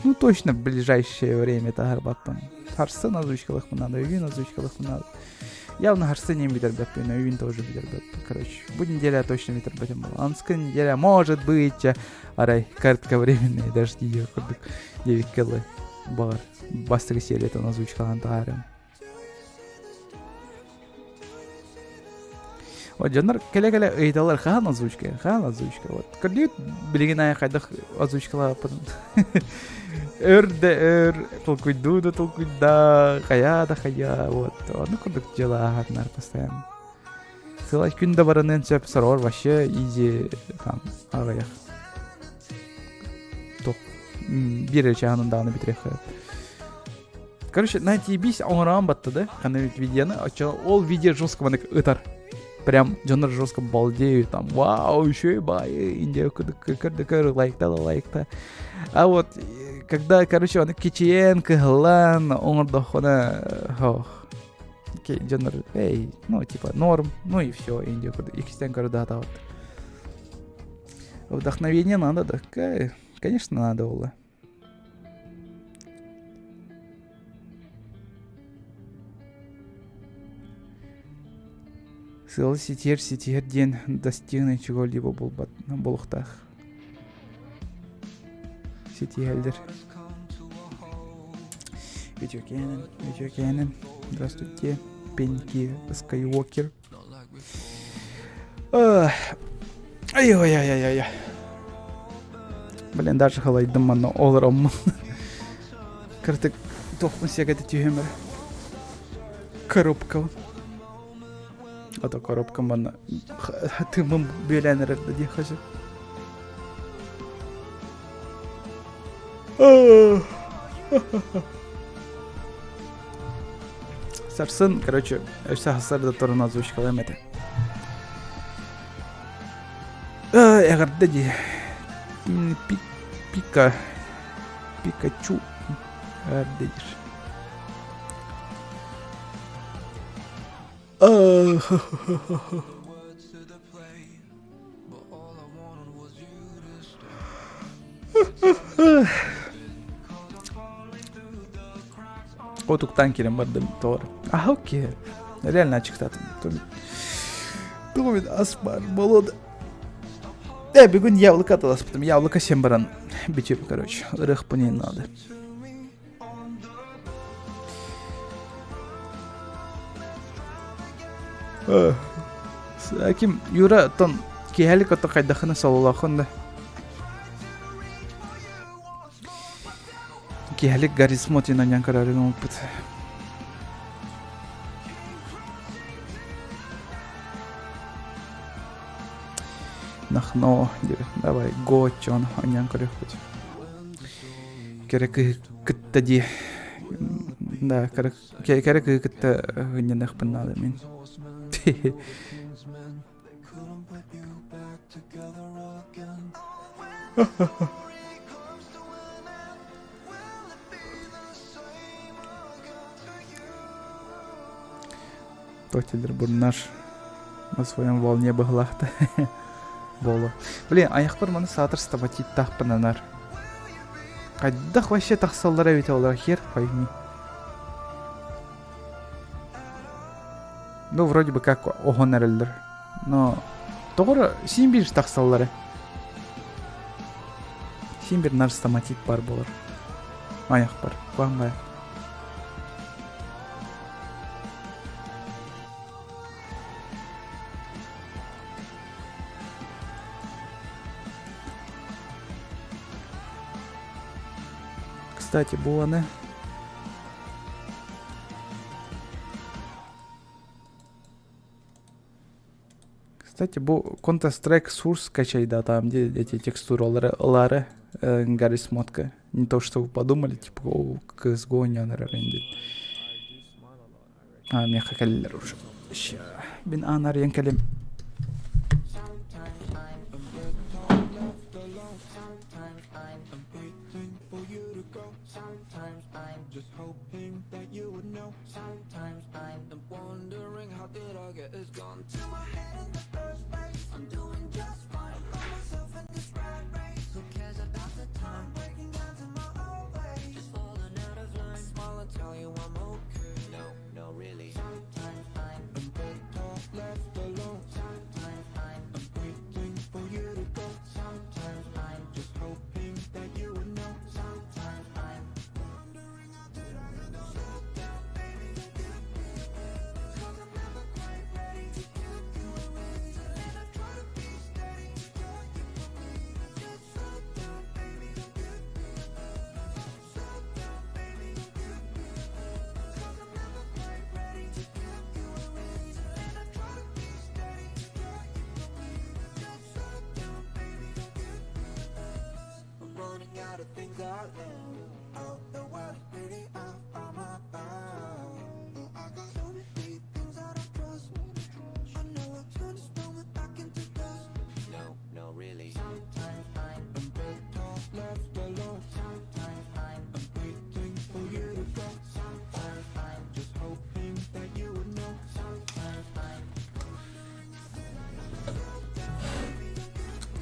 ну точно в ближайшее время таһарбаппын. Харсын озвучкалыхпын надо, өйүүн озвучкалыхпын надо. Явно харсын им бүтэрбэппин, өйүүн тоже бүтэрбэппин. Короче, бу неделя точно бүтэрбэтим буолла. Анскы неделя может быть, арай кратковременные дожди курдук диэбиккэ дылы баҕар бастакы сериятын озвучкалаан таһаарыам. Вот дьоннор кэлэ-кэлэ ыйыталлар хаһан озвучка, хаһан озвучка. Вот көрдүгүт билигин аайы хайдах озвучкалаабыппын. Өр да өр, толкуйдуу да толкуйдаа, хайаа да хайаа, вот. Ону курдук дьыала ааһатынар постоянно. Сылай күн да бараныан сөп, сороҕор вообще изи там аҕыйах. Туох биир эрэ чааһынан даҕаны бүтүрүөххэ. Короче, на TBS оҥороон батта да, ханнык видеоны, очо ол видео жестко манык ытар. Прям дьоннор жестко балдеют, там, вау, еще и бай, Индия көр лайкта лайкта. А вот, когда, короче, аны кичиэн, кыһыллан, оҥордоххуна, ох, дьоннор, эй, ну, типа, норм, ну и все, Индия иккистэн көрө вот. Вдохновение надо, да, конечно, надо было. Сыалы ситиһэр ситиһэр диэн достигнуть чего-либо булбат буолуохтаах. Ситиһэллэр. Видеокэнэн, видеокэнэн. Здравствуйте, Пеньки Скайуокер. Ай-ай-ай-ай-ай. Блин, даже халайдым манна олороммун. Кыртык туохпун сиэкэтэ түһүмэр. Коробка. Ото коробка манна тымым бүөлээн эрэр да диэххэ сөп. Сарсын, короче, өссө хасар да туран озвучкалыам этэ. Эҕэрдэ дии. Пика Пикачу эҕэрдэ диир. Отуктан кирен бардым тоҕор. А окей. Реально ачыктатым. Тугу ас бар болот. Э, бүгүн яблоко аталаспытым. Яблоко сен баран бүтүп, короче. Ырыхпын не надо. Ким Юра тон киһэлик ото хайдахына сололоохун да. Киһэлик гаризмотин аньан көрөрүн опыт. Нахно, давай, гочон, аньян көрөхпүт. Кэрэ кыһы кытта дии. Да, кэрэ кэрэ кыһы кытта ынньаныахпын наада мин. Тотилер бурнаш на своем волне быһылаахта буолуо. Блин, айахпар маны саатар стоматиттаахпынанар. Хайдах вообще тахсаллара эбитэ олор хер пойми. Ну, вроде бы как оһон эрэллэр. Но тоҕо син биир тахсаллара. Син бир нар стоматит бар болар. Аяқпар. Куанбай. Кстати, бу аны Кстати, бу Counter-Strike Source скачай, да, там, где эти текстуралары, ылары, Гаррис Мотка. Не то, что вы подумали, типа, о, CSGO не рендит. А, меха кэллэр уже. Ща. Бин анарыйан кэлим.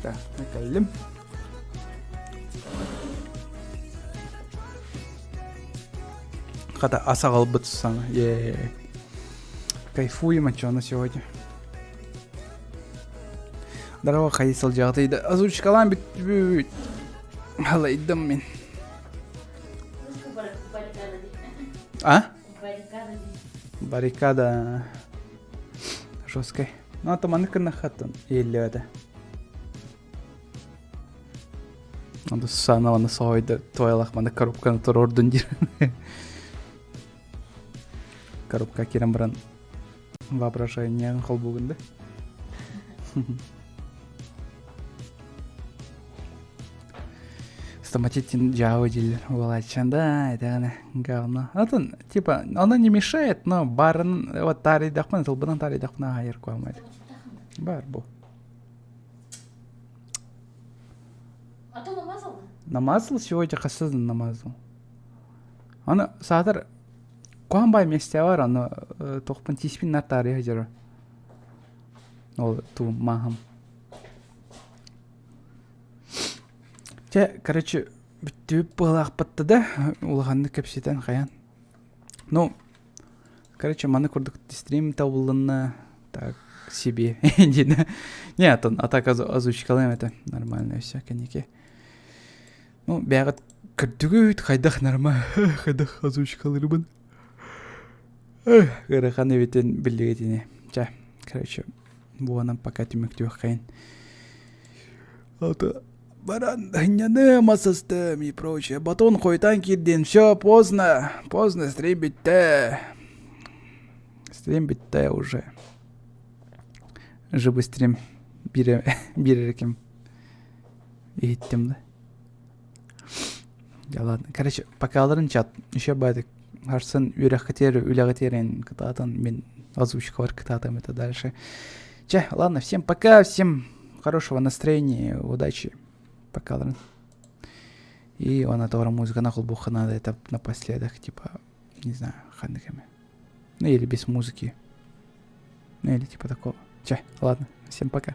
Так, кэллим. Хата ас аҕалбыт саҥа. Е. Кайфуем от чего на сегодня. Здорово, хайы сылдьаҕытый да озвучкалаан бүттүбүт. Халайдым мин. А? Баррикада жесткай. Ну, а то маннык гыннаххаттан иһиллибэтэ. Онто Сусанна манна соһуйда туойалаах манна коробканы туруордун диир. Коробка киирэн баран воображениеҕын холбуугун да. Стоматит дьаабы дииллэр уолааччан да это говно. Атын типа оно не мешает, но барын вот таарыйдахпына тылбынан таарыйдахпына аһайар куһамай. Бар бу. А то намазал? Намазал сегодня хасызын намазал. Аны саатар куһаан бай миэстэ бар, аны тохпун тииспин нар таарыйа сылдьар. Ол туу мааһым. Чэ, короче, бүттүбүт быһалаахпытта да, улаханнык кэпсэтэн хайаан. Ну, короче, маны курдук стрим табылынна, так себе. Не, а так озвучкалаем это нормально все, кэнники. Ну, бэйэҕит көрдүгүт, хайдах норма, хайдах озвучкалыырбын. Ыарахан эбитин биллигит ини. Чэ, короче, буонан пока түмүктүөххэйин. Ото баран һынньаныам асастым и прочее. Батон хойутаан киирдин. Все, поздно. Поздно, стрим бүттэ. Стрим бүттэ уже. Живый стрим биэрэр ким иһиттим да. Да ладно. Короче, покаларын чат. Еще байтик. Харсын үөрэххитигэр, үлэҕитигэр кытаатан мин озвучкалар кытаатам это дальше. Чэ, ладно, всем пока, всем хорошего настроения, удачи. Пока, И он этого музыка на холбуха надо это напоследок, типа, не знаю, ханнык Ну или без музыки. Ну или типа такого. Че, ладно, всем пока.